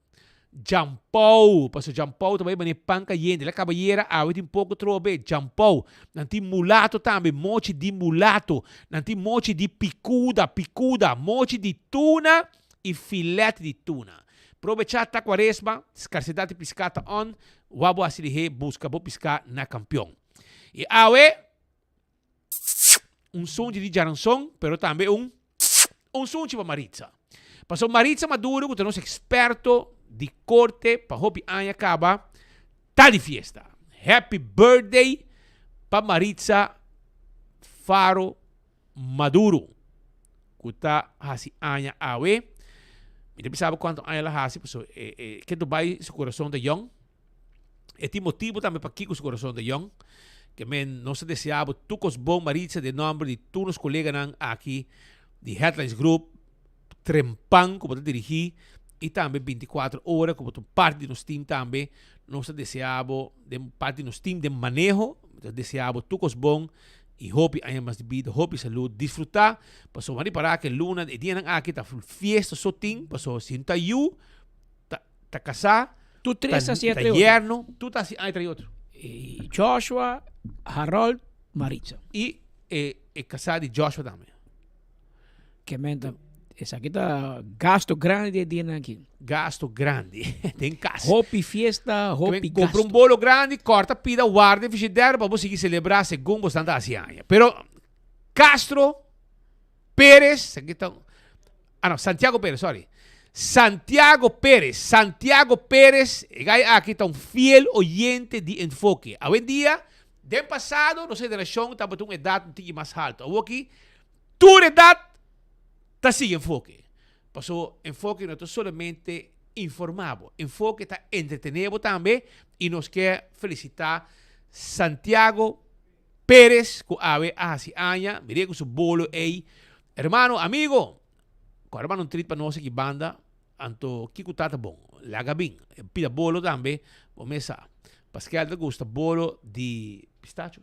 Jampou, paso Jampou ta bai manera pan kayente. La kabayera awe tin poko trobe. Jampou. Nan tin mulato tambe, mochi di mulato. Nan tin mochi di pikuda, pikuda, mochi di tuna i filet di tuna. Probechá ta kuaresma, skarsedat di piská ta on, wou bo hasi lihé buska bo piská na Kampion. I awe un sunchi di djaranson, pero tambe un un sunchi pa Maritza. Pasobra Maritza Maduro ku ta nos eksperto di korte pa hopi aña kaba ta di fiesta. Happy birthday pa Maritza Faro Maduro ku ta hasi aña awe. Mi ta bisa bo kuantu aña el a hasi pasobra e e ke Dubai su kurason ta yòn. E tin motibu tambe pakiko su kurason ta yòn. Ke men nos ta desea bo tur kos bon Maritza den nòmber di tur nos koleganan aki di Headlines Group, Trempan ku bo ta dirigí i tambe 24 ora ku bo ta un parti di nos team tambe. Nos ta desea bo den parti di nos team den maneho, ta desea bo tur kos bon i hopi aña mas di bida, hopi salud. Disfruta pasobra bo a ripará ku e luna, e dianan aki ta fiesta so tin pasobra si no ta yu ta ta kasá, Tur tres ta hasi ta entre otro. yerno, tur ta hasi entre otro. I Joshua, Harold, Maritza. I e e kasá di Joshua tambe. Ke men ta esaki ta gasto grandi den e dianan aki. Gasto grandi den kas. Hopi fiesta, hopi Kumpra gasto. un bolo grandi, kòrta pida, warda e frishider pa bo sigui selebrá segun bo stan ta hasi aña. Pero Castro Perez, aki ta, ah no, Santiago Perez, sorry. Santiago Perez, Santiago Perez, e gai aki ta un fiel oyente di Enfoke. Awendia, den pasado nos generashon tabata un edat un tiki mas haltu. Awoki, Tur edat ta sigui Enfoke. Paso Enfoke no ta solamente informa bo, Enfoke ta entretene bo tambe y nos ke felicita Santiago Perez cu awe a haci aña, mire cu su bolo ey. Hermano, amigo, cu a manda un treat pa nos aki banda, anto kico ta ta bon? Laga bin. Pida bolo tambe, bo mes sa. Paskel ta gusta bolo di pistacho.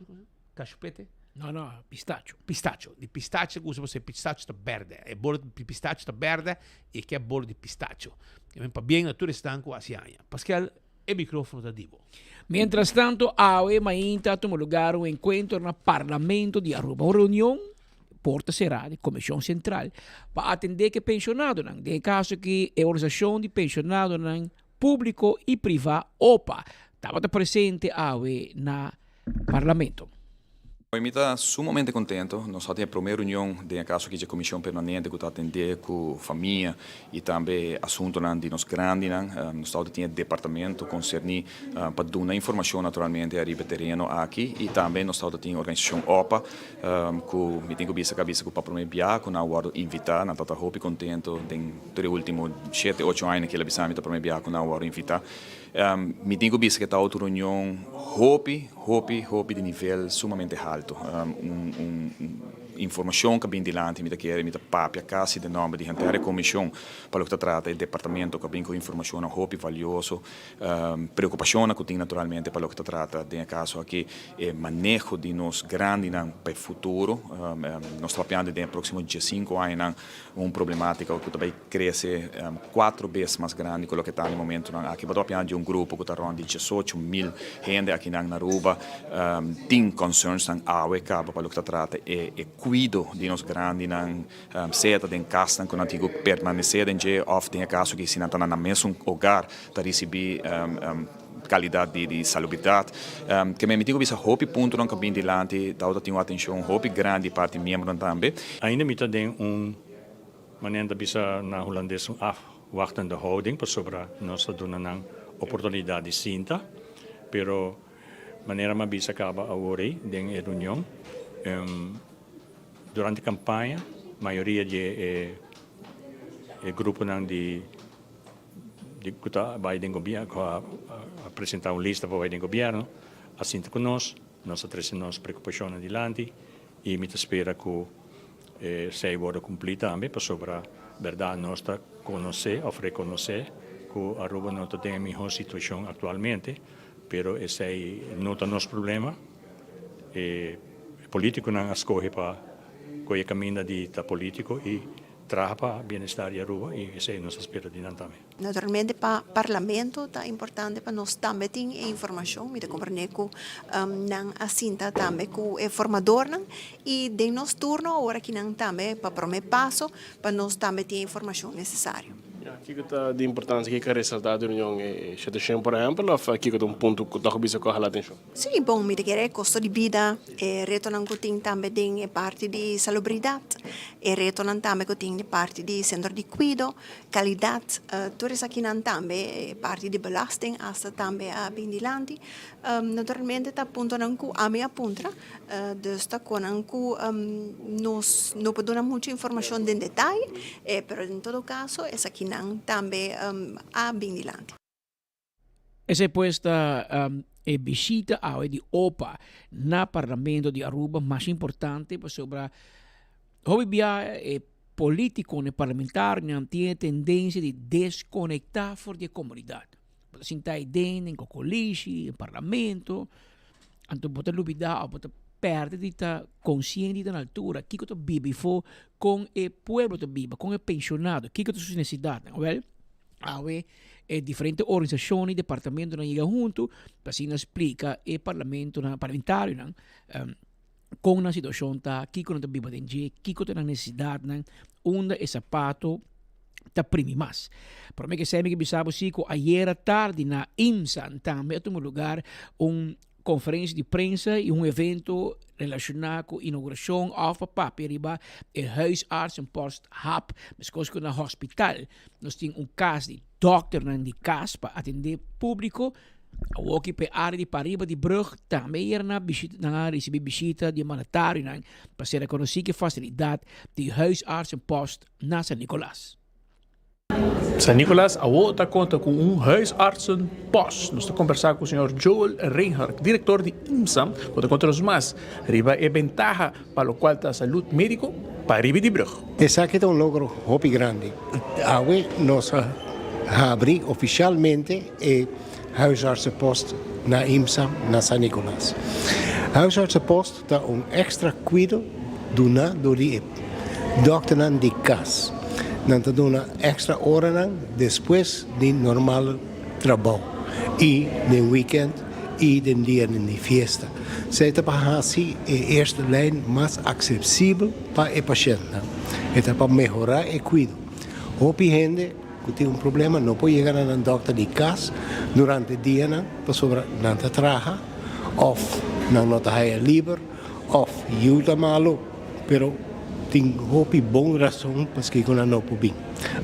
Kashupete? No, no, pistacho. Pistacho. Di pistacho gusta pasobra e pistacho ta berde. E bolo di pistacho ta berde y e ke bolo di pistacho. E men pabien na tur esnan cu haci aña. Paskel, e microfono ta di bo. Mientras tanto, awe mainta a tuma lugar un encuentro na Parlamento di Aruba. Un reunion porta cera di Comision Central pa atende cu e pensionadonan. Den e caso aki e organisacion di pensionadonan publico y priva, opa, tabata presente awe na Parlamento. Mi ta sumamente contento. Nos a tin e prome reunion den e caso aki dje Comision Permanente cu ta atende cu famia y tambe asuntonan di nos grandinan. Nos tabata tin e departamento concerni pa duna informacion naturalmente ariba e tereno aki y tambe nos tabata tin organisacion opa cu mi tin cu bisa cabisa cu pa prome bia cu nan a wordo invita. Nan tabata hopi contento den tur e ultimo shete ocho aña nan a bisa mi ta prome bia cu nan a wordo invita. Mi tin ku bisa ku e ta otro reunion hopi, hopi, hopi di nivel sumamente haltu. Un, un, un. Informashon ku a bin dilanti mi ta kere mi ta papia kasi den nòmber di henter e komishon pa loke ta trata e departamento ku a bin ku informashonnan hopi valioso, preokupashonnan ku tin naturalmente pa loke ta trata den e kaso aki e maneho di nos grandinan pa e futuro. Nos ta papiando den e próksimo diesinku añanan un problematika ku ta bai krese kuatro bes mas grandi ku loke ta na e momentunan aki. Bo ta papiando di un grupo ku ta rònt di diesocho mil hende akinan na Aruba tin concernsnan awe kaba pa loke ta trata e kuido di nos grandinan, sea ta den kasnan ku nan tin ku permanesé den dje òf den e kaso ku si nan ta na nan mesun hogar ta risibí kalidat di salubridat. Ke men mi tin ku bisa hopi puntonan ku a bin dilanti tabata tin un atenshon hopi grandi di parti miembronan tambe. Ainda mi ta den un, manera nan ta bisa na hulandes, un afwachtende houding pasobra nos ta duna nan oportunidat di sinta, pero manera mi a bisa kaba awor ei den e reunion, durante kampaña mayoria di e gruponan di di ku ta bai den gobièrnu, ku a presentá un lista pa bai den gobièrnu, a sinta ku nos, nos a trese nos preokupashonnan dilanti i mi ta spera ku esei wòrdu kumplí tambe pasobra bèrdat nos ta konosé òf rekonosé ku Aruba no ta den e mihó situashon aktualmente, pero esei no ta nos problema. E polítikonan a skohe pa kohe e kaminda di ta polítiko i Traha pa bienestar di Aruba y esey nos ta spera di nan tambe. Naturalmente pa Parlamento ta importante pa nos tambe tin e informacion. Mi ta comprende cu nan a sinta tambe cu e formadornan y den nos turno awor aki nan tambe pa prome paso pa nos tambe tin e informacion necesario. Ya, kiko ta di importancia, kiko a resalta di reunion e shete por ehempel of kiko ta un punto cu toch bisa cu a hala atencion? Sí, bon, mi ta kere e kosto di bida, e retonan ku tin tambe den e parti di salubridat, e retonan tambe ku tin den parti di sentro di kuido, kalidat, tur esakinan tambe, e parti di belasting asta tambe a bin dilanti. Naturalmente ta puntonan ku ami a puntra, dus ta konan ku nos no por duna muchu informashon den detaye, pero den todo kaso esakinan tambe a bin dilanti. Esei pues ta e bishita awe di opa na Parlamento di Aruba mas importante pasobra hopi bia e politiconan, e parlamentarionan tin e tendencia di desconecta for di e comunidad. Bo ta sinta ei den, den cocolishi, den Parlamento, anto bo ta lubida of bo ta perde di ta consciente di ta na altura kico ta biba afo, con e pueblo ta biba, con e pensionado, kico ta su necesidadnan. Wel. Awe e diferente organisashon i departamentonan yega huntu pa asina splika e parlamentonan, parlamentarionan kon nan situashon ta, kiko nan ta biba den dje, kiko ta nan nesesidatnan, unda e sapato ta primi mas. Prome ke esei mi ke bisa bo si ku ayera tardi na IMSAN tambe a tuma lugar un konferensia di prensa i un evento relashoná ku inougurashon òf pa papia riba e huisartsenpost hap, meskos ku na hospital nos tin un kas di dòkternan di kas pa atendé públiko. Awoki pa e área di pariba di brùg tambe ayer nan a bishita nan a risibí bishita di e mandatarionan pa sera konosí ku e fasilidat di huisartsenpost na San Nicolas. San Nicolas awo ta konta ku un huisartsenpost. Nos ta kombersá ku señor Joel Reinhard, direktor di IMSA, ku ta konta nos mas riba e bentaha pa lokual ta salud médiko pa riba di brug. Esaki ta un logro hopi grandi. Awe nos a habri ofishalmente e huisartsenpost na IMSA na San Nicolas. Huisartsenpost ta un extra kuido duna dor di e dòkternan di kas. Nan ta duna extra oranan despues di normal trabou i den weekend i den dianan di fiesta. Esei ta pa hasi e eerste lijn mas aksesibel pa e pashèntnan. E ta pa mehorá e kuido. Hopi hende ku tin un problema no por yega na nan dòkter di kas durante dianan pasobra nan ta traha òf nan no ta haya liber. Of yu ta malu, pero tin hopi bon rason paskiko nan no por bin.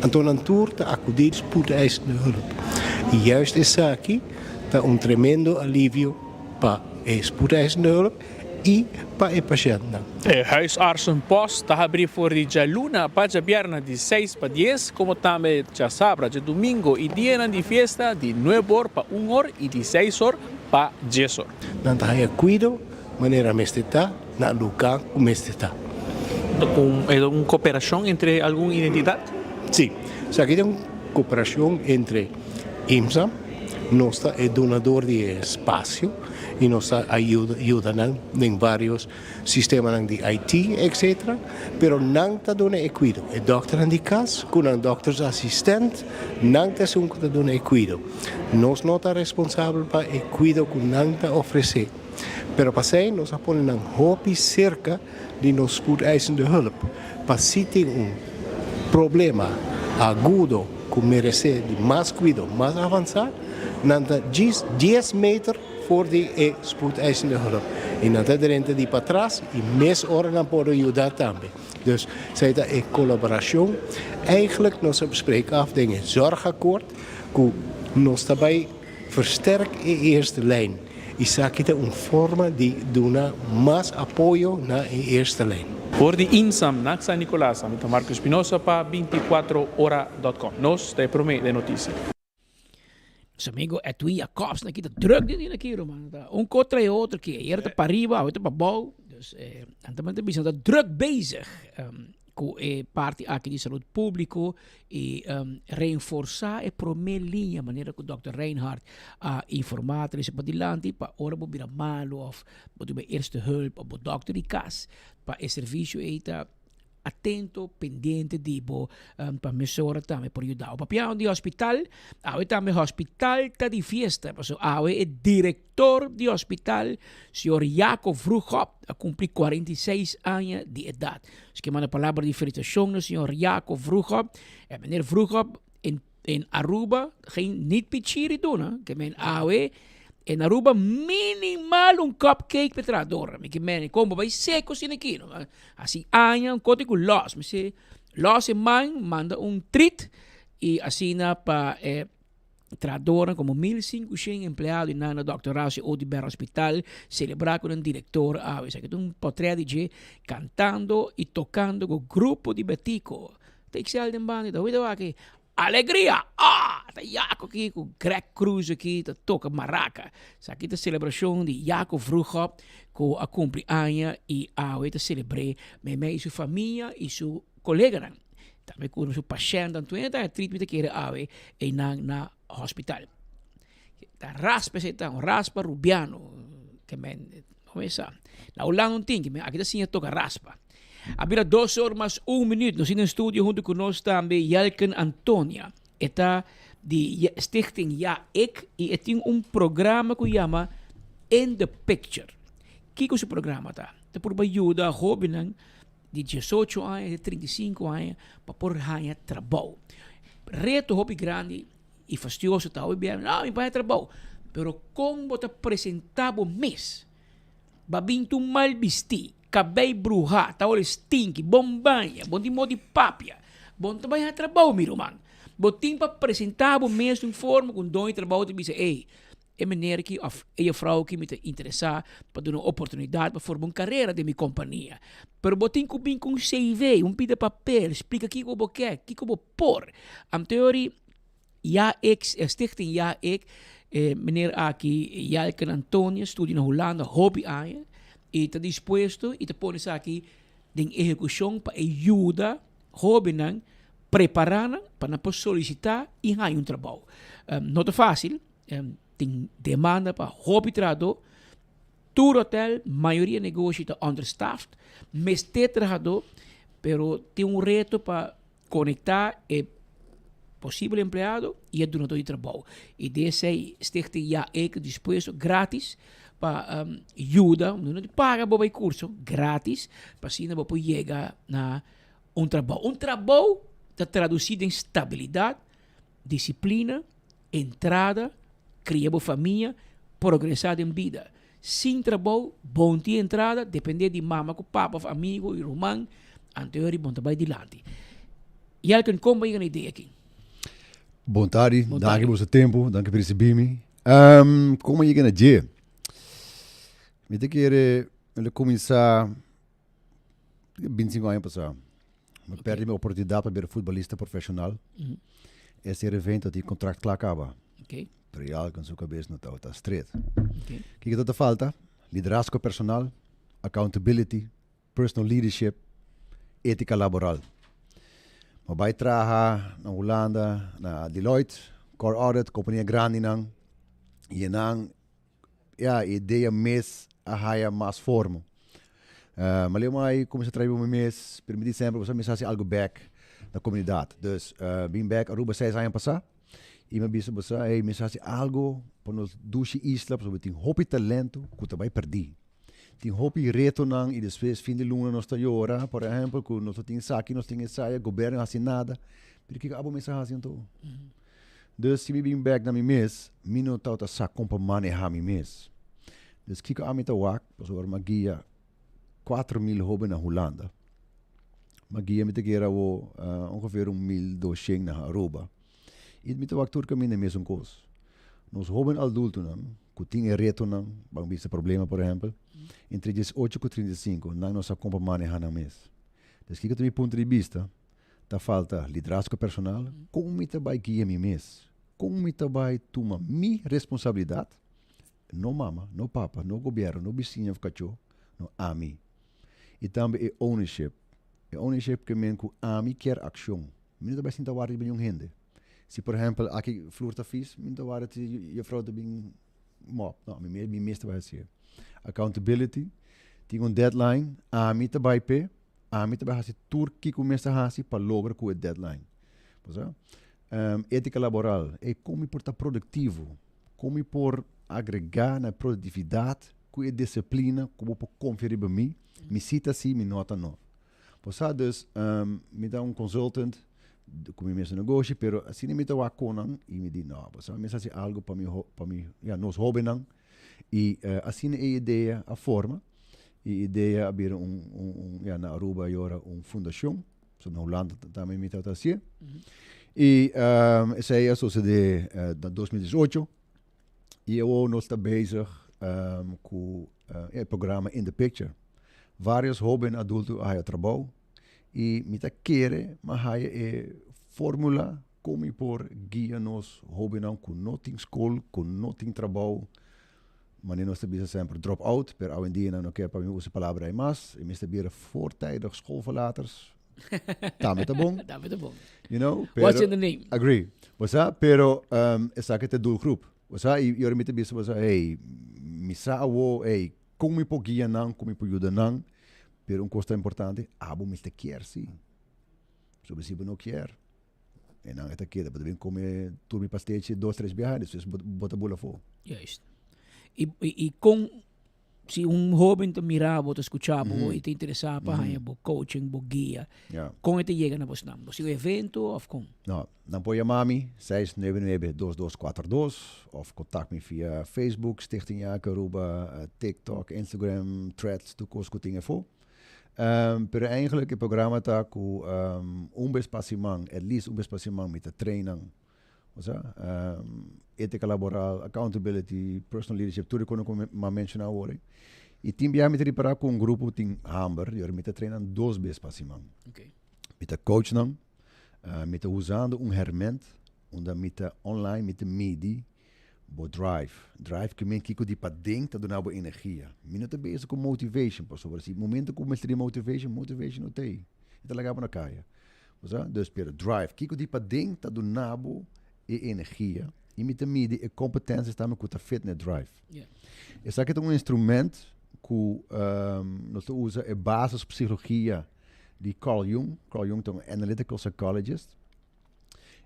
Anto nan tur ta akudí spoedeisende hulp. I juist esaki ta un tremendo alivio pa e spoedeisende hulp i pa e pashèntnan. E huisartsenpost ta habrí for di djaluna pa djabièrnè di seis pa dies, komo tambe djasabra, djadumingo i dianan di fiesta di nuebe or pa un or i di seis or pa dies or. Nan ta haña kuido manera mester ta na luka ku mester ta. Ta un cooperacion entre algun identidad? Si, esaki ta un cooperacion entre IMSA, nos ta e dunador di e espacio y nos ta yuda nan den varios sistemanan di IT etc. Pero nan ta duna e cuido. E dokternan di cas cu nan doktersassistent, nan ta esun cu ta duna e cuido. Nos no ta responsabel pa e cuido cu nan ta ofrece. Pero pasey nos a pone nan hopi cerca di nos spoedeisende hulp pa si tin un problema agudo cu merece di mas cuido mas avansa, nan ta djis dies meter for di e spoedeisende hulp y nan ta drenta di patras y mes ora nan por yuda tambe. Dus esey ta e colaboracion. Eigenlijk nos a bespreek af den e zorgakkoord cu nos ta bay versterk e eerste lijn. Esaki ta un forma di duna mas apoyo na e eerste lijn. For di Insam na San Nicolas, ami ta Marco Espinosa pa 24 ora dot com. Nos ta e prome den noticia. Nos amigo Edwin Jacobs na kita druk di dina ki ruman. Ta un contra e otro ki. Ayer ta pa riba, awe ta pa bou. Dus eh, anta bisa ta druk bezig. Um, ku e parti aki di salud público i um, reenforzá e promé liña manera ku Dr. Reinhard a informá trese padilanti pa ora bo bira malo of bo tin eerste hulp of bo dokter di kas pa e servisio ei ta atento, pendiente di bo um, pa mesora tambe por yuda. Papiando di hospital, awe tambe hospital ta di fiesta, paso awe e director di hospital, señor Jaco Vroegop, a cumpli 46 aña di edad. Así que manda palabra di felicitación na señor Jaco Vroegop. En eh, meneer Vroegop, in, in Aruba, geen niet pichiri doen, que men awe, in Aruba minimal un cupcake petra dor. Mi que men, como bay seco sin aquí, no? Así aña, un kote ku los. Mi se, los e man, manda un treat, y asina pa eh, Trahadornan como 1500 empleado y nan na Dòkter Horacio Oduber Hospital celebra cu nan director awe. Esaki ta un potret di dje cantando y tocando cu grupo di Betico. Ta Ixel den banda y ta hopi aki Alegria! Ah! Ta Jaco aki cu Greg Cruz aki ta toca maraca. Esaki ta celebracion di Jaco Vroegop cu a cumpli aña y awe ta celebre meimei su famia y su coleganan. Tambe cu su pashentnan tur hende ta trit mi ta kere awe einan na hospital. Ta raspa esei ta un raspa rubiano ke men no me sa. Na Hulanda un tin ke men aki ta siña toka raspa. A bira dos or mas un minuut nos tin den studio hunto ku nos tambe Jelken Antonia. E ta di Stichting Ja Ik y e tin un programa ku yama In the Picture. Kiko su programa ta? Ta purba yuda hobennan di diesocho aña te 35 aña pa por haña trabou. Reto hopi grandi y fastioso ta hopi bia, no, mi por haña trabou. Pero con bo ta presenta bo mes? Ba bin tur mal bisti, cabey bruha, ta ora stinky, bon baña, bon tin modo di papia. Bo no ta bay haña trabou, mi ruman. Bo tin pa presenta bo mes di un forma cu un doño di trabou ta bisa, ey, E meneer aki of e juffrouw aki mi ta interesa pa duna un oportunidad pa forma un carera den mi compania. Pero bo tin cu bin cu un CV, un pida papel, splica kico bo ke, kico bo por. Anteori ya ik, stichting ya ik, e meneer aki Jelken Antonia studia na Hulanda hopi aña y ta dispuesto y ta pone esaki den ehecucion pa e yuda hobennan prepara nan pa nan por solicita y haña un trabou. No ta facil, tin demanda pa hopi trahadó, tur hotel, mayoria negoshi ta understaffed, mester trahadó, pero tin un reto pa conecta e posibel empleado y e dunadó di trabou. Y di esey Stichting Ja Ik dispuesto gratis pa yuda, no ta paga bo bay curso, gratis, pa asina bo por yega na un trabou. Un trabou ta traduci den stabilidad, disciplina, entrada, cria bo famia, progresa den bida. Sin trabou, bo no tin entrada, depende di mama cu papa of amigo y ruman, anto yori bo no ta bay dilanti. Jelken, con bo a yega na idea aki? Bon tardi, danki pa boso tempo, danki pa ricibi mi. Con bo a yega na dje? Mi ta kere, mi ta cuminsa 25 aña pasá. Mi pèrdè mi oportunidat pa bira futbolista profeshonal. E ser evento tin kontrakt kla kaba. Pero ya ku su kabes no tabata stret. Kiko ta falta? Liderazgo personal, accountability, personal leadership. Étika laboral. Mi a bai traha na Hulanda na Deloitte, Core Audit, kompania grandinan i e nan ya e idea mes a haya mas forma. Ma leu mai kuminsá traha riba mi mes, pero mi di semper bo mester hasi algu bek na komunidat. Dus bin bek Aruba seis aña pasá i mi a bisa bo sa hey mester hasi algu pa nos dushi isla pasobra tin hopi talento ku ta bai pèrdí. Tin hopi retonan i despues fin di luna nos ta yora por ehempel ku nos no tin esaki nos tin esaya goberno no hasi nada pero kiko abo mester hasi anto? Dus si mi bin bek na mi mes mi no tabata sa kon pa maneha mi mes. Dus kiko ami ta wak pasobra mi a guia 4000 hoben na Hulanda. Mi a guia mi ta kere awo ongeveer un 1200 na Aruba. I mi ta wak tur kaminda e mesun kos. Nos hoben adultonan ku tin e retonan, ban bisa problema por ehempel, entre 18 ku 35 nan no sa kon pa maneha nan mes. Dus kiko ta mi punto di bista? Ta falta liderazgo personal, kon mi ta bai guia mi mes? Kon mi ta bai tuma mi responsabilidat? No mama, no papa, no gobierno, no bisiña of kachó, no ami. I tambe e ownership. E ownership ke men ku ami kier akshon. Mi no ta bai sinta warda riba niun hende. Si por ehempel aki flur ta vies, mi no ta warda ti juffrouw ta bin mop. No, mi mi mes ta bai hasié. Accountability, tin un deadline, ami ta bai p'e, ami ta bai hasi tur kiko mi mester hasi pa logra ku e deadline. Bo sa? Etika laboral, e kon mi por ta produktivo, kon mi por agregá na e produktividat ku e disiplina ku bo por konfia riba mi, mi si ta si, mi no ta no. Bo sa dus, mi ta un consultant ku mi mes negoshi, pero asina mi ta wak konan i mi di no, bo sa mi mester hasi algu pa mi pa mi ya nos hobennan i asina e idea a forma i e idea a bira un un ya na Aruba ayora un fundashon, so na Hulanda tambe mi tabata hasié i esei a sosede na 2018 I awor nos ta bezig ku e programa In the Picture. Varios hoben adulto a haya trabou i mi ta kere mi a haya e formula kon mi por guia nos hobennan ku no tin skol, ku no tin trabou, manera nos ta bisa semper drop out, pero awendia nan no ke pa mi usa e palabra ei mas, e mester bira voortijdig schoolverlaters. Tambe ta bon. Tambe ta bon. You know, pero, What's in the name? Agree. Bo sa, pero um, esaki ta doelgroep. Bo sa, i ora mi ta bisa bo sa, hey, mi sa awo, hey, kon mi por guia nan, kon mi por yuda nan, pero un kos ta importante, abo mester kier si. Sobre si bo no kier, e nan e ta keda, bo ta bin come tur mi pastechi dos, tres biaha, despues bo, bo ta bula afó. Juist. I, i, i kon Si un hoben ta mira bo, ta skucha bo i ta interesá pa haña bo coaching, bo guia, kon e ta yega na bosnan? Bo sigui un evento òf kon? No, nan por yama mi 699 2242 òf kontak mi via Facebook, Stichting Jake Aruba, TikTok, Instagram, Threads, tur kos ku tin afó. Pero eigenlijk e programa ta ku un bes pa siman, at least un bes pa siman mi ta train nan. Osea, etica laboral, accountability, personal leadership, tur e kono ku mi a menshoná awor ei. I tin biaha mi ta ripará ku un grupo tin hamber i ora mi ta train nan dos bes pa siman. Mi ta coach nan, mi ta usando un herment unda mi ta online mi ta midi bo drive. Drive ke men kiko di paden ta duna bo energia. Mi no ta bezig ku motivation pasobra si momento ku mester di motivation, motivation no ta ei. E ta laga bo na kaya. Bo sa? Dus pero drive, kiko di paden ta duna bo e energia i mi ta midi e competenties tambe ku ta fit na e drive. Esaki ta un instrument ku nos ta usa e basis psicologia di Carl Jung. Carl Jung ta un analytical psychologist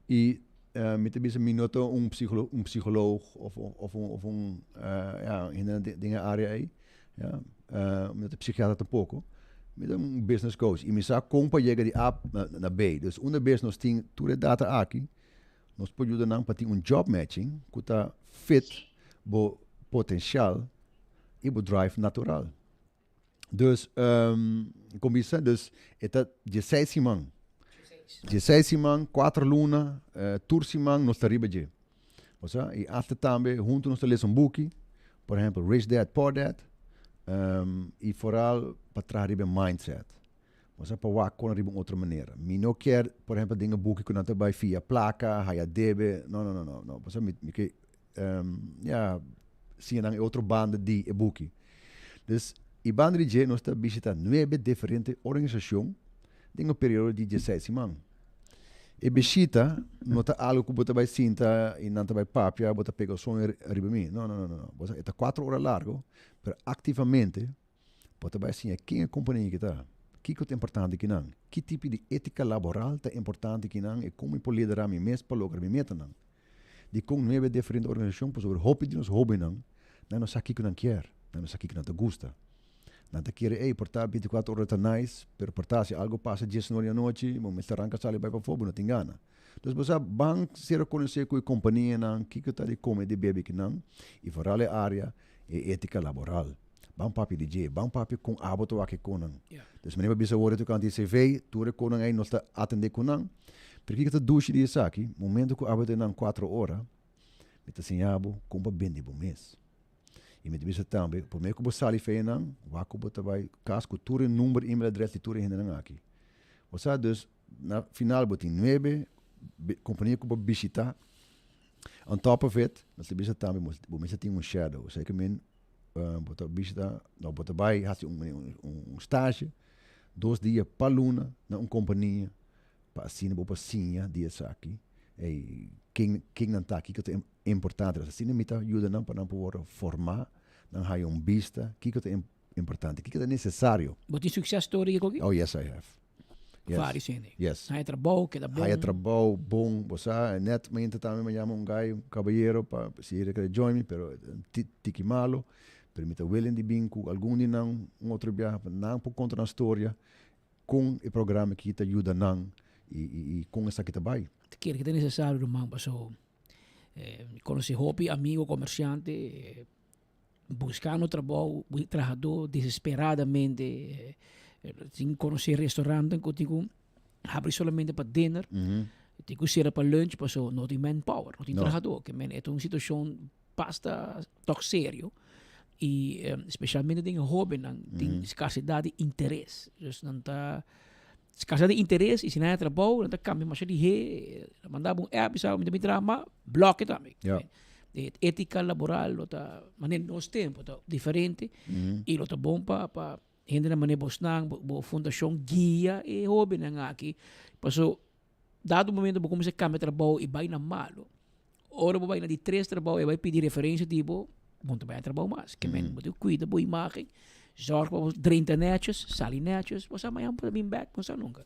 i mi ta bisa mi no ta un psicolo un psicoloog of of un of un ja hende den e area ei. Ya, mi no ta psikiatra tampoko. Mi ta un business coach i mi sa kon pa yega di A na B. Dus unda bes nos tin tur e data aki, nos por yuda nan pa tin un job matching ku ta fit bo potensial i bo drive natural. Dus, kon bisa, dus e ta dieseis siman. Dieseis siman, kuater luna, tur siman nos ta riba dje. Osea, i asta tambe huntu nos ta lesa un buki, por ehempel Rich Dad Poor Dad, i foral pa traha riba e mindset. Osea, pa wak kon riba un otro manera. Mi no kier, por ehempel, den e buki ku nan ta bai fia plaka, haya debe, no, no, no, no, no. Osea, mi ke, ya, siña nan e otro banda di e buki. Dus, i banda di dje nos ta bishita nuebe diferente organisashon. Den un periodo di dieseis siman. E bishita no ta algo ku bo ta bai sinta i nan ta bai papia, bo ta pega soño riba mi. No, no, no, no. Bo sa e ta kuater ora largo, pero aktivamente bo ta bai siña ken e kompania ki ta, kiko ta importante kinan, ki tipo di étika laboral ta importante kinan i kon mi por liderá mi mes pa logra mi metanan. Dikon nuebe diferente organisashon? Pasobra hopi di nos hóbennan nan no sa kiko nan kier, nan no sa kiko nan ta gusta. Nan ta kere, ey, por ta binticuatro ora ta nice, pero por ta si algo pasa diesnuebe di anochi, bo mester ranca sali bay pafó, bo no tin gana. Dus bo sa, ban ser reconoce cu e companianan, kiko ta di come, di bebe kinan, y vooral e area, e etica laboral. Ban papia di dje, ban papia con abo ta wak e conan. Dus manera bo bisa awor tocante e CV, tur e conan ey nos ta atende cu nan. Pero kiko ta dushi di esaki, momento cu abo ta nan cuatro ora, mi ta siña bo con pa bende bo mes. I mi ta bisa tambe, promé ku bo sali fe nan, wak ku bo ta bai kas ku tur e number, email adres di tur e hendenan aki. Bo sa dus, na final bo tin nuebe kompania ku bo bishitá. On top of it, nos ta bisa tambe bo mester tin un shadow. Osea ke men bo ta bishitá, no, bo ta bai hasi un stage dos dia pa luna na un kompania pa asina bo por siña di esaki, ey, ken ken nan ta, kiko ta importante. Asina mi ta yuda nan pa nan por wòrdu formá, nan haya un bista kiko ta importante, kiko ta nesesario. Bo tin success story aki? Oh yes I have. Yes. Varios hende. Yes. Haya trabou, keda bon. Haya trabou, bon. Bo sa, net mainta tambe mi a yama un guy, un kabayero pa si e kere join mi, pero tiki malo. Pero mi ta willing di bin ku algun di nan un otro biaha pa nan por konta nan storia Kon e programa aki ta yuda nan i kon esaki ta bai? Ta kere ku ta nesesario ruman paso mi konosé hopi amigo komersiante buskando trabou trahadó desesperadamente tin konosé restaurantnan ku tin ku habri solamente pa dinner tin ku sera pa lunch paso no tin manpower no tin trahadó ke men e ta un situashon basta tok serio y specialmente den e hobennan tin scarcedad di interes. Dus nan ta scarcedad di interes y si nan haya trabou nan ta cambia masha lihe, nan manda bo un app bisa mi ta bin traha ma bloke tambe. E etica laboral lo ta manera nos tempo ta diferente y lo ta bon pa pa hendenan manera bosnan bo fundacion guia e hobennan aki paso Dado momento bo cuminsa cambia trabou y bay na malo. Ora bo bay na di tres trabou e bay pidi referencia di bo, bo no ta bay na trabou mas. Ke men bo tin cu cuida bo imagen, zorg pa bo drenta netjes, sali netjes, bo sa mañana bo ta bin bek, bo no sa nunca.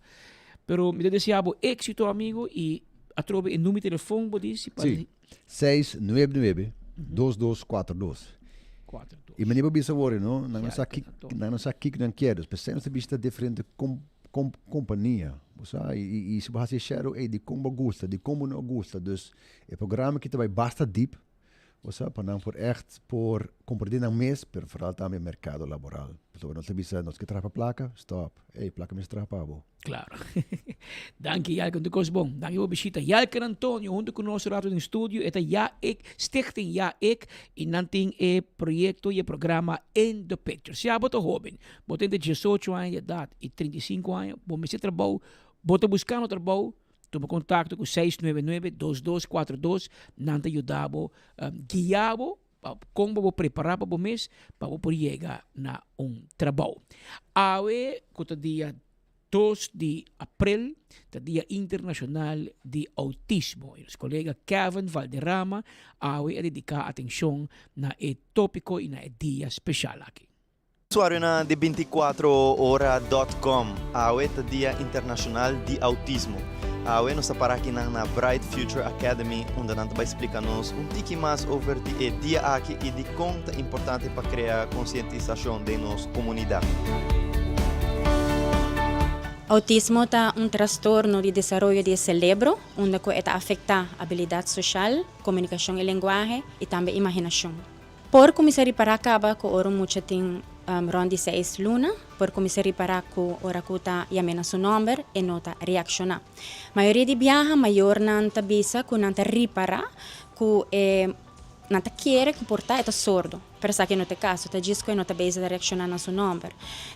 Pero mi ta desea bo exito amigo y atrobe e numero di telefon bo di si pa. Si, seis nuebe nuebe, dos dos cuatro dos. Cuatro dos. Y manera bo bisa awor, no, nan no sa kiko, nan no sa kiko nan kier, dus p'esei nos ta bishita diferente com. Kompania, bo sa, i si bo hasi e shadow ei dikon bo gusta, dikon bo no gusta, dus e programa aki ta bai basta dip, bo sa, pa nan por ègt por komprendé nan mes, pero foral tambe e merkado laboral. Pasobra nos ta bisa nos ke traha pa plaka, stòp, ey, plaka mester traha pa bo. Klaro. Danki Yalken, tur kos bon. Danki pa bo bishita. Yalken Antonio huntu ku nos rato den studio, e ta Ja Ik, Stichting Ja Ik, i nan tin e proyekto i e programa In the Picture. Si abo ta hóben, Bo ta entre diesocho aña di edat i 35 aña, bo mester trabou, bo ta buskando trabou, tuma kontakto ku 699 2242, nan ta yuda bo, guia bo pa kon bo por prepará pa bo mes pa bo por yega na un trabou. Awe ku ta dia dos di aprel ta dia internashonal di outismo i nos kolega Kevin Valderrama awe a dediká atenshon na e tópiko i na e dia speshal aki. Usuarionan di binticuatro ora dot com, awe ta Dia Internacional di Autismo. Awe nos ta para akinan na Bright Future Academy unda nan ta bai splica nos un tiki mas over di e dia aki y dicon ta importante pa crea concientisacion den nos comunidad. Autismo ta un trastorno di desaroyo di e celebro unda cu e ta afecta abilidad social, comunicacion y lenguahe y tambe imaginacion. Por kuminsá ripará kaba ku ora un mucha tin rònt di seis luna, por kuminsá ripará ku ora ku ta yam'é na su nòmber e no ta reakshoná. Mayoria di biaha mayornan ta bisa ku nan ta ripará ku e nan ta kere ku por ta e ta sordo, pero esaki no ta e kaso, ta djis ku e no ta bezig ta reakshoná na su nòmber.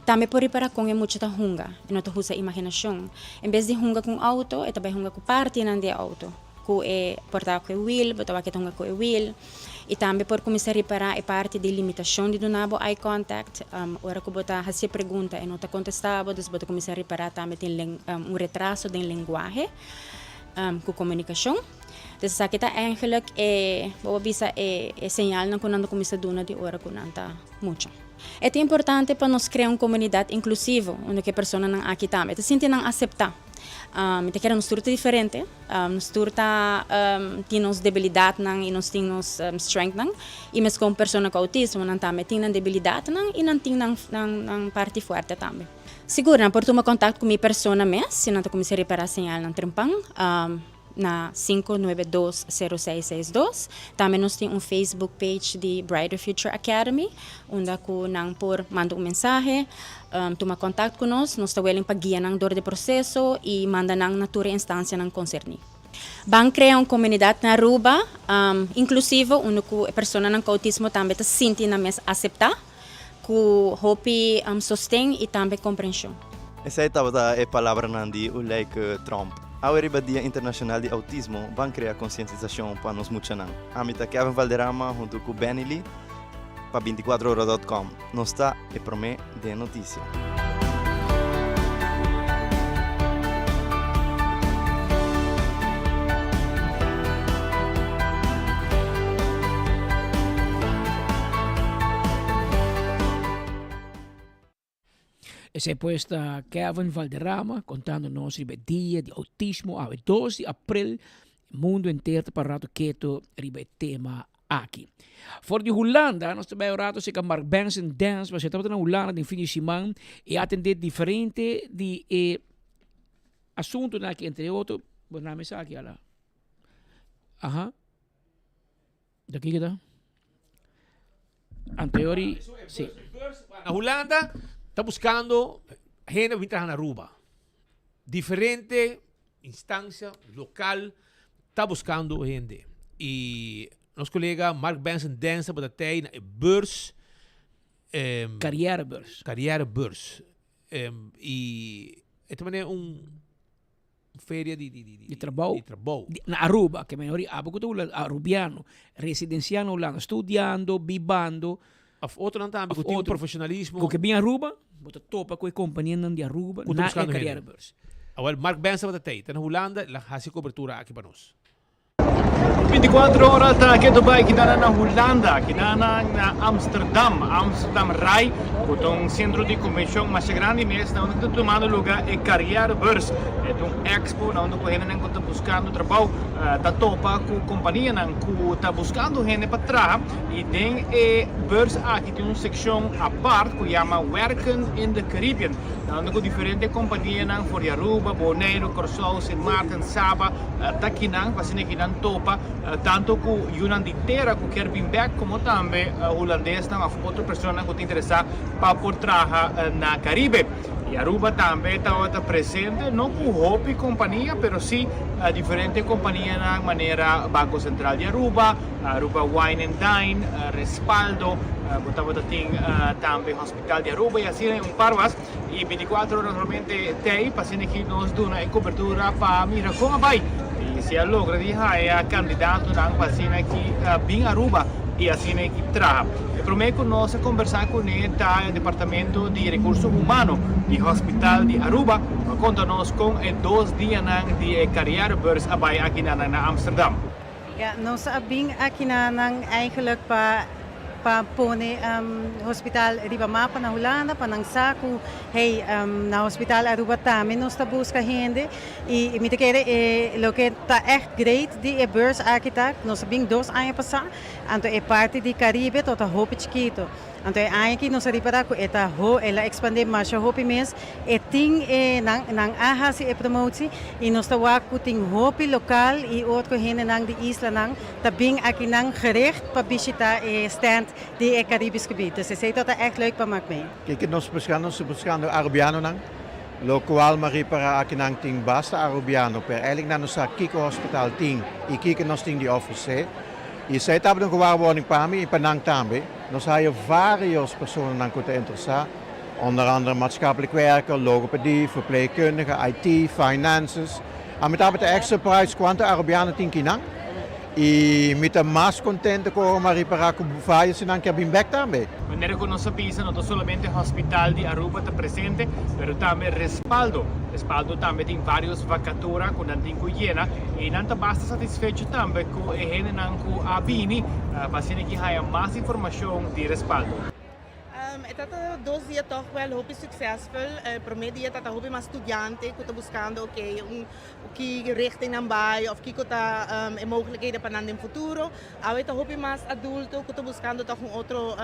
Tambe por ripará kon e mucha ta hunga, e no ta usa imaginashon. En bes di hunga ku un outo, e ta bai hunga ku partinan di e outo, ku e por ta ku e wil, bo ta wak e ta hunga ku e wil. Y tambe por cuminsa ripara e parti di limitacion di duna bo eye contact. Ora cu bo ta haci e pregunta e no ta contesta bo, dus bo ta cuminsa ripara tambe tin un retraso den lenguahe cu comunicacion. Dus esaki ta eigenlijk e, bo por bisa e señalnan cu nan ta cuminsa duna di ora cu nan ta mucha. E ta importante pa nos crea un comunidad inclusivo unda cu e personanan aki tambe ta sinti nan acepta. Mi ta kere nos tur ta diferente, nos tur ta tin nos debilidadnan y nos tin nos strengthnan y mescon un persona cu autismo nan tambe tin nan debilidadnan y nan tin nan parti fuerte tambe. Sigur nan por tuma contact cu mi persona mes si nan ta cuminsa ripara señalnan trempan. Na 592 0662. Tambe nos tin un Facebook page di Brighter Future Academy unda cu nan por manda un mensahe, tuma contact cu nos. Nos ta willing pa guia nan door di proceso y manda nan na tur e instancianan concerni. Ban crea un comunidad na Aruba inclusivo unda cu e personanan cu autismo tambe ta sinti nan mes acepta. Ku hopi sosten i tambe komprenshon. Esei tabata e palabranan di Uleyke Tromp. Awe riba Dia Internashonal di Outismo ban krea konsientisashon pa nos muchanan. Ami ta Kevin Valderrama huntu ku Benny Lee pa binticuatroora dot com. Nos ta e promé den notisia. Esei pues ta Kevin Valderrama contando nos riba e dia di autismo awe dos di april. Mundo entero ta para rato keto riba e tema aki. For di Hulanda nos ta bai un rato cerca Mark Benson Dance, pasobra e tabata na Hulanda den fin di siman y a atende diferente di e asuntonan aki, entre otro, bo nami esaki ala. Aha. Da kiko ta? Anteori, si. Na Hulanda ta buscando hende pa bin traha na Aruba. Diferente instancia local ta buscando hende. Y nos colega Mark Benson Dance tabata tey na e beurs. Carrièrebeurs. Carrièrebeurs. Y e ta manera un. Feria di di di di trabou. Di trabou. Na Aruba, ke men hori abo ku ta hula Arubiano, residensiá na Hulanda, studiando, bibando. Of otronan tambe ku tin profesionalismo. Ku ke bin Aruba, bo ta topa ku e kompanianan di Aruba na e carrièrebeurs. Awel, Mark Benson tabata tei, ta na Hulanda, el a hasi kobertura aki pa nos. 24 ora ta keto bai kidana na Hulanda, kidana na Amsterdam, Amsterdam Rai, ku ta un sentro di konvenshon masha grandi mes na unda ku ta tumando luga e Carrièrebeurs. E ta un expo na unda ku hendenan ku ta buskando trabou ta topa ku kompanianan ku ta buskando hende pa traha i den e beurs aki tin un sekshon apart ku yama Werken in de Caribbean na unda ku diferente kompanianan for di Aruba, Boneiru, Kòrsou, Sint Maarten, Saba, Ta kinan pa asina kinan topa tanto ku yunan di tera ku kier bin bek komo tambe hulandesnan òf otro personanan ku ta interesá pa por traha na Karibe. I Aruba tambe tabata presente, no ku hopi kompania pero sí diferente kompanianan manera Banko Sentral di Aruba, Aruba Wine and Dine, Respaldo, bo tabata tin tambe Hospital di Aruba i asina un par mas. Y 24 ora naturalmente tey pa asina ki nos duna e cobertura pa mira con a bay y si a logra di haya candidatonan pa asina ki bin Aruba y asina ki traha. E prome cu nos a conversa cune ta e departamento di Recurso Humano di Hospital di Aruba pa conta nos con e dos dianan di e carrièrebeurs a bay akinanan na Amsterdam. Ja, nos a bin akinanan eigenlijk pa pa pone hospital riba mapa na Hulanda pa nan sa ku hey na hospital Aruba tambe nos ta buska hende i mi ta kere e loke ta ègt great di e beurs aki ta nos a bin dos aña pasá anto e parti di Caribe tabata hopi chikito. Anto e aña aki nos a ripará ku e ta ho, el a ekspandé masha hopi mes, e tin e nan nan a hasi e promotsi i nos ta wak ku tin hopi lokal i otro hendenan di islanan ta bin akinan gericht pa bishitá e stand di e Caribisch Gebied. Dus esei tabata ègt leuk pa mak mee. Kiko nos buskando? Nos ta buskando Arubianonan, lokual mi a ripará akinan tin basta Arubiano, pero eigenlijk nan no sa kiko hospital tin i kiko nos tin di ofresé. I esei tabata un gewaarwording pa mi i pa nan tambe. Nos haya varios personanan ku ta interesá, onder andere maatschappelijk werker, logopedie, verpleegkundige, IT, finances. Ami tabata ègt surprised kuantu Arubiano tin kinan. I mi ta mas contento cu ora mi a ripara cu varios di nan kier bin bek tambe. Manera cu nos a bisa no ta solamente Hospital di Aruba ta presente, pero tambe Respaldo. Respaldo tambe tin varios vacatura cu nan tin cu yena y nan ta basta satisfecho tambe cu e hendenan cu a bini pa asina ki haya mas informacion di Respaldo. E ta dos dia toch wel hopi succesvol. E prome dia ta hopi mas studiante cu ta buscando ok un ki richting nan bai of kico ta e mogelijkheden pa nan den futuro. Awe ta hopi mas adulto cu ta buscando toch un otro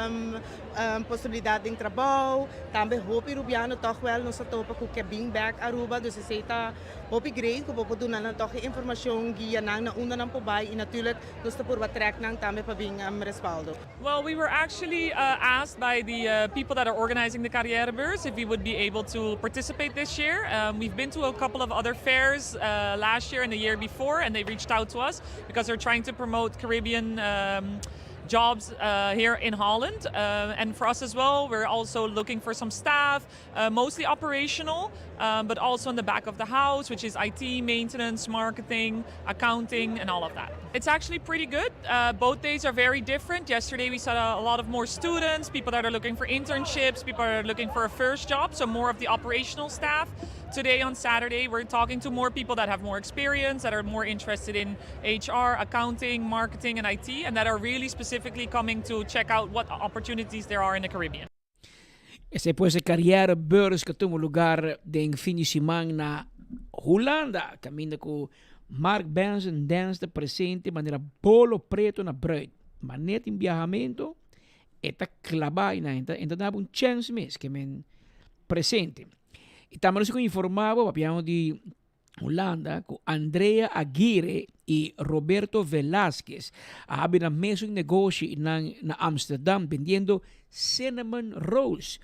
posibilidad den trabou. Tambe hopi Rubiano toch wel nos a topa cu ke bin bek Aruba dus esey ta hopi great cu bo por duna nan toch e informacion, guia nan na unda nan por bai y natuurlijk nos ta purba trek nan tambe pa bin respaldo. Well, we were actually uh, asked by the uh, people that are organizing the Carrièrebeurs if we would be able to participate this year. Um, we've been to a couple of other fairs uh, last year and the year before, and they reached out to us because they're trying to promote Caribbean um, jobs uh, here in Holland. Uh, and for us as well, we're also looking for some staff, uh, mostly operational, um, but also in the back of the house, which is IT, maintenance, marketing, accounting, and all of that. It's actually pretty good. Uh, both days are very different. Yesterday we saw a lot of more students, people that are looking for internships, people that are looking for a first job, so more of the operational staff. Today on Saturday, we're talking to more people that have more experience, that are more interested in HR, accounting, marketing, and IT, and that are really specifically coming to check out what opportunities there are in the Caribbean. Esei pues e carrièrebeurs ku a tuma lugar den fin di siman na Hulanda, kaminda ku Mark Benson Dance ta presente manera bolo preto na bruid. Ma net in biahamento e ta klabá i nan e ta daba un chèns mes ke men presente. I tambe nos a informá bo papiando di Hulanda ku Andrea Aguirre i Roberto Velasquez a habri nan mesun negoshi nan na Amsterdam bendiendo cinnamon rolls.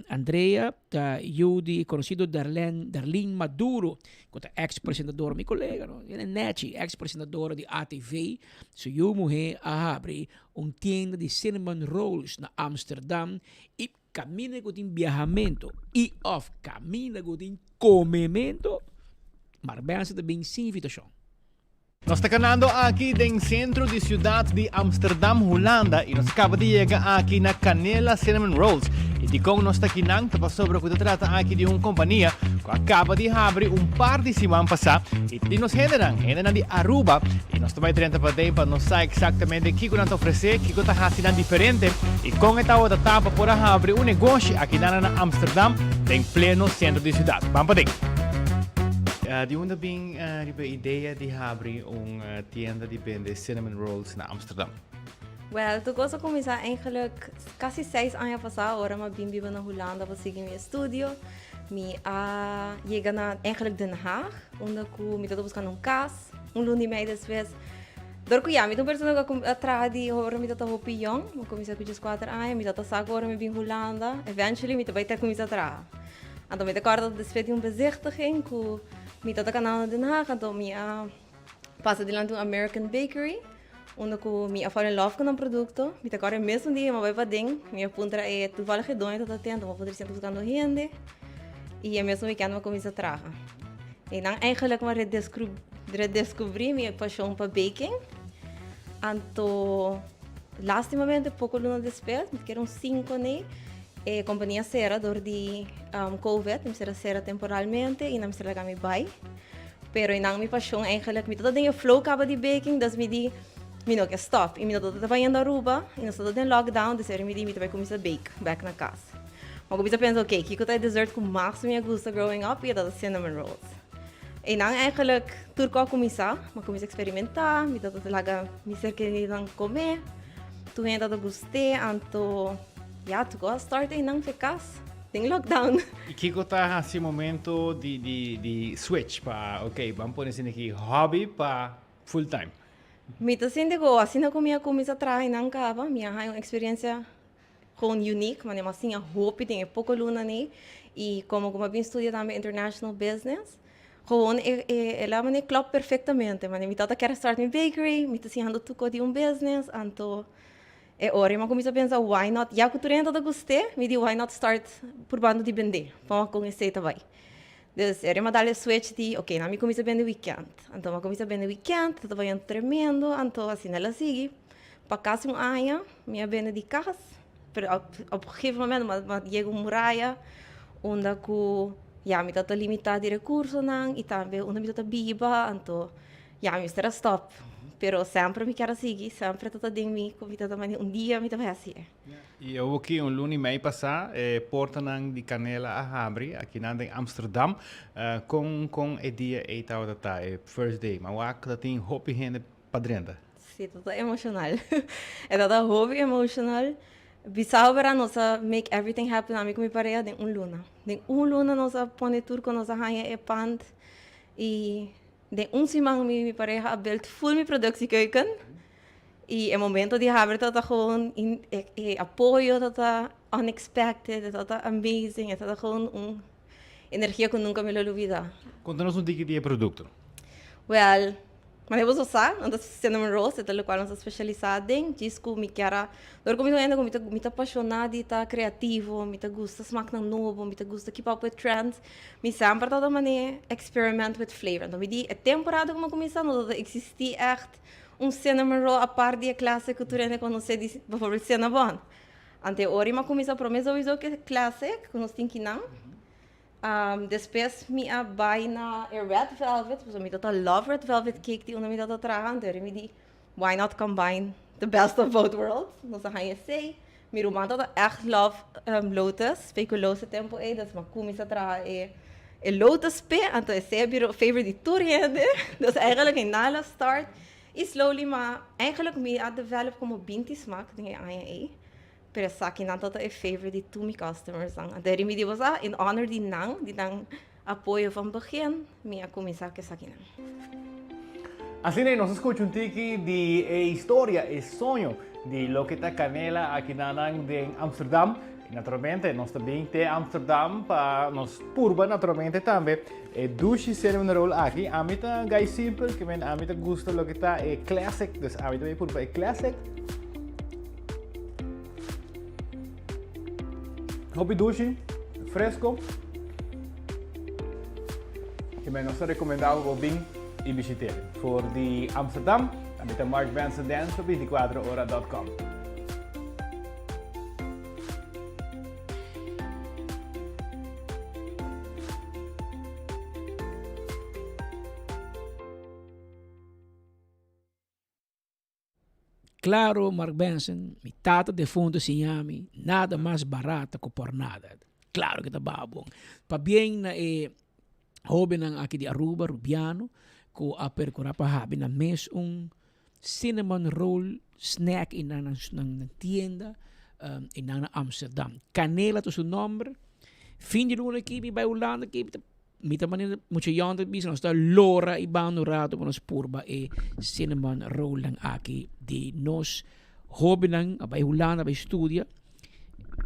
Andrea ta yu di e konosido Darlene Darlene Maduro ku ta eks presentador, mi kolega no, e nechi, eks presentadora di ATV. Su yu muhé a habri un tienda di cinnamon rolls na Amsterdam i Kaminda ku tin biahamentu i òf kaminda ku tin komementu, Marbense ta bin sin invitashon. Nos ta kanando aki den sentro di siudat di Amsterdam, Hulanda i nos kaba di yega aki na Canela Cinnamon Rolls. I dikon nos ta akinan ta pasobra ku ta trata aki di un kompania ku a kaba di habri un par di siman pasá i tin nos hendenan, hendenan di Aruba, i nos ta bai drenta paden pa nos sa eksaktamente kiko nan ta ofresé, kiko ta hasi nan diferente. I kon e tabata ta pa por a habri un negoshi akinan na Amsterdam den pleno sentro di siudat? Ban paden. Di unda bin riba e idea di habri un tienda di bende cinnamon rolls na Amsterdam? Wel, tur kos a kuminsá eigenlijk kasi seis aña pasá ora mi a bin biba na Hulanda pa sigui mi estudio. Mi a yega na eigenlijk Den Haag, unda ku mi tabata buskando un kas. Un luna i mei despues Dor ku ya mi ta un persona ku a traha di ora mi ta hopi yong, mi a kuminsá ku dieskuater aña, mi ta sa ku ora mi bin Hulanda, eventually mi ta bai ta kuminsá traha. Anto mi ta kòrda despues di un bezichtiging ku mi ta kanando na Den Haag, anto mi a pasa dilanti un American bakery, unda ku mi a fall in love ku nan produkto. Mi ta kòrda e mesun dia mi a bai paden, mi a puntra e toevallig e doño ta atento, mi a puntra si nan ta buskando hende, i e mesun weekend mi a kuminsá traha. I nan eigenlijk mi a redescubrí mi pashon pa baking. Anto lastimamente poko luna despues, mi ta kere un sinku nei, e kompania sera dor di covid, mi mester a sera temporalmente i nan mester laga mi bai. Pero einan mi pashon eigenlijk, mi tabata den e flow kaba di baking, dus mi di mi no ke stop. I mi no tabata bayendo Aruba i nos tabata den lockdown, dus mi di mi ta bai kuminsá bake bek na kas. Ma ku mi ta pensa, ok, kiko ta e dessert ku mas mi a gusta growing up? I e tabata cinnamon rolls. Einan eigenlijk tur ku a kuminsá, mi a kuminsá eksperimentá, mi tabata laga mi ser keridonan kome, tur hende tabata gust'é, anto ya, tur ku a start einan fe kas den lockdown. I kiko ta hasi momento di di di switch pa, ok, ban pone esaki aki hobby pa full time? Mi ta sinti ku asina ku mi a kuminsá traha einan kaba, mi a haña un eksperensia Gewoon unique, manera mi a siña hopi den e poko lunanan ei y como cu mi a bin studia tambe international business, gewoon e e el a manera klop perfectamente, manera mi tata kier a start mi bakery, mi ta siñando tur cos di un business, anto e ora mi a cuminsa pensa why not, ya cu tur hende ta gust'e, mi di why not start purbando di bende, pa wak con esey ta bay. Dus e rima dal e switch di, ok, na mi cuminsa bende weekend. Anto mi a cuminsa bende weekend, ta bayendo tremendo, anto asina el a sigui. Pa casi un aña mi a bende di cas, pero op op un gegeven moment mi a yega un muraya unda cu ya mi tabata limita di recursonan y tambe unda mi tabata biba, anto ya mi mester a stop. Pero semper mi kier a sigui, semper tabata den mi cu mi tabata manda un dia mi ta bay haci'e. I awoki un luna i mei pasá e portanan di Canela a habri akinan den Amsterdam. Kon kon e dia ei tabata ta, e first day? Ma wak ta tin hopi hende pa drenta. Sí, ta ta emocional. E ta ta hopi emocional. Bisao bera nos a make everything happen ami ku mi pareha den un luna. Den un luna nos a pone tur ku nos a haña e pand i den un siman mi mi pareha a build full mi productiekeuken. Y e momento di habri tabata gewoon e apoyo tabata unexpected, e tabata amazing, e tabata gewoon un energia cu nunca mi lo lubida. Conta nos un tiki di e producto. Well, manera boso sa, nan ta cinnamon rolls, e ta locual nos ta specialisa den, djis cu mi kier a, dor cu mi ta un hende cu mi ta mi ta apasiona di ta creativo, mi ta gusta smaaknan nobo, mi ta gusta keep up with trends, mi semper tabata manera experiment with flavor. Anto mi di e temporada cu mi a cuminsa no tabata existi echt Un cinnamon roll apart di e clase cu tur hende conoce di bijvoorbeeld Cinnabon. Ante ora mi a cuminsa prome sowieso cu e classic cu nos tin kinan. Despues mi a bay na e red velvet pasobra mi ta love red velvet cake di unda mi ta traha. Ante ora mi di why not combine the best of both worlds. Nos a haña esey. Mi ruman ta echt love lotus, speculoos e tempo ey, dus mi a cuminsa traha e e lotus p'e, anto esey a bira favorite di tur hende, dus eigenlijk einan el a start y slowly ma eigenlijk mi a develop como binti smaak den e aña ey, pero esakinan tabata e favorite di tur mi customersnan, anto eri mi di bo sa in honor di nan, di nan apoyo van begin mi a cuminsa cu esakinan. Asina nos a scucha un tiki di e historia, e soño di loke ta Canela aki nanan den Amsterdam. Y naturalmente nos ta bin te Amsterdam pa nos purba naturalmente tambe e dushi cinnamon roll aki. Ami ta guy simple, ke men ami ta gusta loke ta e classic, dus ami ta bay purba e classic. Hopi dushi, fresco. Ke men nos ta recomenda bo bin y bishit'é. For di Amsterdam, ami ta Mark Benson Dance pa 24ora.com. Claro Mark Benson, mi tata defunto siña mi, nada mas barata cu por nada. Claro que ta babo. Pabien na e hobennan aki di Aruba, Rubiano, cu a percura pa habi nan mes un cinnamon roll snack in nan, nan, nan tienda um, in nan Amsterdam. Canela ta su nomber. Fin di luna aki mi bai Hulanda aki, Mi ta manera mucha yòn ta bisa nos ta lora i banda un rato pa nos purba e cinnamon rollnan aki di nos hobennan a bai Hulanda a bai studia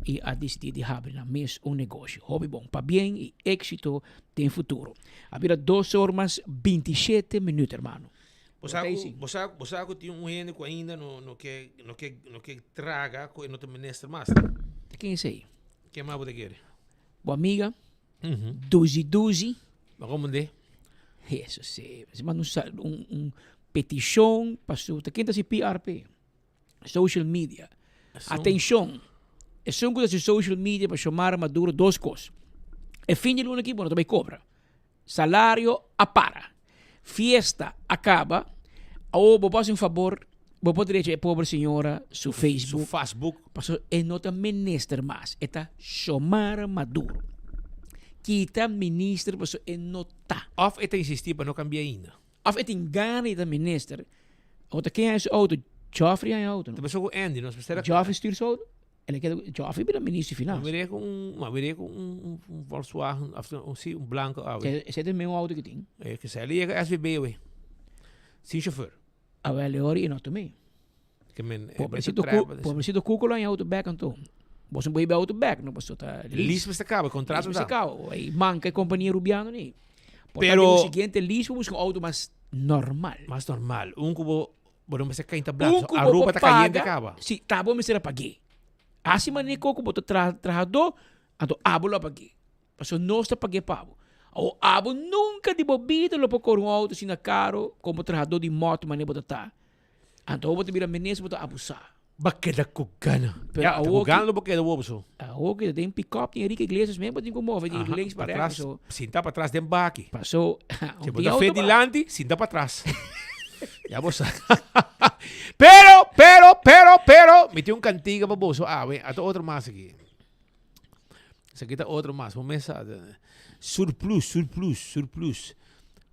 i a disidí di habri nan mes un negoshi. Hopi bon. Pabien i éksito den futuro. A bira dos or mas bintishete minüt hermano. Bo sa ku, bo sa, bo sa ku tin un hende ku ainda no no ke no ke no ke traga ku e no ta minister mas. Ta ken esei? Ken mas bo ta kere? Bo amiga? Duzi duzi. Ma como de? Eso sí. Si manda un, un, un peticion pa su, ta ken ta si PRP? Social media. Atencion. Esun ku ta si social media pa Xiomara Maduro dos kos. E fin di luna aki bo no ta bai kobra. Salario a para. Fiesta a caba. Awor bo por haci un fabor, bo por drecha e pober señora su Facebook. Su Facebook. Pasobra e no ta minister mas, e ta Xiomara Maduro. Kita minister pasobra e no ta. Of e ta insisti pa no cambia ainda. Of e tin gana di ta minister. Awor ta ken a haci su auto? Geoffrey a haci auto no? Ta pasobra cu Andy nos mester a. Geoffrey stuur su auto? El a keda ku Joffrey bira minister di Finansa. Ma mir'é ku un, ma mir'é ku un, un, un Volkswagen, of un, sí, un blanco awe. Esei ta e mismo auto ku tin. E ke sali yega SVB awe. Sin chauffeur. Awel e ora i no tum'é. Ke men, e Pobrecito ku, pobrecito Cuco lo haña auto bek anto. Boso no por hiba e auto bek, no pasobra ta lease. Lease mester kaba, e kontrato ta. Lease mester kaba. E manka e kompania Rubiano ni. Por Pero. tanto, e siguiente lease bo buska un auto mas normal. Mas normal. Un ku bo Bo no mester kainta blanco. Un ku bo Aruba por ta kayente paga, kaba. si, ta bo mester a pag'é. Hasi manera ku bo ta tra trahadó, anto abo lo a pag'é. Pasobra nos ta pag'é pa bo. Awo abo nunca di bo bida lo por core un auto asina caro como trahador di moto manera bo ta ta. Anto bo ta bira minister bo ta abusa. Ba keda cu gana. Pero Ya, awo cu gana lo bo keda wobo so. Awo ki den pick up tin Enrique Iglesias mes bo tin cu move di Aha, links pa patras, rechts so. Sinta patras den baki. Paso, Si bo tin ta auto fe pa- dilanti, sinta patras. Ya bo sa. Pero, pero, pero, pero, mi tin un cantiga pa boso awe. Ato otro mas aki. Esaki ta otro mas. Bo mesa surplus, surplus, surplus.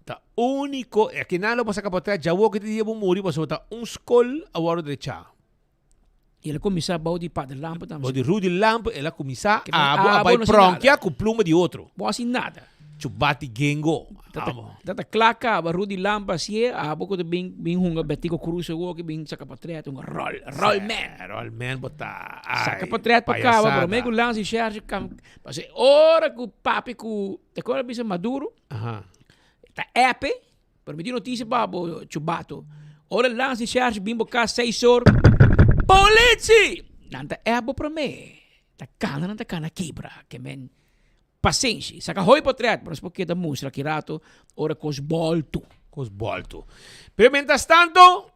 Ta único, aki nan lo bo saca potret, djawo ki di dia bo muri pasobra ta un skol a wòrdu drechá. Y el a cuminsa bou di Pader Lampe tambe. Bou di Rudy Lampe el a cuminsa, Ke men abo a abo bai no hasi pronkia nada. cu pluma di otro. Bo hasi nada. Chubati gengo. Tata, Abo. tata kla kaba, Rudy Lampe hasié, abo ku ta bin bin hunga Betico Croes awor ki bin saka potret, hunga rol, rol man. Rol man bo ta. Ay, Saka potret pa kaba, payasada. prome ku Lance Sherge kam, pasobra e ora ku papi ku, te acorda bisa Maduro? Aha. Ta epe, pero mi tin noticia pa bo, Chubato. Ora Lance Sherge bin bo kas seis or, Politie! Nan ta ep bo prome. Ta kana nan ta kana kibra, ke men Pasenshi. Saka hoi potret, pero nos por keda mustra ki rato ora kos boltu. Kos boltu. Pero mientras tanto,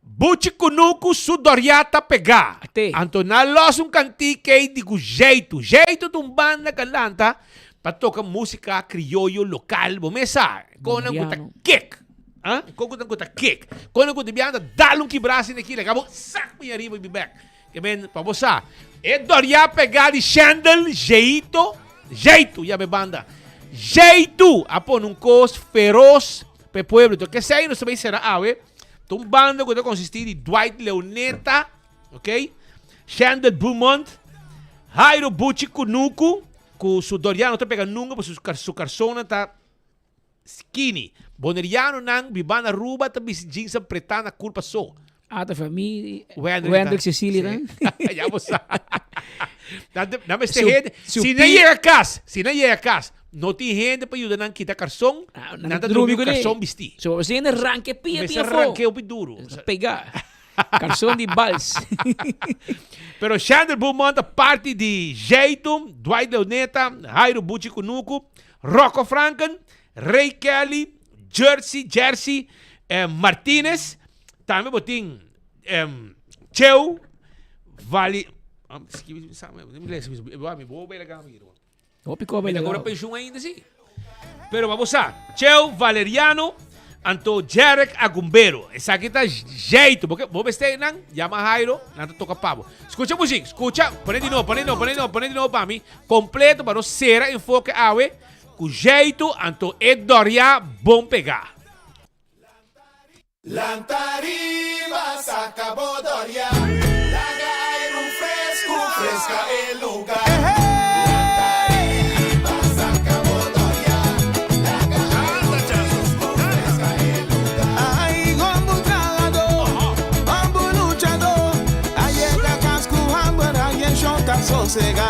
Buchi Kunuku su doriá ta pegá. Anto nan los un kantik'ei di ku Jeitu. Jeitu ta un banda ka lanta pa toka músika krioyo lokal. Bo mes sa, kon nan ku ta kek. Ah, kon ku nan ku ta kek. Kon nan ku ta biaha ta dal un kibrá asina aki, laga bo sak bin ariba i bin bèk. Ke men pa bo sa, e doriá pegá di Shendel Jeito, Jeitu yama e banda. Jeitu a pone un kos feros pa e pueblo. Enton kesei nos ta bay sera awe, ta un banda ku ta konsistí di Dwight Leoneta, ok, Shendel Beaumont, Jairo Buchi Kunuku, ku su doriá no ta pega nunka pasobra su karsonnan ta Skinny. Bonerianonan biba na Aruba ta bisti jeans apretá na kurpa so. Ah, ta fami Wendrick Wendrick ta. Cecilia Sí. nan. Ya bo sa. Nan te- nan mester Su- hende. su Si nan pi- yega kas, si nan yega kas, no tin hende pa yuda nan kita karson, Ah, nan ta drumi ku karson bistí. So, bo hende ranke pia Mester pia afó. ranke hopi duru. Ta pega. Karson di bals. Pero Shandel Beaumont ta parti di Jeitum, Dwight Leoneta, Jairo Buchi Kunuku, Rocco Franken, Ray Kelly, Jersey, Jersey, Martinez, tambe bo tin Cheu, Vali, Hopi koba Mi ta cobra pensioen ainda si. Pero pa bo sa, Cheu Valeriano, anto Jerek Agumbero. Esaki ta jeito. Bo, bo mester nan, yama Jairo, nan ta toca pa bo. Scucha muziek, scucha. Pone di nobo, pone di nobo, pone di nobo, pone di nobo pa mi. Completo pa nos cera enfoke awe cu jeito anto e doria bon pega. Lanta riba, saca bo doria. Laga airu frescu fresca e lugar. Lanta riba, saca bo doria. Laga airu frescu fresca e lugar. Ay, homber trahadó, homber luchadó, a yega cas cu hamber, alguien shon ta sosegá.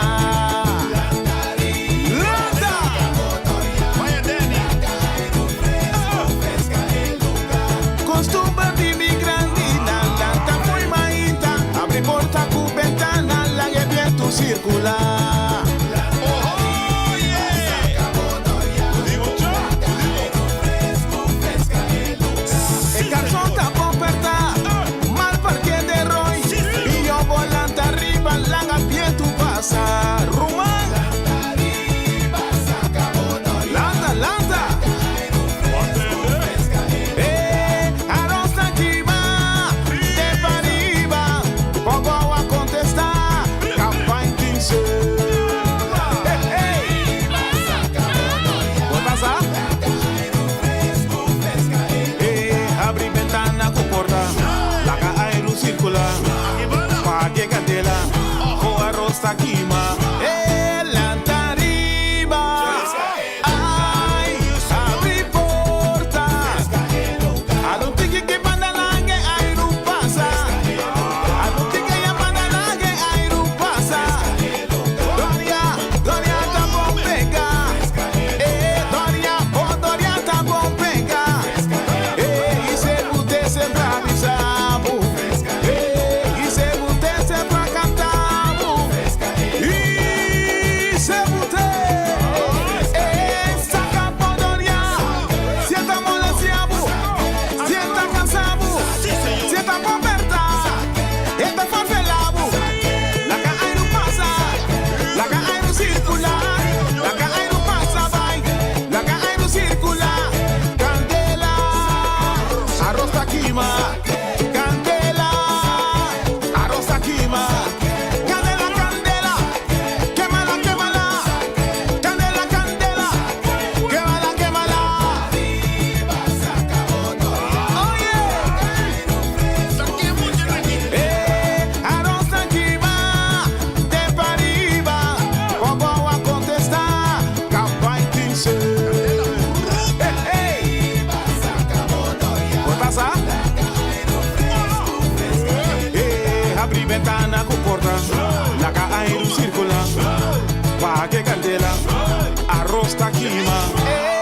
Costumber di mi grandinan, lanta fo'i mainta, abri porta cu bentana, laga e bientu circula. E carson ta bon perta, mal parke de rooi, y yo bo lanta riba, laga bientu pasa. Ruman! Lanta, lanta! Eh, aros ta kiba, de pariba, poco a contesta, campañ 15. candela, arroz ta kima.